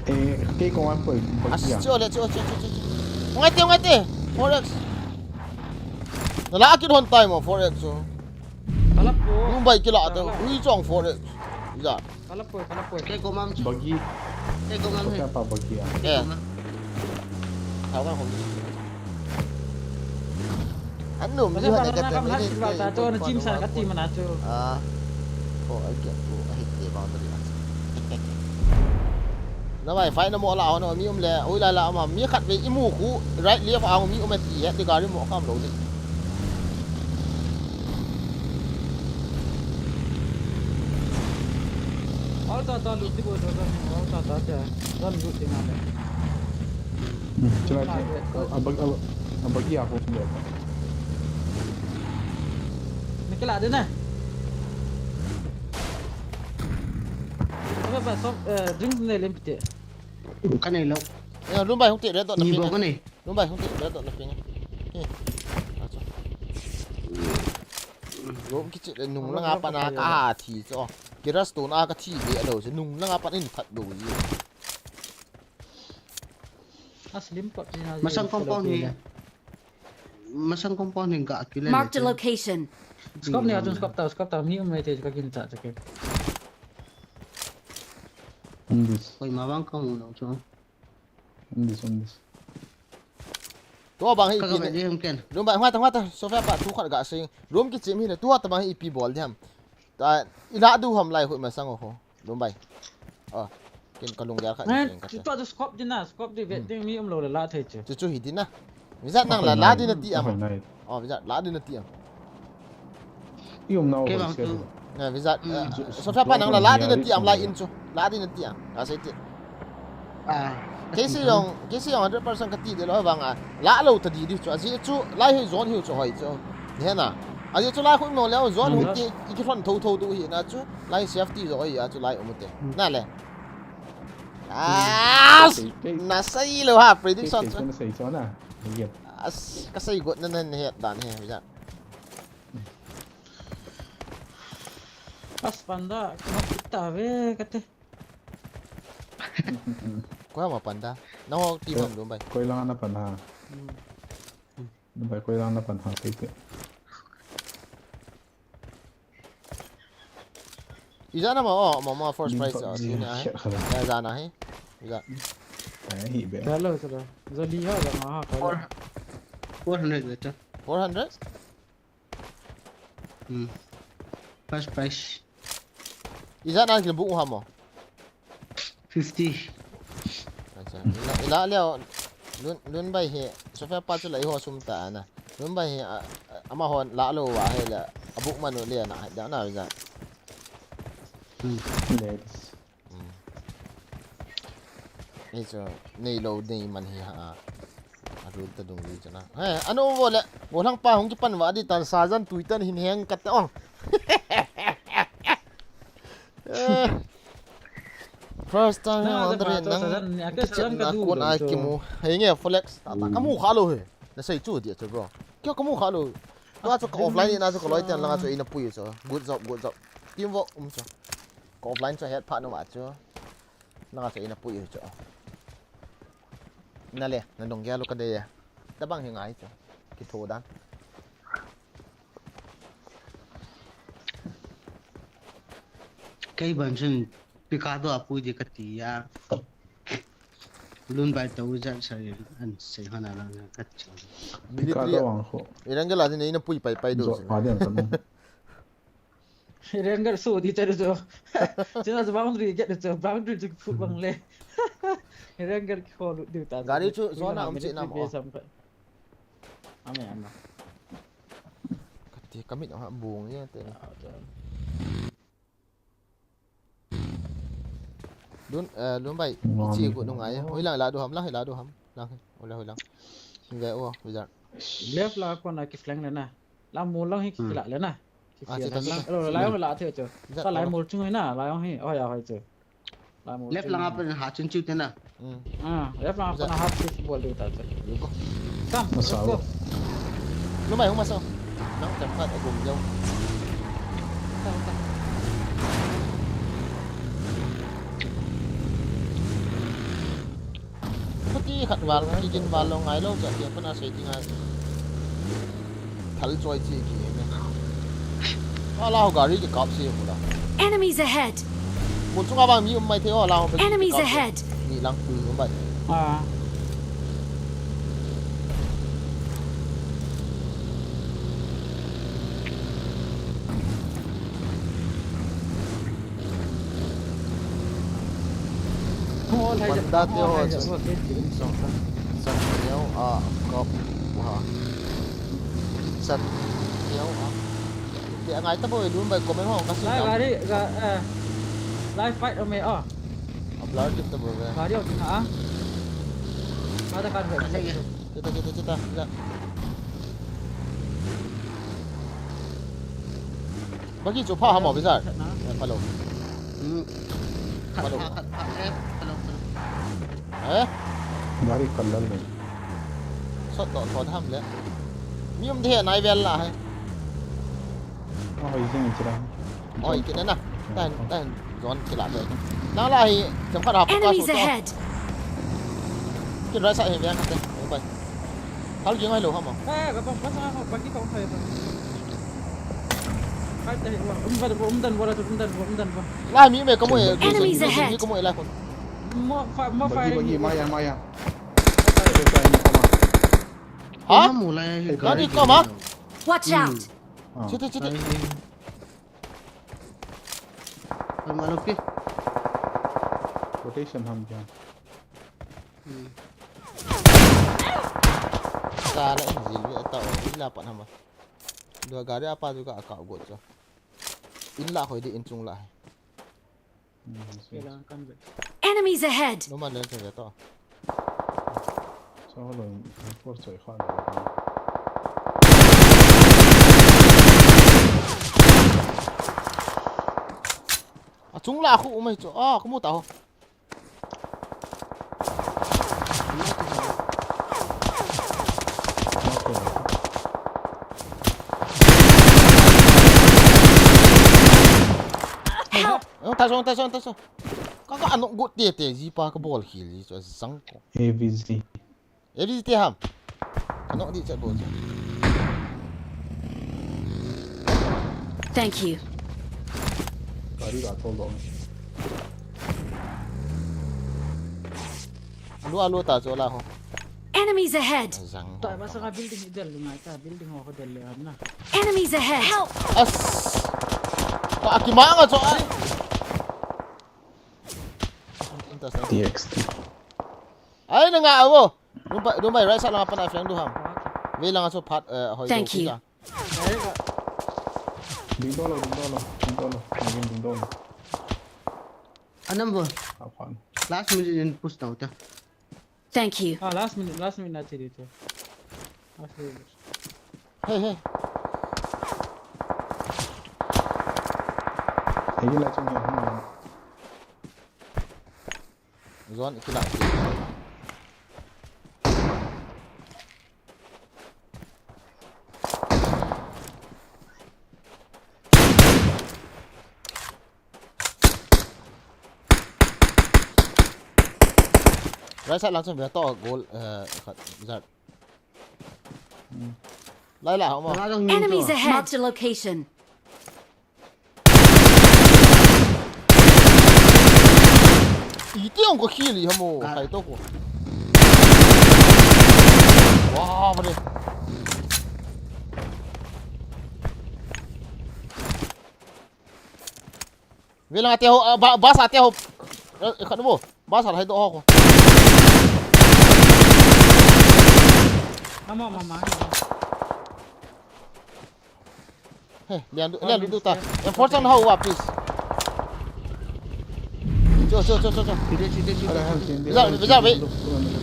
Eh, ke ko an poi. As, cho le, cho, cho, cho, cho. Ngai te, ngai te. Forex. Na la ki hon time forex so. Kalap po. Mumbai kila to. Kalap. Ui chong for it. Ja. Kalap po, kalap po. Kei ko mam chu. Bagi. Kei ko mam he. Kya pa bagi a? Eh. Ko mam. Thau ka hom. Anu mi ha ne ka te mi ne. Masa ka na kam hat ba ta to na jim sa ka ti mana to. Ah. Ko ai ke ko ai te ba ta. Na wi-fi na mo la ho na mi um le, ui la la ma mi khat ve i mu khu right left a mi um e ti he ti gari mo kam lo ni. All ta ta lut ti bo ta ta, all ta ta ta, ta lut ti ma le. Hmm, chula ke, a, a bag, a, a bagi a ho le. Ni kila de na. Abe ba, so, eh, drinks nei lem pite. Ka nei lo. Ya, Lumbai hung te red dot na ping. Ni bo ka nei. Lumbai hung te red dot na ping. Eh. Acha. Rom kichi le nung langa pana ka thi cho. Kira stone a ka thi le alo se nung langa pan in that do ji. Aslim pot ji na. Masang compound ni. Masang compound hin ga kile. Marked a location. Scope ni atun scope ta, scope ta, mi um mai te ka kin cha cha ke. Um this. Koi ma bang ka mu lo cho. Um this, um this. To bang hi ka pi ga ni. Di hum ken. Room ba, hua ta, hua ta, Sophia pa tu khat ga sing. Room ki chim hi le, tu ta bang hi pi bol di ham. Ta, ila du ham lai hui masang ho. Lumbai. Oh, kin ka lunggel khat. Kin ka tu tu scope di na, scope di vet ding mi um lo le la thei chu. Chu chu hi di na. Vizat nang la la di na ti am. Oh, vizat la di na ti am. I um na o. Na vizat. Sophia pa nang la la di na ti am la in chu. La di na ti am. Ka sei ti. Ah. Kei sei jong, kei sei jong hundred percent ka ti de lo bang a. La lo ta di di chu. Aji chu lai hi zone hi chu hoi chu. Ni he na. Aji chu lai khu mo le zone hu ti i ki thon tho tho du hi na chu. Lai safety zo oi a chu lai um te. Na le. Ah, na sei lo ha prediction chu. Na sei chu na. As ka sei got na na het dan he ja. As panda, ka ta ve ka te. Ko ma panda. Na ho ti bom dum bai. Koi lang na pan ha. Dum bai koi lang na pan ha te te. Ijana ma o ma ma first prize a sini a. Ya jana he. Ija. Ai hi be. Hello sir. Jali ha jana ha. Four hundred beta. Four hundred? Hmm. First prize. Ijana ki bu ha mo. Fifty. Acha. Ila ila leo lun lun bai he. Sophia pa chu lai ho sum ta na. Lun bai he ama hon la lo wa he la. Abuk manu le na da na ja. Hmm. Nei chu nei lo nei man hi ha. A rul ta dung ri chana. He, ano vo le. Go lang pa hung ki pan wa di tan sa jan tui tan hin heng kat ong. First time on the ring nang. Ki chet na kon ai ki mu. Hei nge flex. Ta ta ka mu kha lo he. Na sei chu dia chu bro. Kyo ka mu kha lo. Tua chu ka offline na chu ka loi tian langa chu ina pui chu. Good job, good job. Teamwork um chu. Ka offline chu het pha no ma chu. Langa chu ina pui chu. Na le, na dong gya lo ka de ya. Tabang hi ngai chu. Ki tho dan. Kei ban chun Picado a pui di ka ti a. Lun bai tau jan sa an sei hana la ka chu. Picado ang ho. Irang gela din ina pui pai pai do. Jo pa den sa mo. Irang gel so di ta do. Chuna boundary get do. Boundary ju phu bang le. Irang gel ki ho lu di ta. Gari chu zona um chi na mo. Ame ame. Kati kamit ha bung ye te. Lun, eh, lun bai. Chi ku nung ai. Hoi lang la du ham, lang la du ham. Lang. Hoi lang, hoi lang. Ve o, wizard. Left la kona ki flank le na. La mo lang hi ki la le na. Ki flank lang. Lo la la the chu. Ka la mo chung na, la hi. Oh ya, hoi chu. Left lang apa ha chun chu te na. Ah, left lang apa ha chun bol de ta chu. Come, let's go. Lu mai hung ma sao. Nang cham khat a gum jau. Khuti khat val, ki gin val lo ngai lo cha, ki pana sei ti ngai. Thal choi chi ki ne. Ala ho gari kikap si mula. Enemies ahead! Mun chunga vang mi um mai thei o, ala ho gari Enemies kikap si. Ahead! Ni lang, um mai. Ah. Panda te ho chun insung, insung neo a kap uha. Insung neo a. Te angai ta bou, dun bai comment ho kasi. Lai gari, ga, eh, lai fight ome o. A blur dip ta bou ve. Gari o tina a. Mata kan ho. Chita, chita, chita, chita. Bagi chu pha ham o, Bizar? Pha lou. Hmm. Pha lou. Khat pha, khat pha, eh, pha lou, pha lou. Eh? Gari kal lal nei. Sot to, to ham le. Mi um de nai vel la hai. Oh, hoi jing chira. Oi, kit na na. Tan, tan. Zone kila to. Na la hi, jam khat ha. Enemies ahead. Kin rai sa hi veng khat te. Bye. Hal ging ai lo ham. Eh, ka pa, pa sa ka, pa ki tong thai ta. Kai te wa, um ba, um dan wa, um dan wa, um dan wa. Lai mi me ka mo e. Enemies ahead. Mi ka mo e lai ko. Mo fa, mo fa. Bagi, bagi, maya, maya. Ha? Mo lai. Gari ka ma? Watch out. Chita, chita. Rotation ham kya? Hmm. Kala in jil ve ta o, ila pan hama. Dua gari apa juga aka ugot cho. In la hoi di in chung la. Hmm, Enemies ahead! Numa len se ve to. Sa lo in por choi kha. A chung la khu umai cho. A, khu mu ta ho. Help! Ong ta song, ta song, ta song. Ka ka anok got te te ji pa ka bol khil ji cho sang ko. A V Z. A V Z te ham. Anok di chat bol cho. Thank you. Gari ga thol do. Alu alu ta cho la ho. Enemies ahead! Zang. Ta ba sa ka building idel lu ngai ta building ho ko del le am na. Enemies ahead! Help! As. Pa ki ma nga cho ai. T X T. Ai na nga avo. Dum bai, dum bai right side langa pan a flank du ham. Ve langa so phat, eh, hoi. Thank you. Ding do lo, ding do lo, ding do lo. Ding, ding do lo. Anam bo. Aphan. Last minute in push tau ta. Thank you. Ah, last minute, last minute na chiri te. Last minute. Hey, hey. Hey, la chung ya. Zone kila. Right side lang chun ve to goal, eh, khat, zat. Hmm. Lai la ho mo. Enemies ahead! Marked a location. Iti ong ko khili hamo, kai to ko. Wow, mane. Velang ate ho, ah, ba, bus ate ho. Eh, khat bo. Bus a hai do ho ko. Mama, mama. Hey, lian du, lian du ta. Em forsan hau wa, please. Cho, cho, cho, cho, cho. Side, side, side. Beja, beja, be.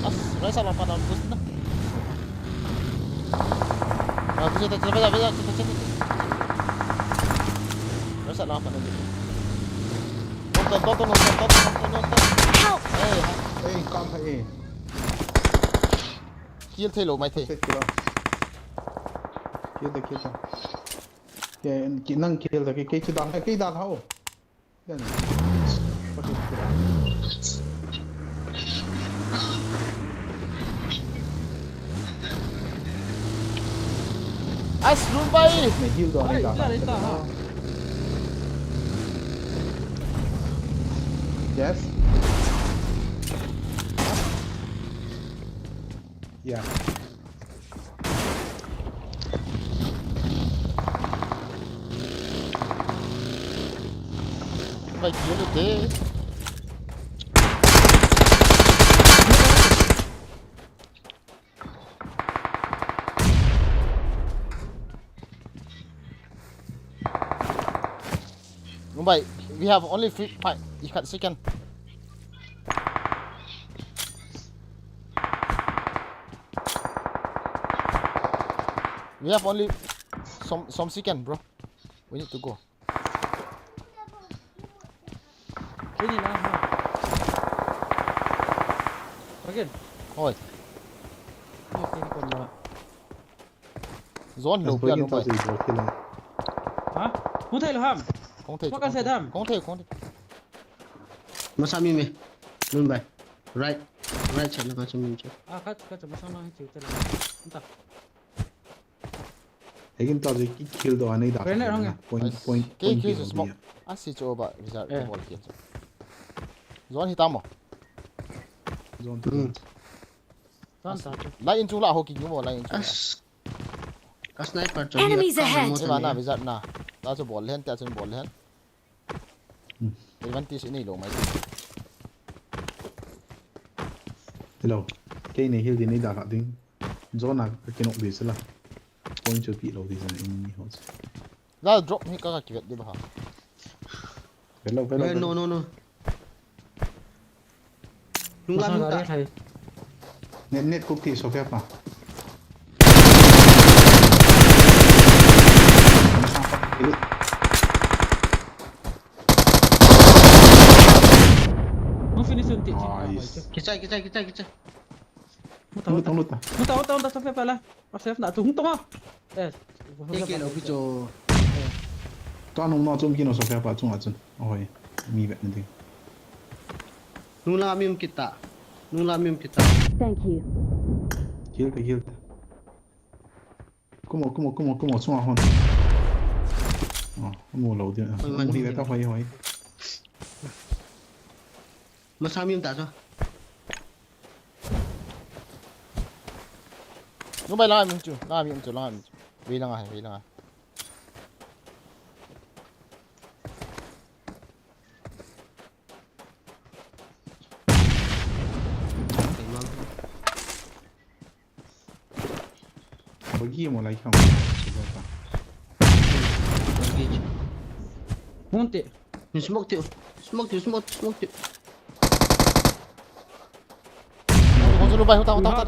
As, rai sa la pa na bus na. Ah, beja, beja, beja, beja, beja. Rai sa la pa na. Tonton, tonton, tonton, tonton, tonton. Help! Hey, ha. Hey, kam hai, hey. Kill thei lou mai thei. Kill ta, kill ta. Ke, ke, nang kill ta, ke, ke chu dal, ke dal hao. Yan. As, Lumbai! May heal doon. Ay, ay, ay, ay. Yes. Yeah. Vai kill the. Mumbai, we have only three, five, ikat second. We have only some, some second, bro. We need to go. Kini na ha. Again. Hoi. Okay, kon na. Zone lo pia lo bai. Ha? Hung thei lo ham? Kong thei. Kong thei, kong thei. Masa mi me. Nun bai. Right. Right side na ka chum min chu. Ah, ka, ka chum masa na chu tela. Nta. Hekin ta je ki kill do anei da. Point, point, point. Ki smoke. Asi chu ba result bol ki chu. Zone hi ta mo. Zone tu. Lai in chung la ho ki mo lai in chung. As. Ka sniper chu. Enemies ahead. Ba na result na. Ta chu bol hen, ta chu bol hen. Advantage inei lo mai ti. Hello. Kei nei heal di nei da kha ding. Zone a ka kinok di sila. Point chu pi lo di sila in ni ho. La drop hi ka ka kivet di ba ha. Hello, hello. No, no, no. Nung la nung ta. Net, net kuk ti so kya pa. Nung finish un ti. Nice. Kichai, kichai, kichai, kichai. Muta, muta, muta. Muta, muta, muta, so kya pa la. Asef na tu hung tong a. Eh. Ke ke lo ki cho. To nung no chum ki no so kya pa chung a chun. Oi. Mi vet ni ding. Nung la mi um kita. Nung la mi um kita. Thank you. Kill ta, kill ta. Kumo, kumo, kumo, kumo chung a hon. Oh, kumo lo dia. Kumo hi vet ta hoi hoi. Masa mi um ta so. Nung bai la mi chu, la mi chu, la mi chu. Wei la ngai, wei la ngai. Bagi mo lai kham. Bagi. Monte. Ni smoke tiu. Smoke tiu, smoke, smoke tiu. Kong sulu bai, huta, huta, huta.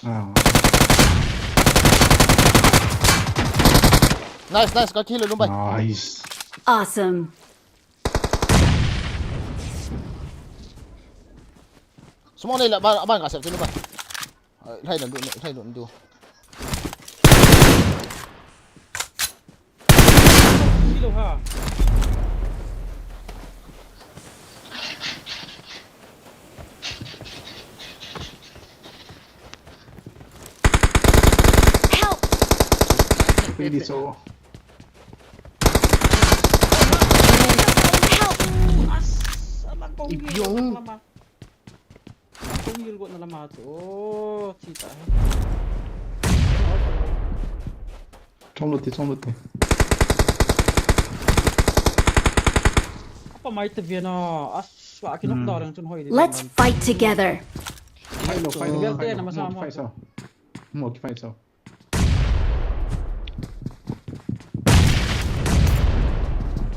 Ah. Nice, nice, ka kill lu bai. Nice. Awesome. Smoke nei la, ba, ba ka sep tu lu bai. Ai, lai la du, lai la du. Silo ha. Help! Pwede so. Help! As, alam kong Ibyong. Lama. Kong yul got na lama chu. Oh, chi ta he. Chong lo ti, chong lo ti. Apa mai te via na. As, wa ki nok da rang chun hoi di. Let's fight together. Fight lo, fight lo, fight lo. Mo ki fight so. Mo ki fight so.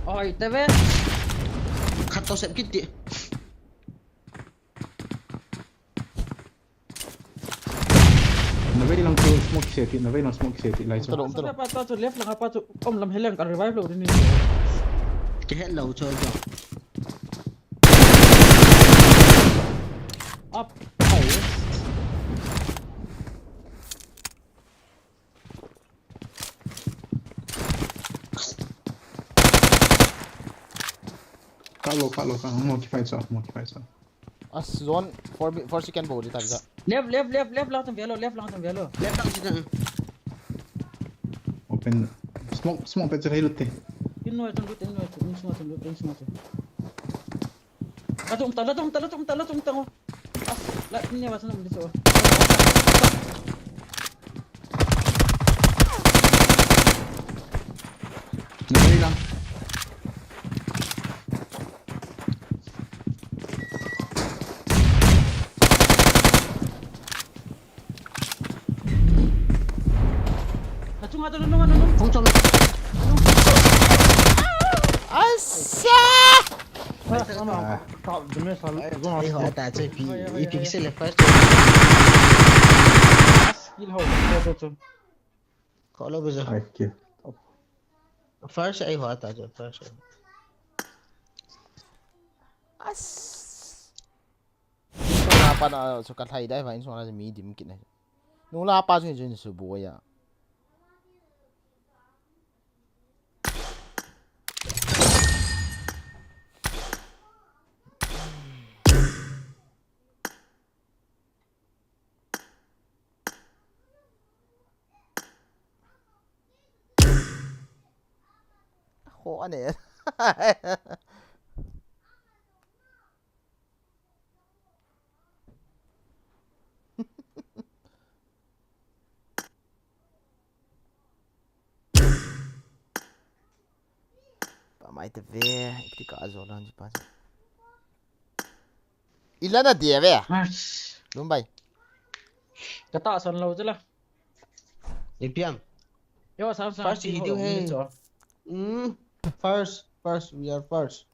Oi, te ve. Khat to sep kit ti. Na vei lang chu smoke se ti, na vei lang smoke se ti lai chu. Umta lo, umta lo. Apa ta chu left lang apa chu om lam heleng ka revive lo ni. Ke het lo chu jo. Up. Ai. Kalo, kalo, kalo. Mo ki fight so, mo ki fight so. As zone four mi-, four second bou di ta ja. Left, left, left, left lang tam velo, left lang tam velo. Left lang tam. Open. Smoke, smoke pe chai lutte. Noi chun lut in, noi chun, in sunga chun lut in, sunga chun. La tum ta, la tum ta, la tum ta, la tum ta. As, la, ni wa chun um di chu. Ni lang. Nachunga to, nunung, nunung. Hung chong. Asa! Ah. Ei, ho, ta, chu, pi, i, pi, se le first. Skill ho, to, to, to. Kho lo, bu, five kill. First, ei, ho, ta, chu, first. As. Nula pa na, so ka thlai dai va in so na mi dim kit na. Nula pa chu chu su bu ya. Ho ane. Pa mai te ve, ipti ka azo lan pa. Ila na dia ve. Lum bai. Ka ta san lo jela. Ipiam. Yo, san san. First, he do he. Mm. First, first, we are first.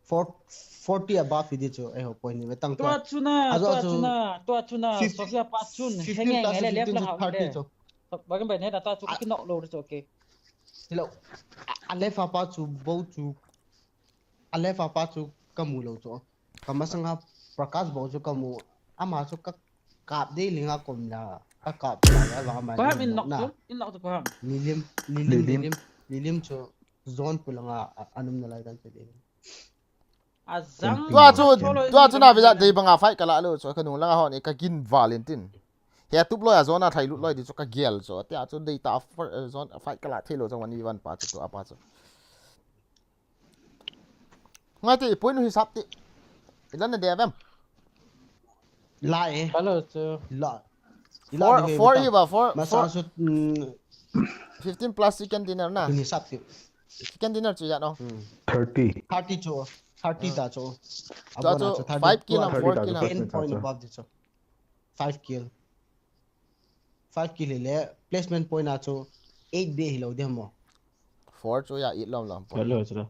Four, forty above hi di chu, eiho point ni ve tang tua. Tua chu na, tua chu na, tua chu na, Sophia pa chun, henge nge le left la ha le. Ba kan bai ne da ta chu ki nok lo chu, okay. Hello. A left pa chu bo chu. A left pa chu ka mu lo chu. Ka masang a Prakash bo chu ka mu. Ama chu ka kap de linga kom la. Ka kap la ya va ma. Ko ham in nok chu, in nok chu ko ham. Nilim, Nilim, Nilim, Nilim chu zone pulanga anum na lai dan chu de. Tua chu, tua chu na vijat dei banga fight kala lo chu ka nung langa hon e ka gin valin tin. He tup loi a zone a thai lut loi di chu ka gel chu. Tia chu dei ta zone fight kala thei lo chu mani van pa chu tu apa chu. Ngai ti point hi sap ti. Ilan na de vem. La e. Hello chu. La. Four, four hi ba, four, four. Fifteen plus chicken dinner na. Ni sap ti. Chicken dinner chu ya no. Thirty. Thirty chu. Thirty ta chu. Tua chu five kill na, four kill na. Ten point above di chu. Five kill. Five kill le placement point a chu eight be hi lo de mo. Four chu ya eight lom lom. Hello chu.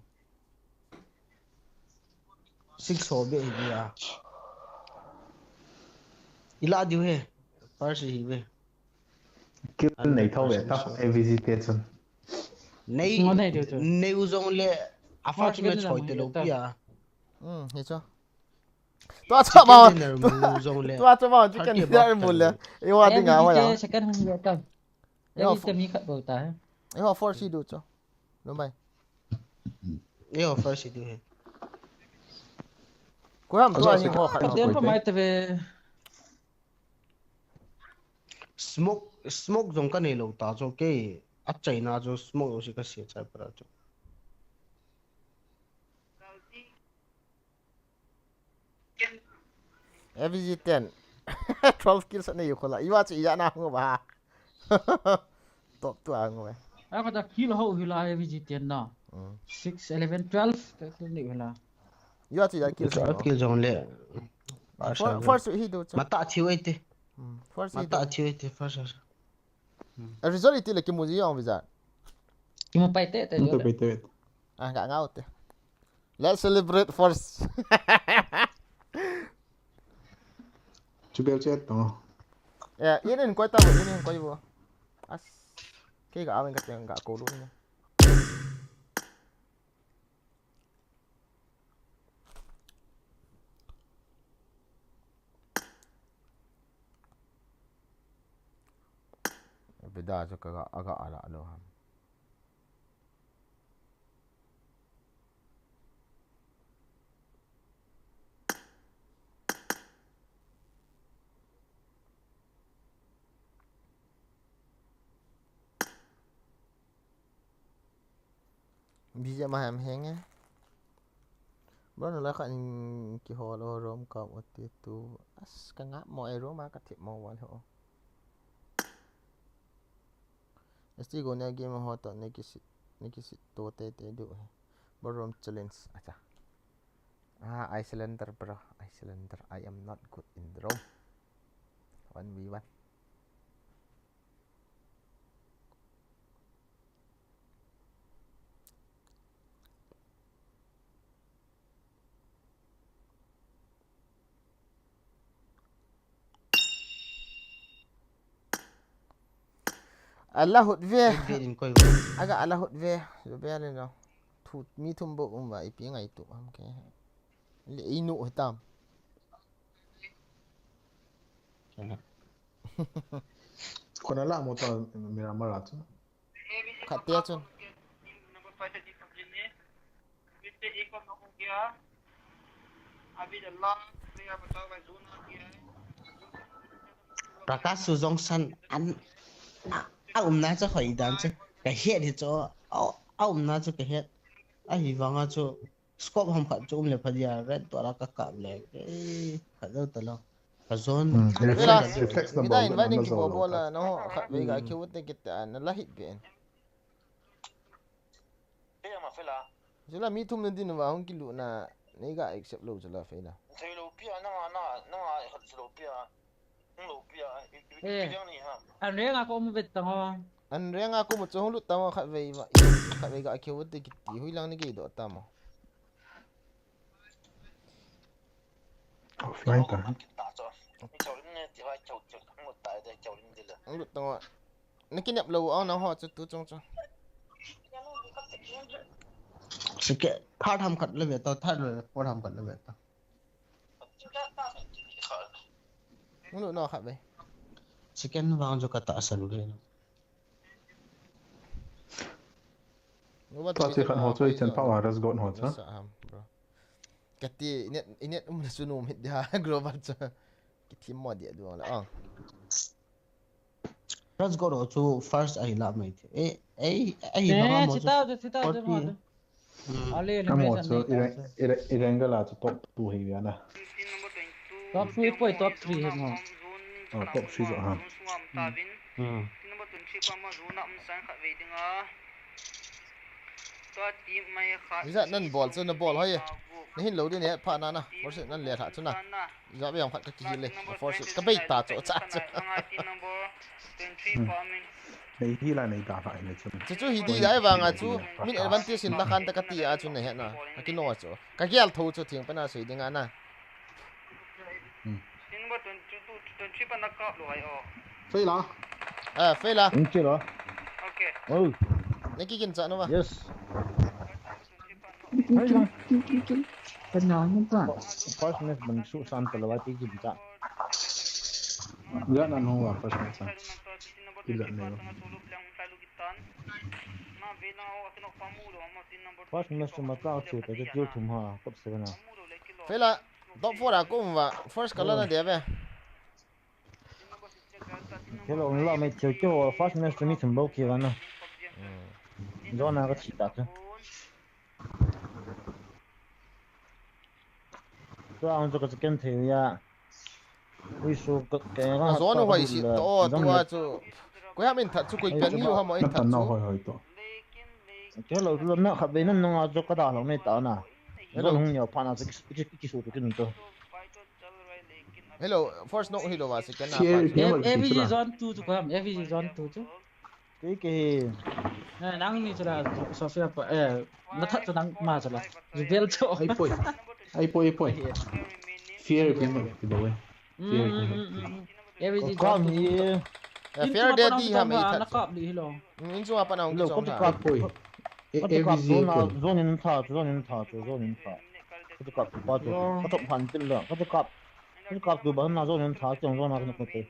Six ho be hi dia. Ila diu he. First hi be. Kill nei thou ve ta A V G te chun. Nei, nei u jong le a first match hoi te lo pia. Hmm, hi chu. Tua chu ma. Tua chu ma chicken dinner mu le. I wa ding a wa ya. Second hung ya ta. Ei ho, te mi khat bou ta he. Ei ho four si du chu. Lo mai. Ei ho four si du he. Ko ham tua hi ho khat. Te pa mai te ve. Smoke, smoke jong ka nei lo ta chu ke. A chaina chu smoke lo si ka sia chai para chu. A V G ten. Twelve kills anei u khola. Iwa chu iya na hung ba. Top two a hung ba. A ka ta kill ho hi la A V G ten na. Mm. Six, eleven, twelve. Ka kill ni hi la. Iwa chu iya kill. Twelve kill jong le. Four, four chu hi du chu. Mata thiu ei te. Mm. Four chu hi du. Mata thiu ei te first. A result iti le kimu ji ong visa. Kimu pai te te. Kimu pai te. Ah, ka ngau te. Let's celebrate first. Chu bel chet to. Eh, in in koi ta, in in koi bo. As. Ke ga awen ka teng ga ko lu ni. Bida chu ka ga, aga ala lo ham. B G M a ham henge. Bro, na la kha in ki hol o rom ka o ti tu. As ka nga mo e rom a ka thip mo wal ho. Esti go ne game ho to ne ki sit, ne ki sit to te te du he. Bro, rom challenge. Acha. Ah, Icelander, bro. Icelander. I am not good in the room. One v one. Ala hut ve. Ei, ve din koi ve. Aga ala hut ve. Zo be ale no. Thu mi thum bo um va ipi ngai tu am ke. Le inu hitam. Kona la mo ta Miramar a chu. Khat te chun. Prakash Sujongsan an a, a umna chu hoi dan chu ka het hi chu a, a umna chu ka het. Ahivanga chu scope ham khat chu um le pha dia red to la ka kap le. Eh, khat lo ta lo. Ka zone. Hmm, reflex, reflex na bol na zone lo. Ina invite ki bol bol la no khat ve ga kiu te kit ta na la hit be. Chula mi thum na din va hung kilu na nei ga accept lo chula fe na. Thei lo pia na nga na na nga hal lo pia. Hung lo pia. Eh. Pia ni ha. An renga ko mu vet ta ho. An renga ko mu chu hung lut ta mo khat ve va. Khat ve ga kiu te kit ti hui lang ni ge do ta mo. Offline ta. Hung lut ta mo. Na kinep lo ang na ho chu tu chung chung. Sike, third ham khat le ve ta, third le fourth ham khat le ve ta. Hung lut no khat ve. Second vang chu ka ta san ve. Tua chi khan ho chu i chen pha wa ras got ho cha. Sa ham, bro. Kati net, net um na chu nom hit dia global cha. Ki thim mo dia du la ang. Ras got ho chu first ahi la mai the. Eh, eh, ahi la mo chu. Chita, chita, chita. Ale, amo chu i rank, i rank, i rank la chu top two hi ya na. Top two poi, top three hi mo. Oh, top three jo ha. Hmm. Visa nan bol chu na bol hoi. Na hin lo din he pha na na. Force nan le tha chu na. Visa ve ang khat ka ki le. Force ka bei ta chu cha chu. Nei hi la nei ta pha hi le chu. Chu chu hi di dai vanga chu. Min advantage in la khan ta ka ti a chu na he na. Ka ki no chu. Ka gel tho chu thing pa na sei ding a na. Hmm. Number twenty-two, twenty-three pa na kap lo ai o. Fei la. Ah, fei la. Ing chi lo. Okay. Oh. Na ki kin cha no ba? Yes. Fei la. Ka na no ba? First match ban su san ta lo ba ti kin cha. Ya na no ba first match san. Ila ne lo. First match ma ka chu ta chu thum ha top seven a. Fei la. Top four a kum va, first ka la na dia ve. Hello, la mai thil ke ho first match to mi thum bou ki va na. Hmm. Zona ka chi ta chu. Tua ang chu ka second thei ya. Ui su ka ke nga. Zona hoi si to tua chu. Ko ya min that chu ko pen ni ha mo in that chu. Hoi hoi to. Hello, lo na kha ve nan nung a chu ka da lo me ta na. Hello. Zona hung ya pha na chu ki su tu kin to. Hello, first knock hi lo va second na. F V G zone two chu kam, F V G zone two chu. Kei kei. Eh, nang ni chu la, Sophia pa, eh, na that chu nang ma chu la. Rebel chu. Ai poi. Ai poi, ai poi. Fear kei ma, kei ba we. Fear kei ma. F V G zone two. Fear de di ha mai that. Na kap li hi lo. Min chu apa na hung chu. Ai poi. Kati kap zone a, zone in tha chu, zone in tha chu, zone in tha. Kati kap pa chu, ka top han til la, kati kap. Kati kap tu ba na zone in tha chu, zone a kan ko te.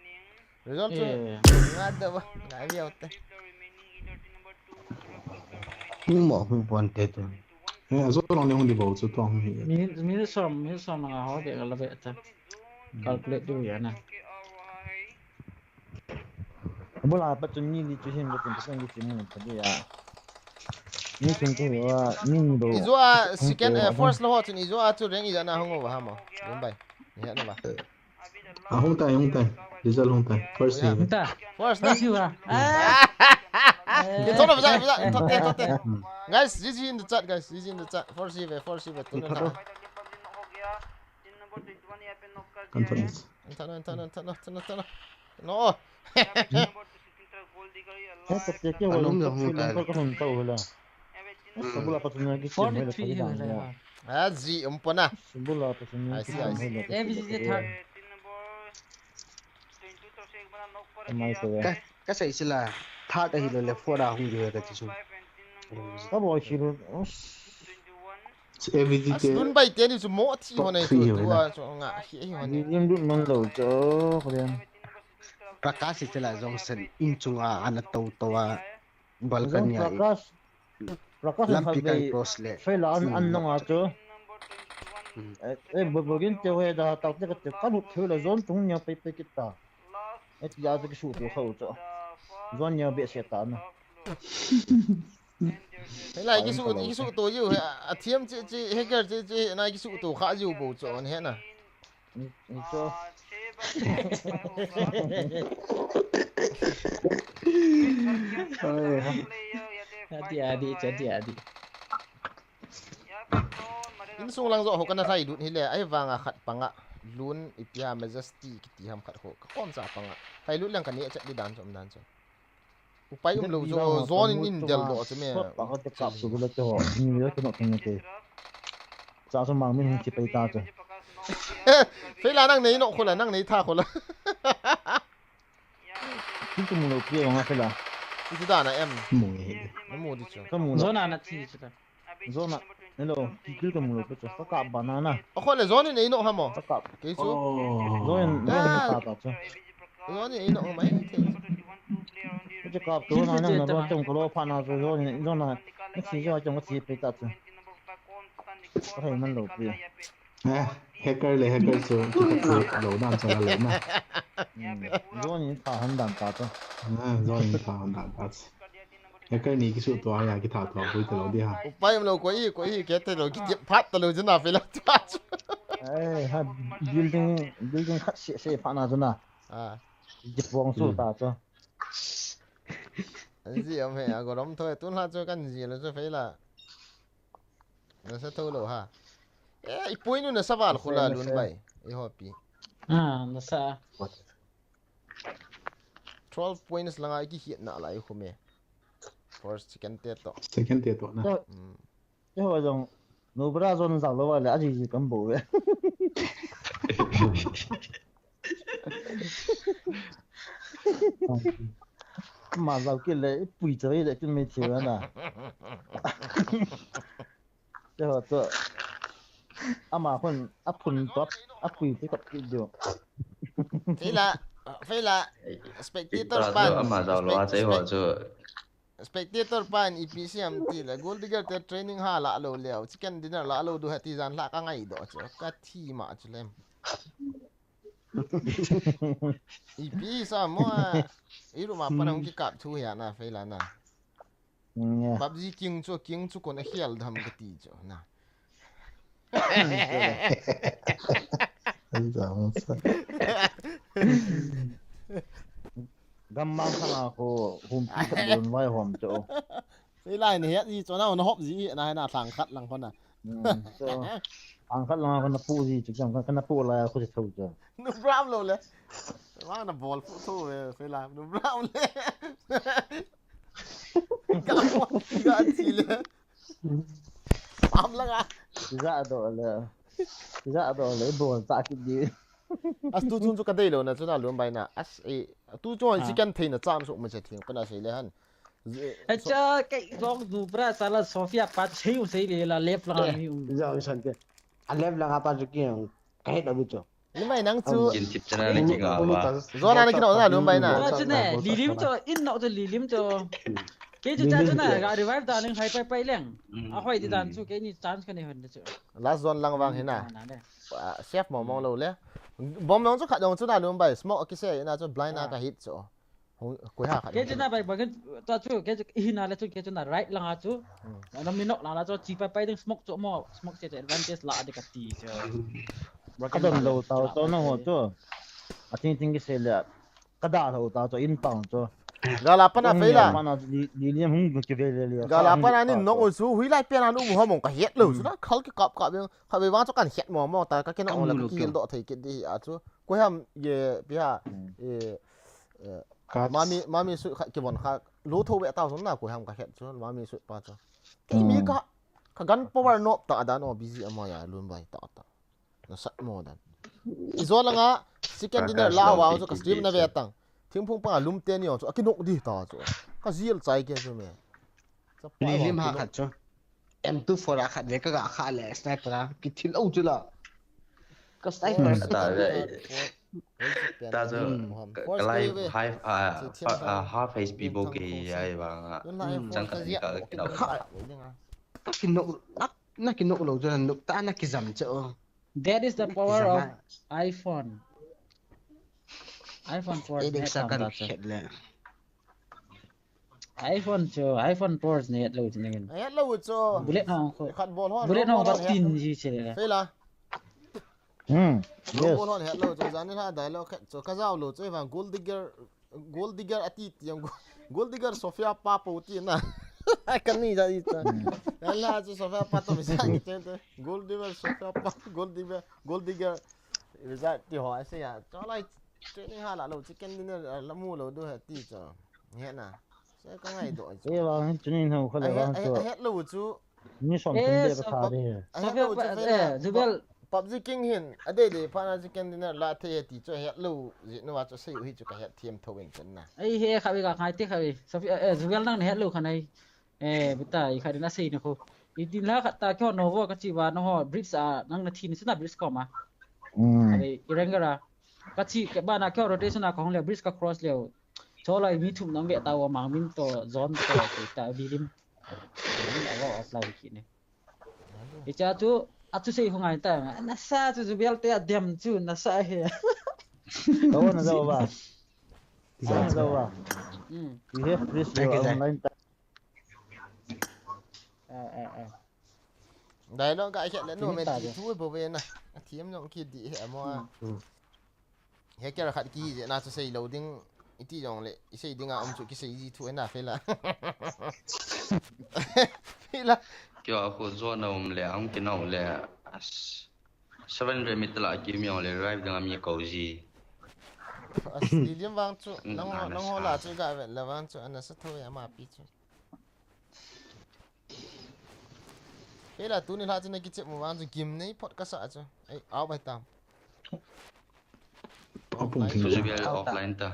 Result chu nga da ba, nga vi au te. Hung mo, hung pon te tu. Eh, zone long ne hung di bo chu tong hi. Mi, mi som, mi som nga ho de la ve ta. Calculate du ya na. Bula pa chu ni li chu hin lu tin chu ni chu mun pa dia. Ni chun tu wa, ni ni do. Ijo a second, eh, first lo ho chun ijo a chu rank ijat na hung uva ha mo. Dun bai. Ni hena ba. A hung tai, hung tai. Result hung tai. First ni. Hung tai. First na. First ni ba. Ah. Ni thot na, thot na, thot na. Hmm. Guys, G G in the chat, guys. G G in the chat. First ni ve, first ni ve. Tu na. Ni thot na. Kan thot na. Thot na, thot na, thot na, thot na, thot na. No. He, to ke ke wala, to ke wala, to ke wala. Sabula pa tunya ki sim wala pa dan ya. Ah, ji um pona. Sabula pa tunya ki sim wala. A V G third. Amai ko ya. Ka, ka sai sila third ahi lo le four a hung ji ka chi su. Ka bo shi lo. A V G te. Dun bai te ni chu mo thi ho nei chu tu a chu nga hi hi ho nei. Ni dun man lo cho ko ya. Prakash hi chela jong sen in chunga ana to to a balcony a. Prakash, Prakash lampi kan cross le. Fela an, an nong a chu. Hmm. Eh, eh, bo, bo gin te he da ta te ka te ka lut thei le zone chung nia pai pai kit ta. Eh, ya te ki su tu khau chu. Zone nia be se ta na. Hela ki su, ki su to ju, a thiam chi chi, hacker chi chi, na ki su to kha ju bo chu an he na. Ni, ni cho. Adi, adi, cho adi, adi. Insung lang jo ho kana lhai lut hile, ahivanga khat panga, lun ipia majesty kiti ham khat ho, ka kom sa panga. Lhai lut lang kani chat di dan chom dan chom. Upai um lo chu, zone in in del doh chu me. Sot pa ka te kap chu la chu ho. Ni le chu no thing te. Cha chu mang min hung chi pai ta chu. Fela nang nei no khola, nang nei tha khola. Kin chu mu lo pi nga Fela. Chu da na em. Mu e. Mu di chu. Ka mu lo. Zone a na thi chu ta. Zone a, hello, kikil ka mu lo pe chu, ka kap banana. A khole zone in ei no ha mo? Ka kap. Kei chu. Oh. Zone in, zone in ta ta chu. Zone in ei no ha mai. Ka che kap chu na nang na lo chong ka lo pha na chu zone in, zone a, na thi zone chong ka thi pe ta chu. Ka hai man lo pe. Eh, hacker le hacker chu, chu lo dan chu la le na. Hmm. Zone in tha han dan ta chu. Ah, zone in tha han dan ta chu. Hacker ni kisu tua ya kitha tua pui ta lo di ha. Upai um lo ko i, ko i ke te lo ki jep phat ta lo jina Fela tua chu. Eh, ha building, building khat se se pha na jina. Ah. Jep wong su ta chu. An ji am he a gorom thoi tun la chu kan ji lo chu Fela. Na sa tho lo ha. Eh, i pui nu na sa val khu la lun bai. I hopi. Ah, na sa. Twelve points langa i kihiatna lai khu me. First, second te to. Second te to na. To, mm. Te ho jong, no bra zone jao lo va le, a ji ji kam bo ve. Ma jao kit le, i pui cha ve le, kin me thi ve na. Te ho chu. Ama khun, a phun top, a pui pui top ki jo. Fela, Fela, spectator pan, ama jao lo a spec-, che ho spec-, chu. Spectator pan ipi siam ti le, Gold Digger te training ha la lo leo, chicken dinner la lo du ha ti jan la ka ngai do chu, ka thi ma chu lem. Ipi sa mo a, i room a pan hung kikap thu hi a na, Fela na. Nge. PUBG king chu, king chu kon a hial dam ka ti chu na. An jam sa. Gammang khanga khu humpi khat lon vai hom chu. Sei lai ni het ji chu na, na hop ji na, na thang khat lang khona. Hmm, so, thang khat lang khona pu ji chu, kan, kan pu lai khu ji tho chu. Nu bram lo le. Wa na bol pu tho ve, sei la, nu bram le. Ga, ga chi le. Pam langa. Tija do le. Tija do le, bol ta kit di. As tu chun chu ka dei lo na chu na lum bai na. As e, tu chun si kan thei na cham su ma che thing pa na sei le han. Acha, kei jong du bra cha la Sofia pa sei u sei le la lep langa mi u. Jong san ke. A lep langa pa chu ki ka het lo bi chu. Ni mai nang chu. Kin tip chana na ki nga ba. Zona na ki na lum bai na. Chu ne, lilim chu, in no chu lilim chu. Kei chu cha chu na, ga revive da ning hai pai pai leng. A hoi di dan chu, kei ni chance ka nei hon chu. Last zone lang vang hina. Safe mo mo lo le. Bom nong chu khat dong chu na lum bai. Smoke ki se na chu blind na ka hit chu. Koi ha khat. Kei chu na bai bai, tua chu kei chu i hina le chu kei chu na right langa chu. Na mi nok la la chu chi pai pai ding smoke chu mo, smoke che chu advantage la de kati chu. Ka don lo tao to na ho chu. A ting ting ki se le. Ka da lo tao to in town chu. Gala pana fela. Pana li li hung ki ve le le. Gala pana ni nok chu hui lai pena nu ho mong ka het lo chu na khal ki kap kap. Kha ve vang chu kan het mo mo ta ka ke na ong la ki do thei ki di a chu. Ko ham ye pi ha. E Mami, mami sut kha kivon kha. Lu tho ve tao sum na ko ham ka het chu, mami sut pa chu. Kei mi ka, ka gun power nop ta dan o busy ama ya lun bai ta ta. Na sat mo dan. I zo langa, second dinner la wa chu ka stream na ve tang. Thingphung pa lum te ni o chu, a kinok di ta chu. Ka zil chai ke chu me. Li lim ha khat chu. M two four a khat ve ka ga kha le sniper a ki thil o chu la. Ka sniper ta ve. Ta chu ka live high half H P bo ke ai ba nga. Chang ka ka ka. Ka ki nok na ki nok lo chu na nuk ta na ki jam chu. That is the power of iPhone. iPhone four. Ei dek sa kan khet le. iPhone chu, iPhone four ni het lo chu nangin. Het lo chu. Bullet hong ko. Khat bol hon. Bullet hong ko tin ji che le. Fela. Hmm. Yes. Bol hon het lo chu, jani la dialogue khat chu ka jao lo chu, vang gold digger, gold digger ati ti yang gold digger Sofia pa po ti na. Kan ni ja i ta. Ala chu Sofia pa to bisa ki chen te. Gold digger Sofia pa, gold digger, gold digger. Bisa ti ho ase ya. Cho lai training ha la lo chicken dinner la mu lo do ha ti cho. He na. Sai ka ngai do. E vang hin chunin ho kha le vang chu. Het lo chu. Ni som tin de ka tha de. Jubel. PUBG King hin a de de pa na chicken dinner la the ti chu het lo ji no wa chu sei u hi chu ka het thiam tho in chen na. Ei he kha ve ka ngai te kha ve. Jubel nang het lo kha nai. Eh, bita, i kha din a sei ni ko. I din la khat ta kyo no vo ka chi va no ho bridge a nang na thi ni chu na bridge ko ma. Are, i reng gara. Ka chi ke ba na kyo rotation a ka hong le bridge ka cross le. Cho lai mi thum nang ve ta wa mang min to zone to ke ta bi lim. Min a wa offline ki ni. I cha chu, a chu sei hong ai ta. Na sa chu Jubel te a dem chu na sa he. Ko na zo ba. Ko na zo ba. Hmm. We have this online. Dialogue ka khet le no me ti thu bo ve na. A thiam jong ki di he mo a. He kera khat ki je na chu sei lo ding i ti jong le i sei ding a um chu ki sei ji thu na fela. Fela. Kyo a khu zo na um le ang ki no le. As. Seven ve mi tala ki mi ong le drive ding a mi ko ji. As li liam vang chu nang nang ho la chu ga ve la vang chu ana sa tho ya ma pi chu. Kei la tuni la chu na kichep mu vang chu gim nei phot ka sa chu. Ei, au bai tam. Offline ta.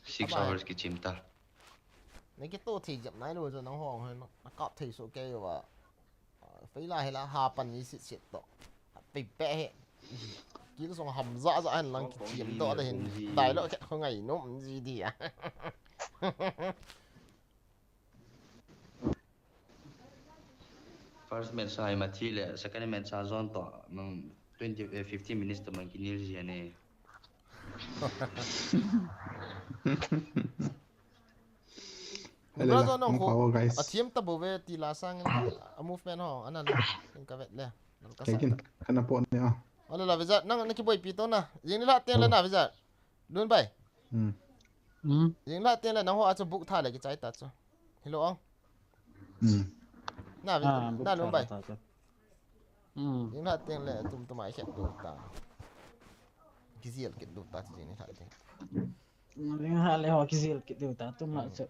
Six hours kichim ta. Na kito thei jep nai lo chu nang ho hoi na kap thei so kei wa. Fela hela ha pan ni sit sit to. Pe pe he. Kil song ham za za hen lang kichim to da hin. Dialogue khat ho ngai nom ji di a. First match sa ima thi le, second match sa zone to, mang twenty, eh, fifteen minutes to mang kinil ji ane. Hello, Bra zone nang ko, a thiam ta bo ve ti la sang a movement ho, ana lo, in ka vet le. Nang ka sa. Kana po ne a. Ala la Vizar, nang na kiboi pi to na. Jing ni la teng le na Vizar. Lun bai. Hmm. Hmm. Jing la teng le nang ho a chu book tha le kichai ta chu. Hello ang. Hmm. Na vi, ah, na Lun bai. Jing la teng le tum tum ai khet do ta. Kizial kit do ta chu jing ni la teng. Jing la le ho kizial kit do ta tum la chu.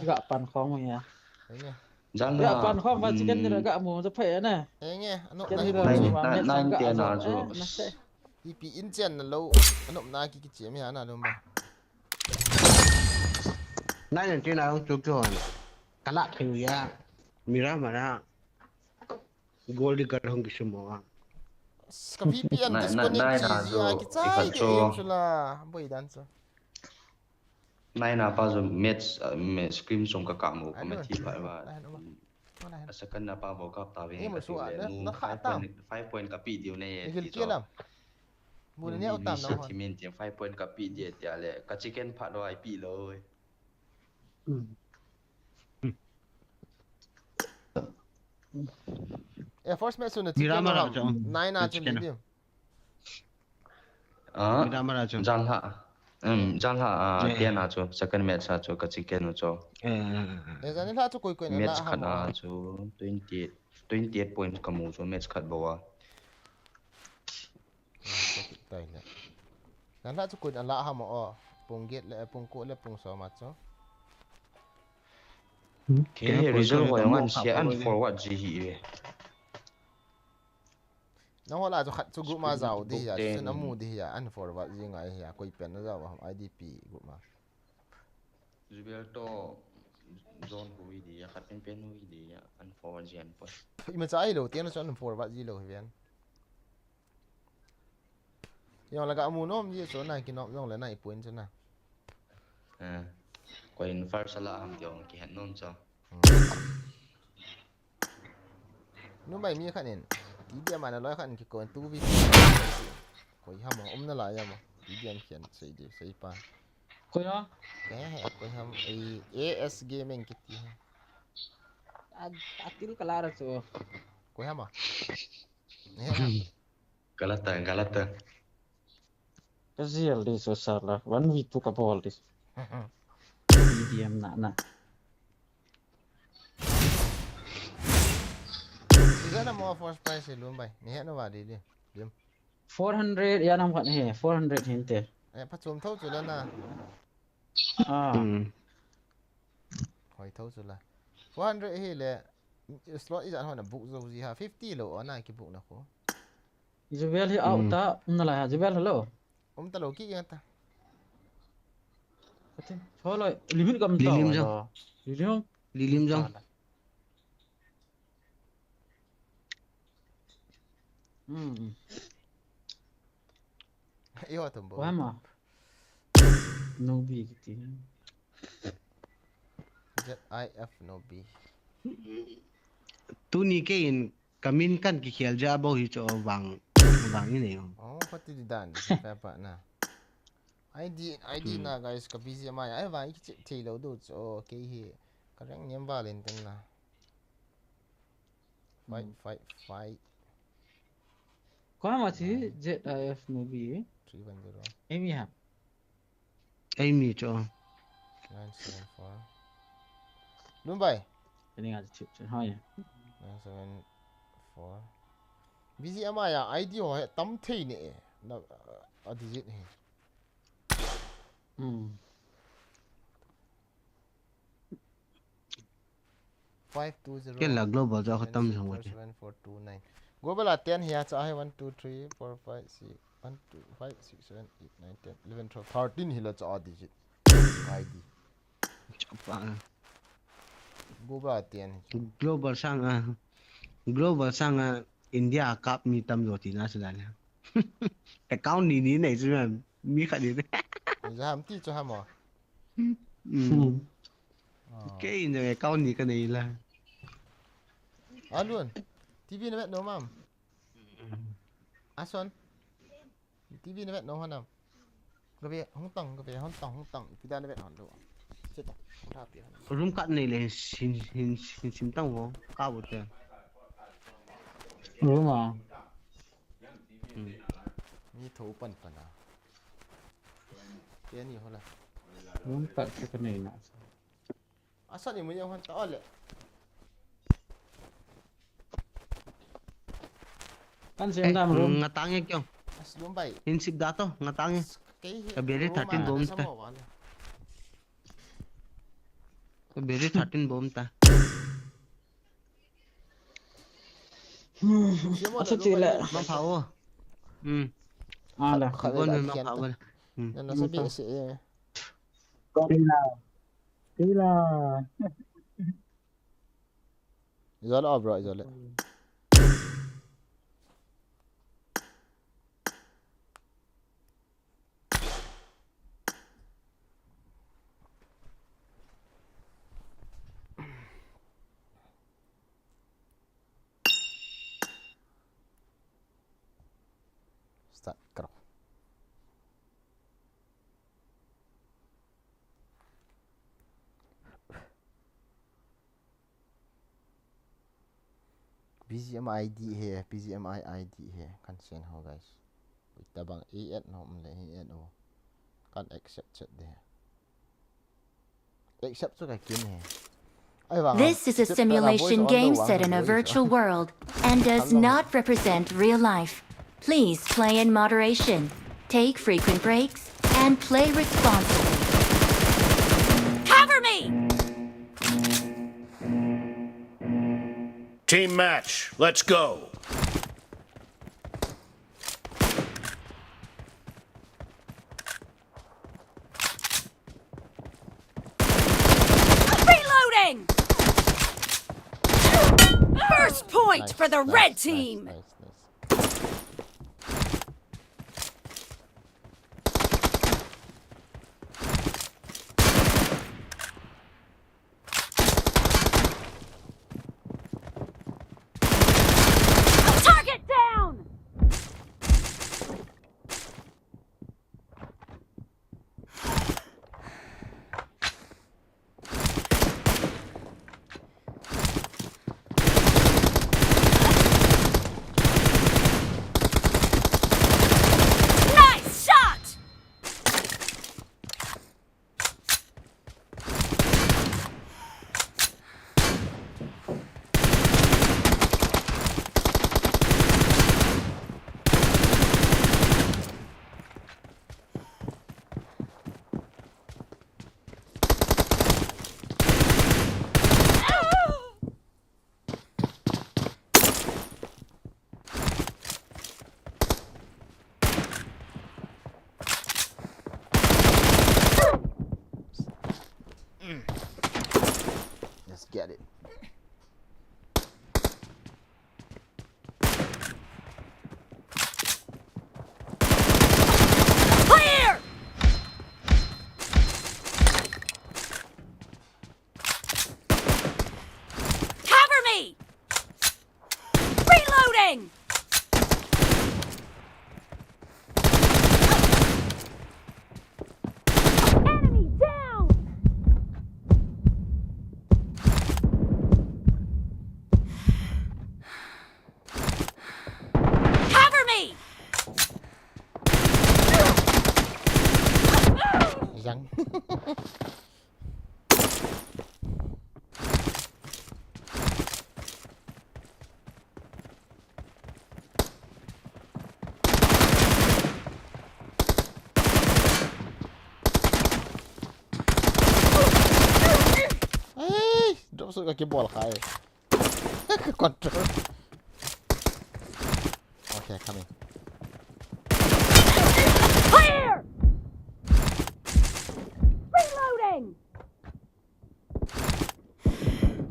Ga pan khong ya. Ga pan khong ba chicken ni ga mo ja phai na. Enge, ano na hi. Nine, nine, ten a chu. Ipi in chen na lo, anop na ki kichia mi ana lom ba. Nine and ten a hung chuk chu hon. Kala thei ya. Mira mara. Gold digger hung kisum mo a. Ka V P N disconnect ji a kichai ke chu la. Boi dan chu. Nine a pa chu match, uh, match screen sung ka kap mo ka match hi ba ba. A second a pa bol kap ta ve ka ti le nu five point, five point ka pi diu ne ti chu. Bun ni autam na hon. Thimin tin five point ka pi dia tia le. Ka chicken phat lo ai pi lo. Eh, first match na chicken. Nine a chu ni dia. Ah, Miramar a chu. Janlha. Um, janlha, ah, ten a chu, second match a chu, ka chicken u chu. Eh, janlha chu koi koi na match khat a chu, twenty, twenty-eight points ka mu chu, match khat bou a. Janlha chu koi na la ham o, pung get le, pung ko le, pung som a chu. Kei he result ho jong an sia an forward ji hi e. Nangho la chu khat chu group ma jao di hi a, chun amu di hi a, an forward ji ngai hi a, koi pen na jao ham I D P group ma. Jubel to zone hui di a, khat pen pen hui di a, an forward ji an pa. Ima cha ai lo, tian chu an forward ji lo hi ven. Jong la ka amu nom ji chu na ki nom jong le na i point chu na. Eh, koi in first la ham jong ki het nom chu. Nu mai mi khan in, ti dia mana loi khan ki kon tu vi. Koi ham um na la ya ma. Ti dia khian sei di sei pa. Koi a? Ke he koi ham e A S Gaming kiti ha. A, atil kalara chu. Koi ham a? Ne ha. Galata, galata. Ka jel di so sala, one v two ka bol di. Medium na na. Iga na mo first prize hi lum bai. Ni he no va di di. Lum. Four hundred ya nam khat he, four hundred hin te. Eh, pa chum tho chu la na. Ah. Hmm. Hoi tho chu la. Four hundred hi le, slot ijat hon a book jo ji ha, fifty lo ona ki book na ko. Jubel hi out ta, um na la ha, Jubel hello. Um ta lo ki yang ta. Ate, cholo, limit kam ta. Lilim jong. Lilim. Lilim jong. Hmm. Iyo tum bo. Wama. Nobi kiti. Z I F Nobi. Tuni kei in kamin kan kikhel ja bo hi chu vang, vang ni nei. Oh, pati di dan, pa pa na. I D, I D na guys, ka B G M I, ai vang kichep thei lo do chu, kei hi ka rank nem valin ten na. Fight, fight, fight. Koi ham a chi Z I F Nobi. Three one zero. Emi ha. Emi cho. Nine seven four. Lum bai. Ini nga chip chip ha ya. Nine seven four. B G M I a I D ho he tam thei ne e. Na, a digit he. Hmm. Five two zero. Kei la global jo khatam jong wati. Seven four two nine. Global a ten hi a cha hi one two three four five six, one two five six seven eight nine ten eleven twelve thirteen hi la cha a digit. I D. Chapa. Global a ten hi. Global sang a. Global sang a India a kap mi tam jo ti na sa dan. Account ni ni nei chu mi khat ni. Jam ti chu ha mo. Hmm. Kei in jong account ni ka nei la. Alun. T V na vet nom am. Ason. T V na vet nom ham. Ka ve hung tong, ka ve hung tong, hung tong. Ti da na vet hon lo. Che ta. Hung tha pi hon. Room kat nei le hin, hin, hin sim tang vo. Ka vo te. Room a. Hmm. Mi tho pan pan a. Ke ni ho la. Room kat se ka nei na. Asa ni mo yang han ta le. Kan sem dam room. Nga tang e kyo. As lum bai. Hin sip da to, nga tang e. Kei hi ka beri room thirteen a bom ta. Sa mo wa le. Ka beri thirteen bom ta. Acha ti le. Ma pha o. Hmm. Ala. Bon ma pha o. Hmm. Na na sa bi si e. Kila. Kila. Izole o bro, izole. Start karo. P G M I D he, P G M I I D he. Kan send ho, guys. Tabang A N no, um le A N o. Kan accept chet de. Accept chu ka kin he. Ai vang. This is a simulation game set in a virtual world and does not represent real life. Please play in moderation, take frequent breaks, and play responsibly. Cover me! Team match, let's go! Reloading! First point for the red team! Nice, nice, nice. Target down! Nice shot! Let's get it. Clear! Cover me! Reloading! Enemy down! Cover me! Yang. Ai, drop sut ka kibol khai. Control. Okay, coming. Clear! Reloading!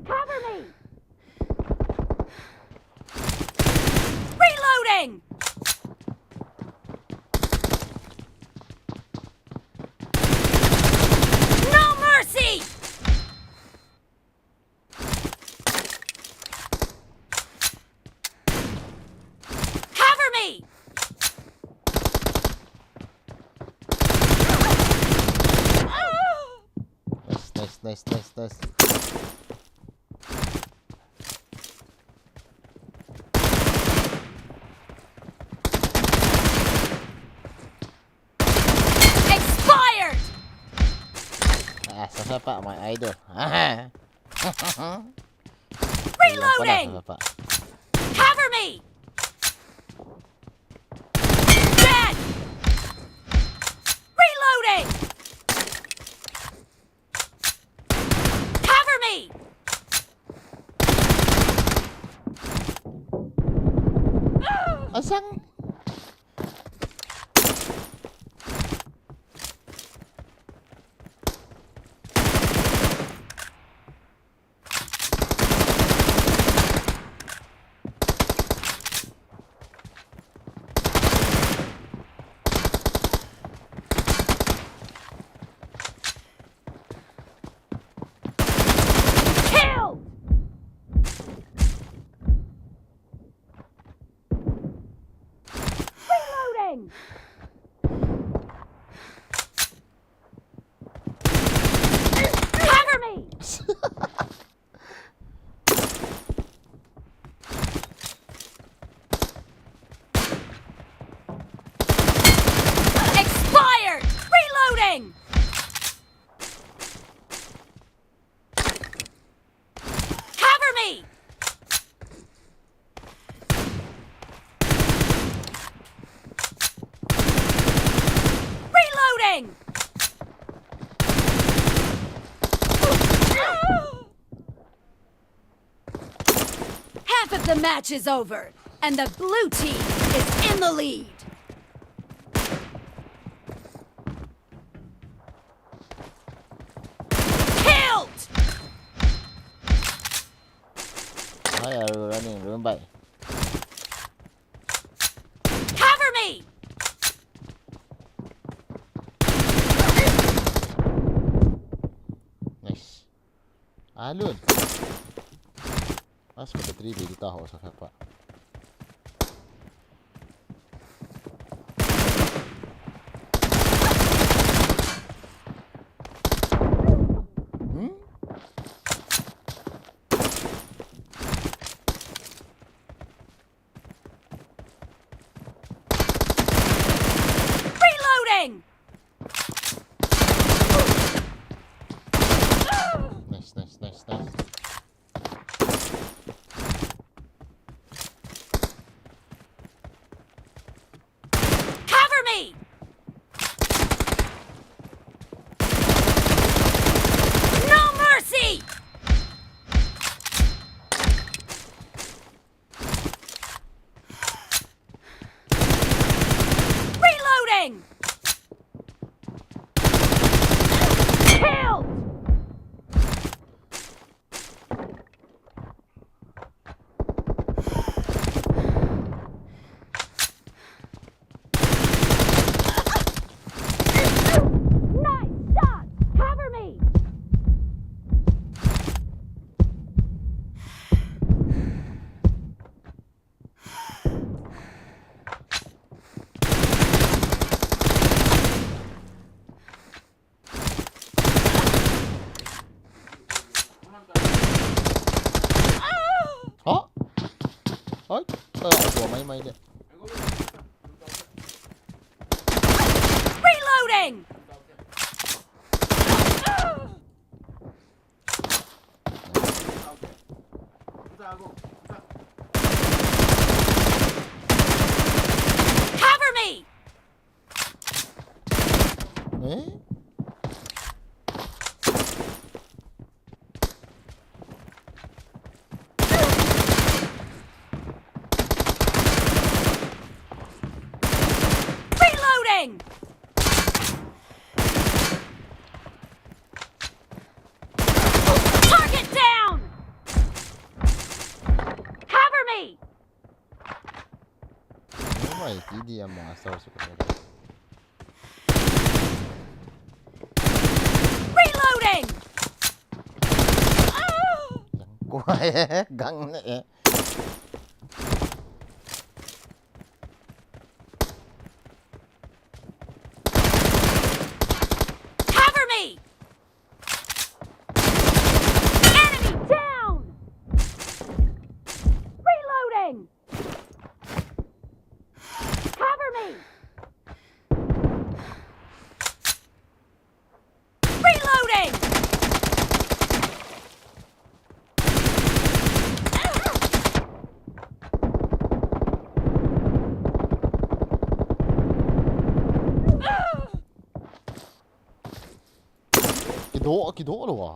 Cover me! Reloading! No mercy! Cover me! Nice, nice, nice, nice, nice. Expired! Ah, Sasapa, my idol. Reloading! Sasapa. Cover me! Dead! Reloading! Cover me! Asang. The match is over, and the blue team is in the lead. Killed! Why are you running? Run by. Cover me! Nice. Alun. Mas ko three B di ta ho sa pa. Hmm? Reloading! Nice, nice, nice, nice. Cover me! No mercy! Reloading! Killed! Nice shot! Cover me! Ha? Oi, eh, tua mai mai le. Reloading! Cover me! Eh? Reloading! Target down! Cover me! Oh my, T D M master super. Reloading! Gang ne eh. Cover me! Enemy down! Reloading! Cover me! Reloading! Kidoh, kidoh lou a.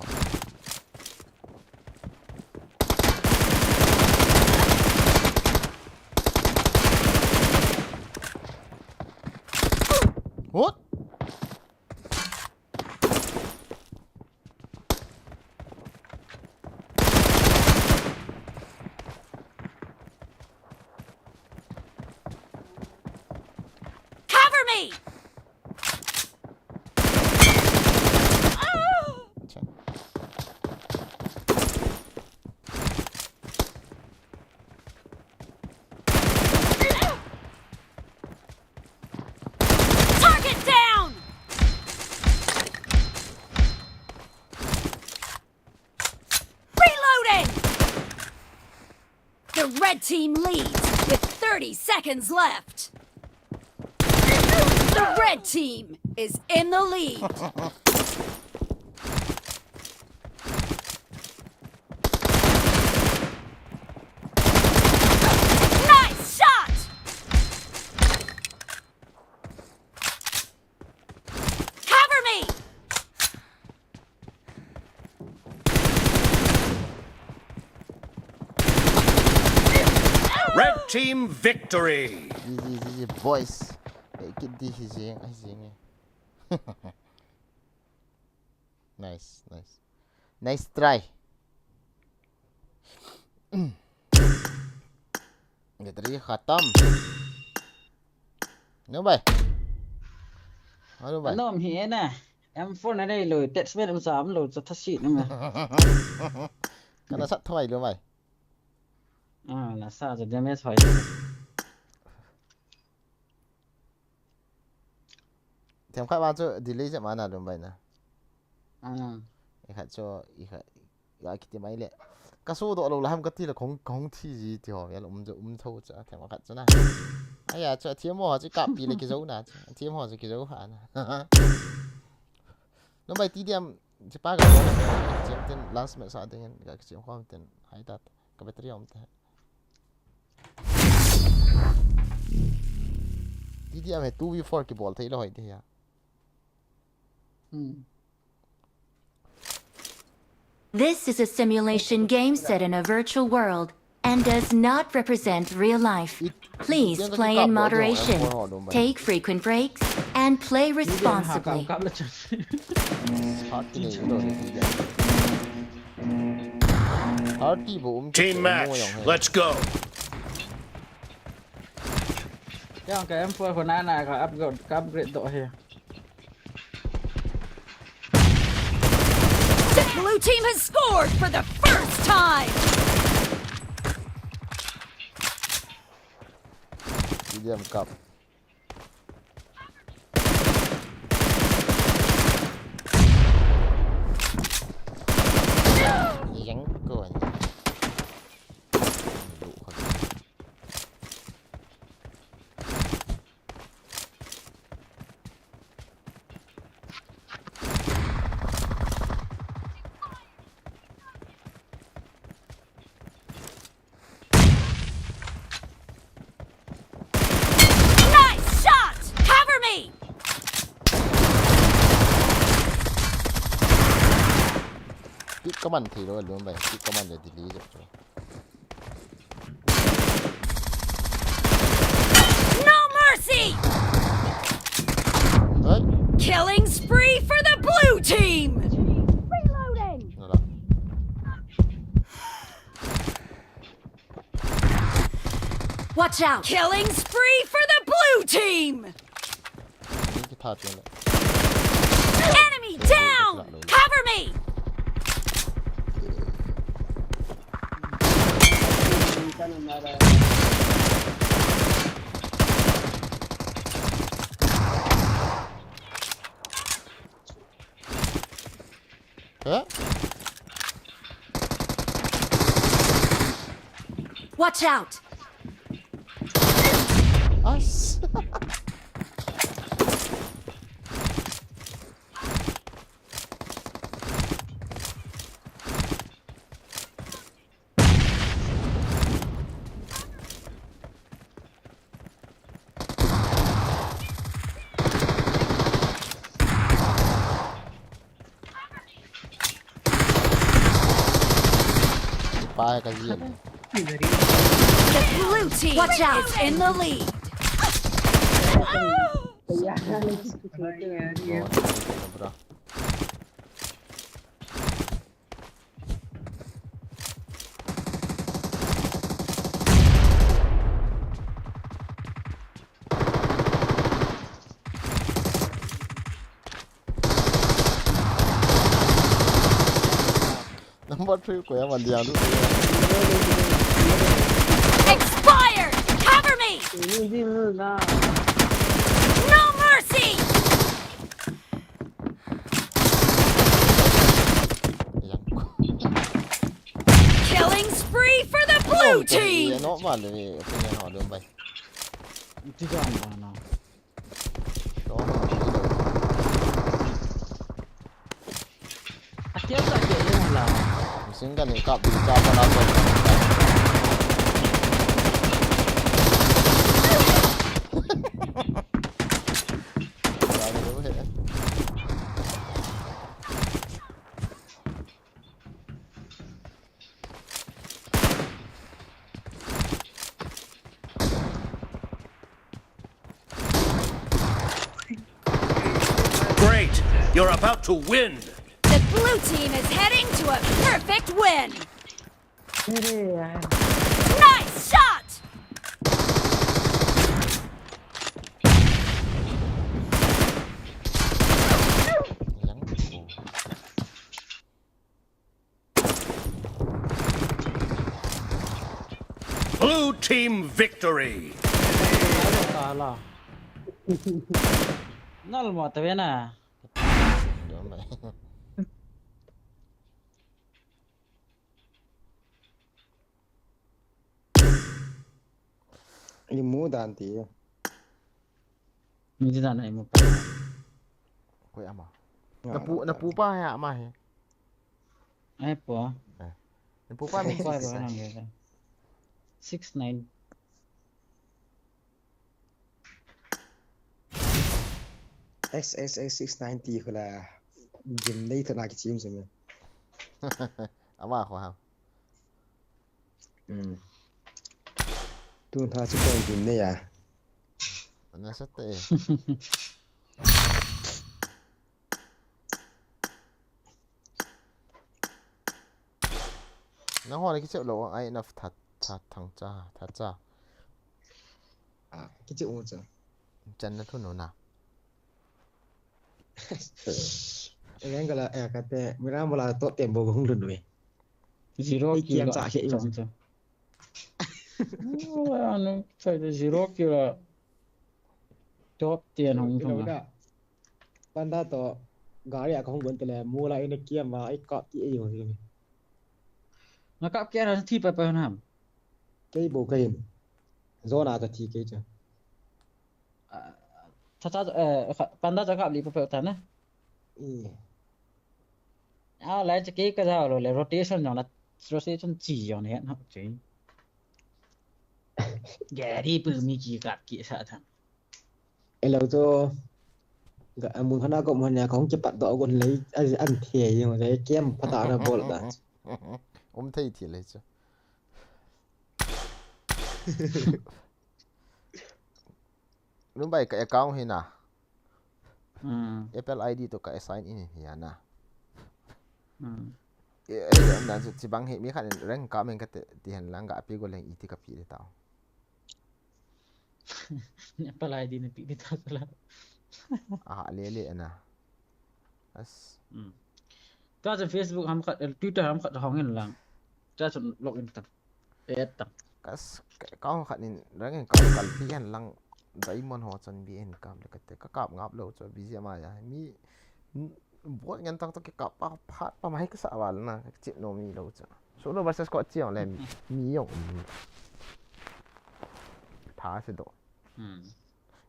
What? Cover me! Target down! Reloading! The red team leads with thirty seconds left. The red team is in the lead. Nice shot! Cover me! Team victory. Easy, easy, easy, boys. Hey, kit di hi jing, ai jing eh. Nice, nice. Nice try. Battery khatam. No bhai. Hello bhai. Anom hi na. M four na nei lo, attachment um sa um lo, cha thasi na ma. Kana sat thoi lo bhai. Ah, na sa cha damage hoi. Themkhat vang chu delay jep ma na lum bai na. Ah. Ikhat chu, ikhat, ya kiti mai le. Ka sodoh lou la ham kati le kahung, kahung thi ji ti ho, ya la um jo, um tho cha, themkhat chu na. Aya chu, athem ho chu kapi le kijou na chu. Athem ho chu kijou ha na. Lum bai T D M, chi pa ka, chem tin last match sa ding, ka chem khom tin, hai ta, ka battery um ta. T D M hi two v four kibol thei lou hoi de ya. Hmm. This is a simulation game set in a virtual world and does not represent real life. Please play in moderation, take frequent breaks, and play responsibly. Team match, let's go. Kya ka M four ko na na ka upgrade, ka upgrade doh hi. The blue team has scored for the first time. Medium cup. Nice shot! Cover me! Pick kaman thei lou, lum bai. Pick kaman le delay jep chu. No mercy! What? Killing spree for the blue team! Reloading! No la. Watch out! Killing spree for the blue team! Enemy down! Cover me! Huh? Watch out! Us. Pai ka jia. The blue team is in the lead. Number three ko ya ma liang du. Expired! Cover me! No mercy! Killing spree for the blue team! No, vale, no, no, no, no. Ati asa ke ye la. Machine gun ni kap di kap na ko. Great! You're about to win! The blue team is heading to a perfect win! अरे यार। Nice shot! Yang tu. Blue team victory! Tala. Nal mo ta vena. Jom bai. Imu dan ti. Ni dan ai mo. Koi ama. Na pu na pu pa he ama he. Ai po. Na pu pa min Pa six. Ba nang ge. Six nine. X X X six ninety kho la. Gim nei thana ki chim sum. Ama kho ha. Hmm. Tu tha chu koi gim nei a. Na sa te. Na ho na kichep lou ai na that that thang cha that cha. Ah, kichep u cha. Chan na thu no na. Reng kala eh kate Mirambola top ten bou hung lun ve. Zero Ei, kill kiam la cha he chang cha. Anu chai de zero kill la. Top ten hung thung la. Panda to gari a ka hung gon tele mu la ina kiam ma ai kap ti ei ho. Na kap kia na thi pa pa na. Kei bou ka hin. Zona ka thi kei cha. Tha tha eh kha- panda cha kap li pa pa ta na. I. A lai cha kei ka ja lo le rotation jong la rotation chi jong ne na chi. Gari pu mi ki kap ki sa tha. Elo to. Ga amun khana ko mon ya ka hung kipat do gon lei an the yo le kiam pata na bol da. Um thei thi le chu. Lumbai ka account hi na. Hmm. Apple I D to ka assign in hi na. Hmm. E, e, dan chu chi bang hi mi khan rank ka men ka te ti han lang ga pi go leng i ti ka pi le tao. Apple I D na pi di ta la. A le le na. As. Hmm. Ta cha Facebook ham khat, eh, Twitter ham khat hong in lang. Ta cha log in ta. Et ta. Kas ka khat nin rang in ka kal pi han lang diamond ho chan bi en kam le ka te ka kap ngap lo cho bi ji ma ya. Mi bot ngen tak to ki kap pa phat pa mai ka sa wal na ka chip no mi lo cho. Solo versus squad chi le mi yong. Tha se do. Hmm.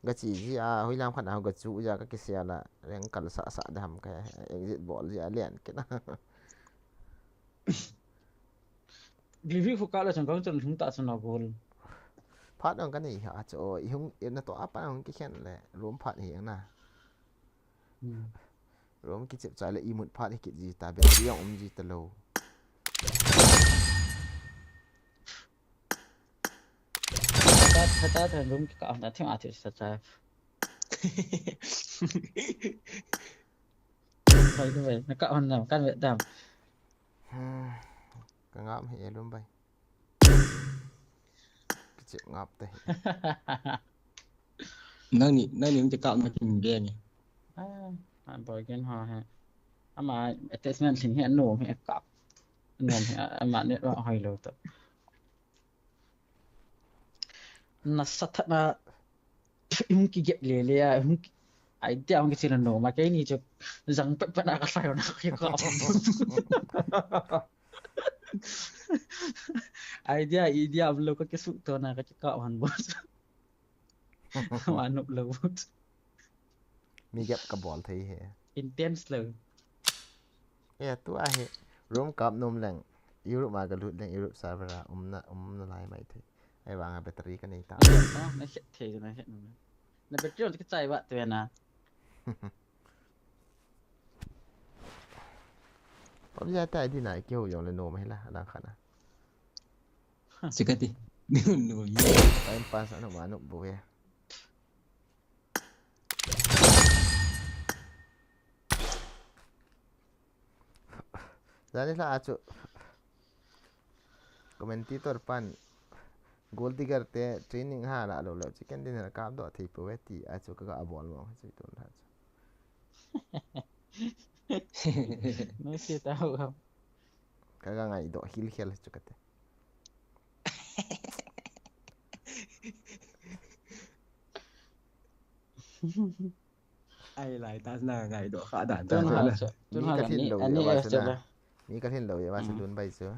Ga chi ji a hoi lam khan a ga chu ja ka ki sia la reng kal sa sa da ham ka exit bol ji a lian ke na. G V khu ka la chang kang chang hung ta chang na gol. Phat ang ka nei ha cho i hung i na to apa hung ki khen le room phat hi ang na. Hmm. Room ki chep cha le i mut phat hi ki ji ta be ti ang um ji ta lo. Tha tha tha room ki ka na thim a thi sa cha. Bai bai na ka on na kan ve dam. Ka ngam hi e lum bai. Ki chep ngap te hi. Nang ni nang ni ka na kin ge ni. Ah, an boy gen ha he. Ama attachment lhin he no he kap. No he ama net wa hoi lo to. Na sa tha na hung ki gep le le a hung ki idea hung ki chila no ma ke ni chu jang pet pet a ka sai na ki ka. Idea idea am lo ka ki su to na ka ki ka han bo. Wa nup lo. Mi gep ka bol thei he. Intense lo. E tu a he. Room kap nom leng. Europe ma ka lut leng Europe server a um na um na lai mai thei. Ai vang a battery ka nei ta. Na khet thei na khet na. Na battery on ka chai wa tu na. Pom ya ta di na ki ho yong le no mai la la khana. Sikati. No. Time pass ano ma no bo ya. Dani la achu. Commentator pan. Gold Digger te training ha la lo lo. Chicken dinner kap doh thei pouve ti achu kaga bol mo. Chi tun la chu. Nusi tau ham. Kaga ngaidoh hilkhel chu kate. Ai lai ta na ngaidoh kha dan ta. Tun ha chu, tun ha ni, ani ya chu la. Mi kalhin lou ya, va sa Lunbai chu.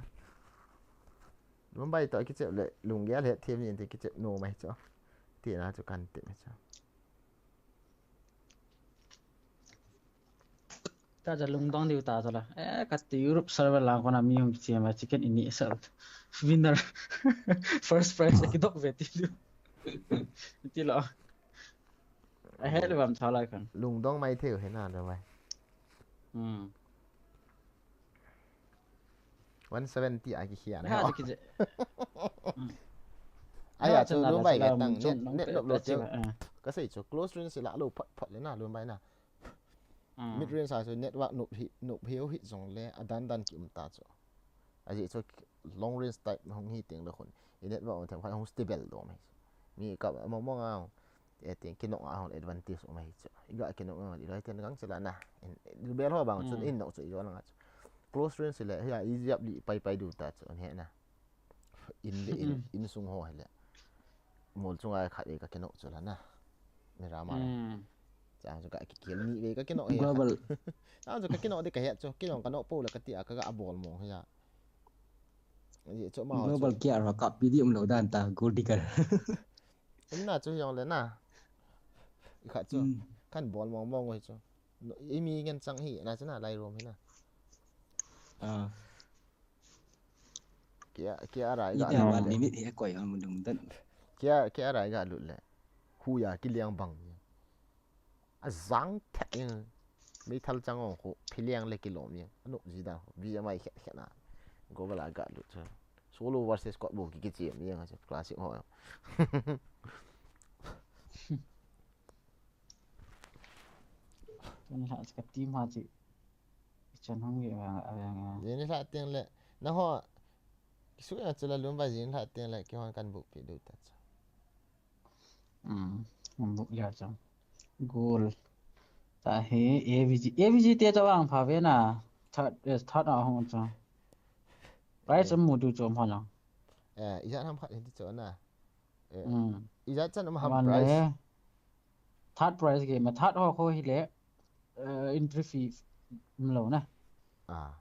Lunbai to kichep le, lunggel hethem ni ti kichep nom mai chu. Ti na chu kan ti mai chu. Ta ja lungdong diu ta ja la. Eh, kati Europe server lang kona mi hung chem a chicken ini sa. Winner. First prize kidok ve ti diu. Ti lo. A het le bam cha lai khan. Lungdong mai thei u he na lo mai. Hmm. One seventy a kikhia na. Ha, ha. Ki je. Aya chu Lunbai ka tang net, net lop lo chu. Kasei chu close range la lo phat phat le na Lunbai na. Mid range a chu network nop hi, nop hiu hi jong le adan dan ki um ta chu. Aji chu long range type hung hi teng le khun. I network um them khat hung stable do mai. Mi ka mo mo nga. E teng kinok a hung advantage um ahi chu. Iga kinok a i loi ten gang chela na. Lubel ho bang chun in nok chu i jo langa chu. Close range le hi a i jap li pai pai du ta chu an he na. In le in, in sung ho hi le. Mol chunga khat e ka kinok chu la na. Mirama la. Chang chu ka kikel ni ve ka kinok he. Global. Chang chu ka kinok de ka he chu. Kinok ka nok po le ka ti a ka ga bol mo he ya. Ye chu ma ho chu. Global kia ra ka pi di um lo dan ta Gold Digger. Inna chu jong le na. I kha chu. Kan bol mong mong ngoi chu. Imi ngen chang hi na chu na lai rom hi na. Ah. Kia, kia rai ga lut le. Limit hi koi ang dum dan. Kia, kia rai ga lut le. Hu ya ki liang bang. A jang thek ing. Meithal chang ong khu, philiang le kilom ing. Anu ji da, B M I khet khet na. Go bala ga lu chu. Solo versus squad bu ki ki chem ing a chu, classic ho. Tun la ka team ha chi. Chan hong ye wa a yang a. Jin la teng le. Na ho. Kisu ya chu la lum ba jin la teng le, ki hon kan bu pi du ta chu. Um, um, ya chang. Goal. Ta he, A V G. A V G te cha wang pha ve na. Third, eh, third a hong cha. Prize mu du chom ha na. Eh, ija nam khat hin ti cho na. Eh, ija chan um ham prize. Third prize ke ma third ho kho hi le. Eh, entry fee um lo na. Ah.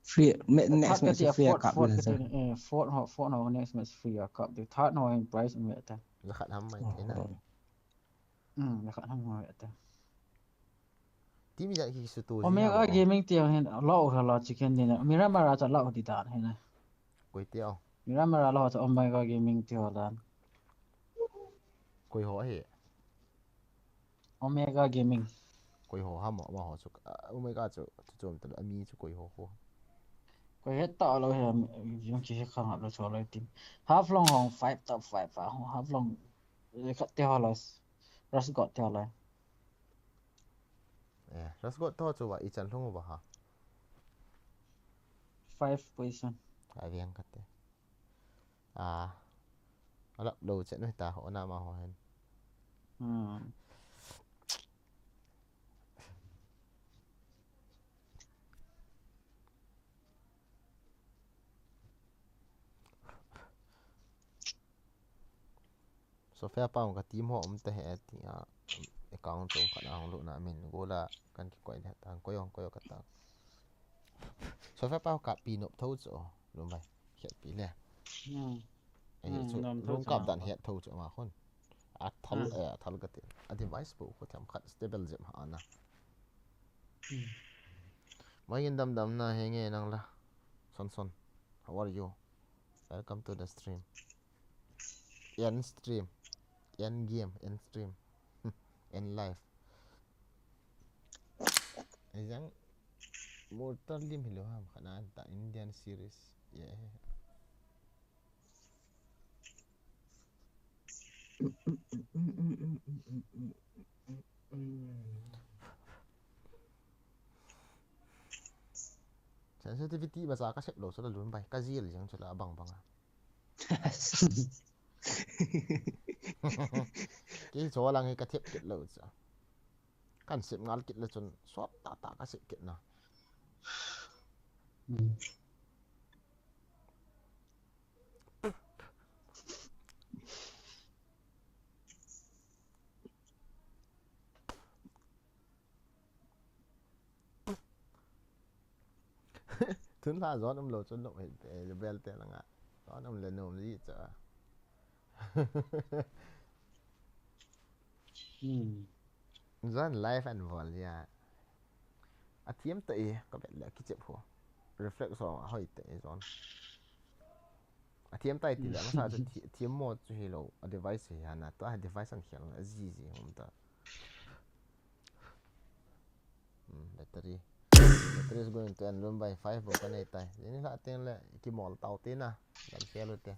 Free, next match free a cup. Fourth, fourth, eh, fourth ho, fourth ho next match free a cup. The third ho in prize um ta. La khat ham mai thei na. Hmm, la khat ham mai ta. Team ija ki su tu. Omega Gaming ti hin lo ha lo chicken dinner. Miramara cha lo di dan hin na. Koi ti o. Miramara lo cha Omega Gaming ti ho dan. Koi ho hi. Omega Gaming. Koi ho ham, ma ho chu, ah, Omega chu, chu chom ta, ami chu koi ho ho. Koi het ta lo he, yung chi he khang lo cho lo team. Half long hong five top five a, Half long, eh, khat te ho lo, Rush God te ho lo. Eh, Rush God to chu wa, i chan long wa ha. Five position. A viang khat te. Ah, alap lo chet noi ta ho na ma ho hen. Hmm. Sophia Pau ka team ho um ta he ti a account chom khat a hong lut na min gola kan kikoi le ta koi hong koi ka ta. Sophia Pau ka pi nop tho chu lum bai khet pi le. Hmm. Ai chu lum kap dan het tho chu ma khun. A thal, eh, a thal ka ti. A device bu ko tham khat stable jep ha na. Mai in dam dam na he nge nang la. Son son. How are you? Welcome to the stream. End stream. End game. End stream. End life. Ai jang Mortal lim hi lo ham khana ta Indian series. Yeah. Sensitivity macha ka sep lou chu la lun bai, ka jil jeng chu la bang bang a. Kei chu lang hi ka thep kit lou chu. Kan sep ngal kit le chun sot ta ta ka sep kit na. Tun la jon um lou chun lou he, eh, bel te langa. Jon um le nom ji cha. Hmm. Jon live and vol ya. A thiam ta e, ka bet le kichep ho. Reflect so a hoi ta e jon. A thiam ta e ti le, masa chu thi-, thiam mo chu hi lou, a device hi hana, to a device an khel na, ji ji hom ta. Hmm, battery. Battery is going to end, lun bai five bo ka nei tai. Ni la teng le, ki mol tau te na, lam khel u te.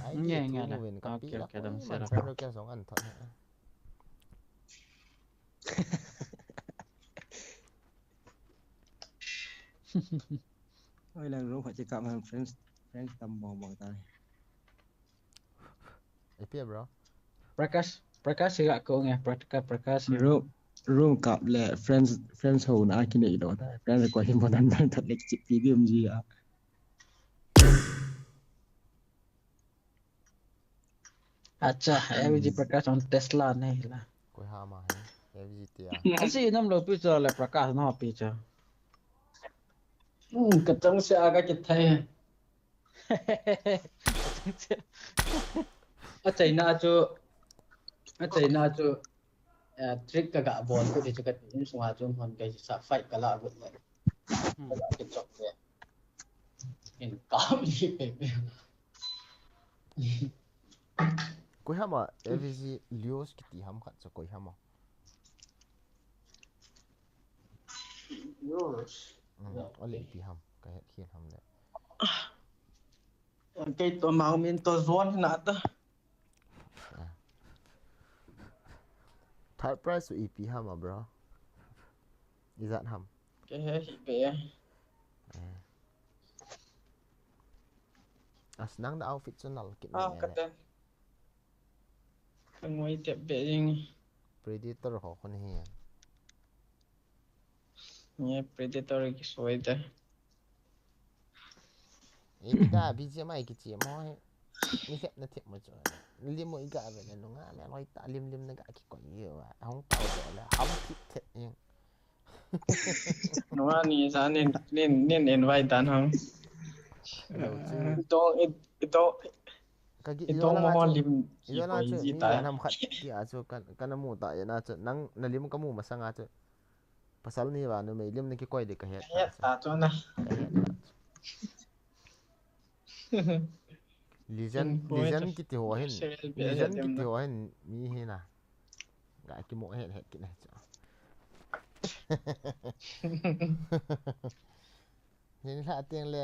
Ai, nge, ki nge thu le. Win ka pi okay, la okay, ko, dam man sera. Friend request song an thot he. Oi, lang room khat che kap man friends, friends tam mo mo ta. Ipi bro? Prakash, Prakash hi ga ko nge, Prakash, Prakash. Room, room kap le friends, friends ho na ki nei lo ta. Friends ko hi mo dan dan thot le ki pi di um ji a. Acha, hmm. A V G Prakash on Tesla nei la. Koi ham a he, A V G ti a. Asi nam lo pi cho le Prakash no pi cho. Hmm, ka chang se a ka ki thai. A China chu, a China chu, eh, trick ka ga bol ku ti chu ka tin sunga chu hon ka sa fight ka la gut le. Hmm. Ka la ki chok le. In ka li pe pe. Koi ham a, A V G Leos kiti ham khat chu koi ham a. Leos. Mm, ole ipi ham, ka het khin ham le. Kei to mang min to zon na ta. Ah. Third prize chu ipi ham a, bro? Ijat ham? Kei he hi pe. Eh. As nang da outfit chu nal kit ah, ne ka le. Ten. Ka ngoi tep be jing. Predator ho khun hi. Nge Predator ki soi te. E, mi da B G M I ki chi mo he. Mi sep na thep mo chu. Lim mo i ga ve le nunga le loi ta lim lim na ga ki kon yo a. Hong pau do le ham thip thep ing. Nunga ni sa nin, nin, nin invite dan hong. Lo chu. Ito, it-, ito. Ka gi ito mo lim. Ito la chu mi nam khat ki a chu kan, kan mu ta ya na chu nang na lim ka mu masang a chu. Pasal ni va numei lim na kikoi di ka het ta chu na. Ka het ta chu. Lijan, Lijan kiti ho hin. Lijan kiti ho hin mi hi na. Ga ki mo het het ki na chu. Ni la teng le.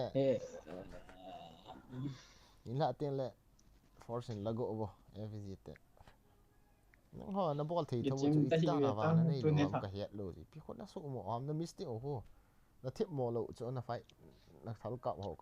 Ni la teng le. Force in la go bo. F G te. Nang ho, na bol thei tho chu, iti ta na va na nei lo ham ka het lo ji. Pi kho na su mo ham na mistake ho. Na thip mo lo chu na fight. Na thal ka ho ka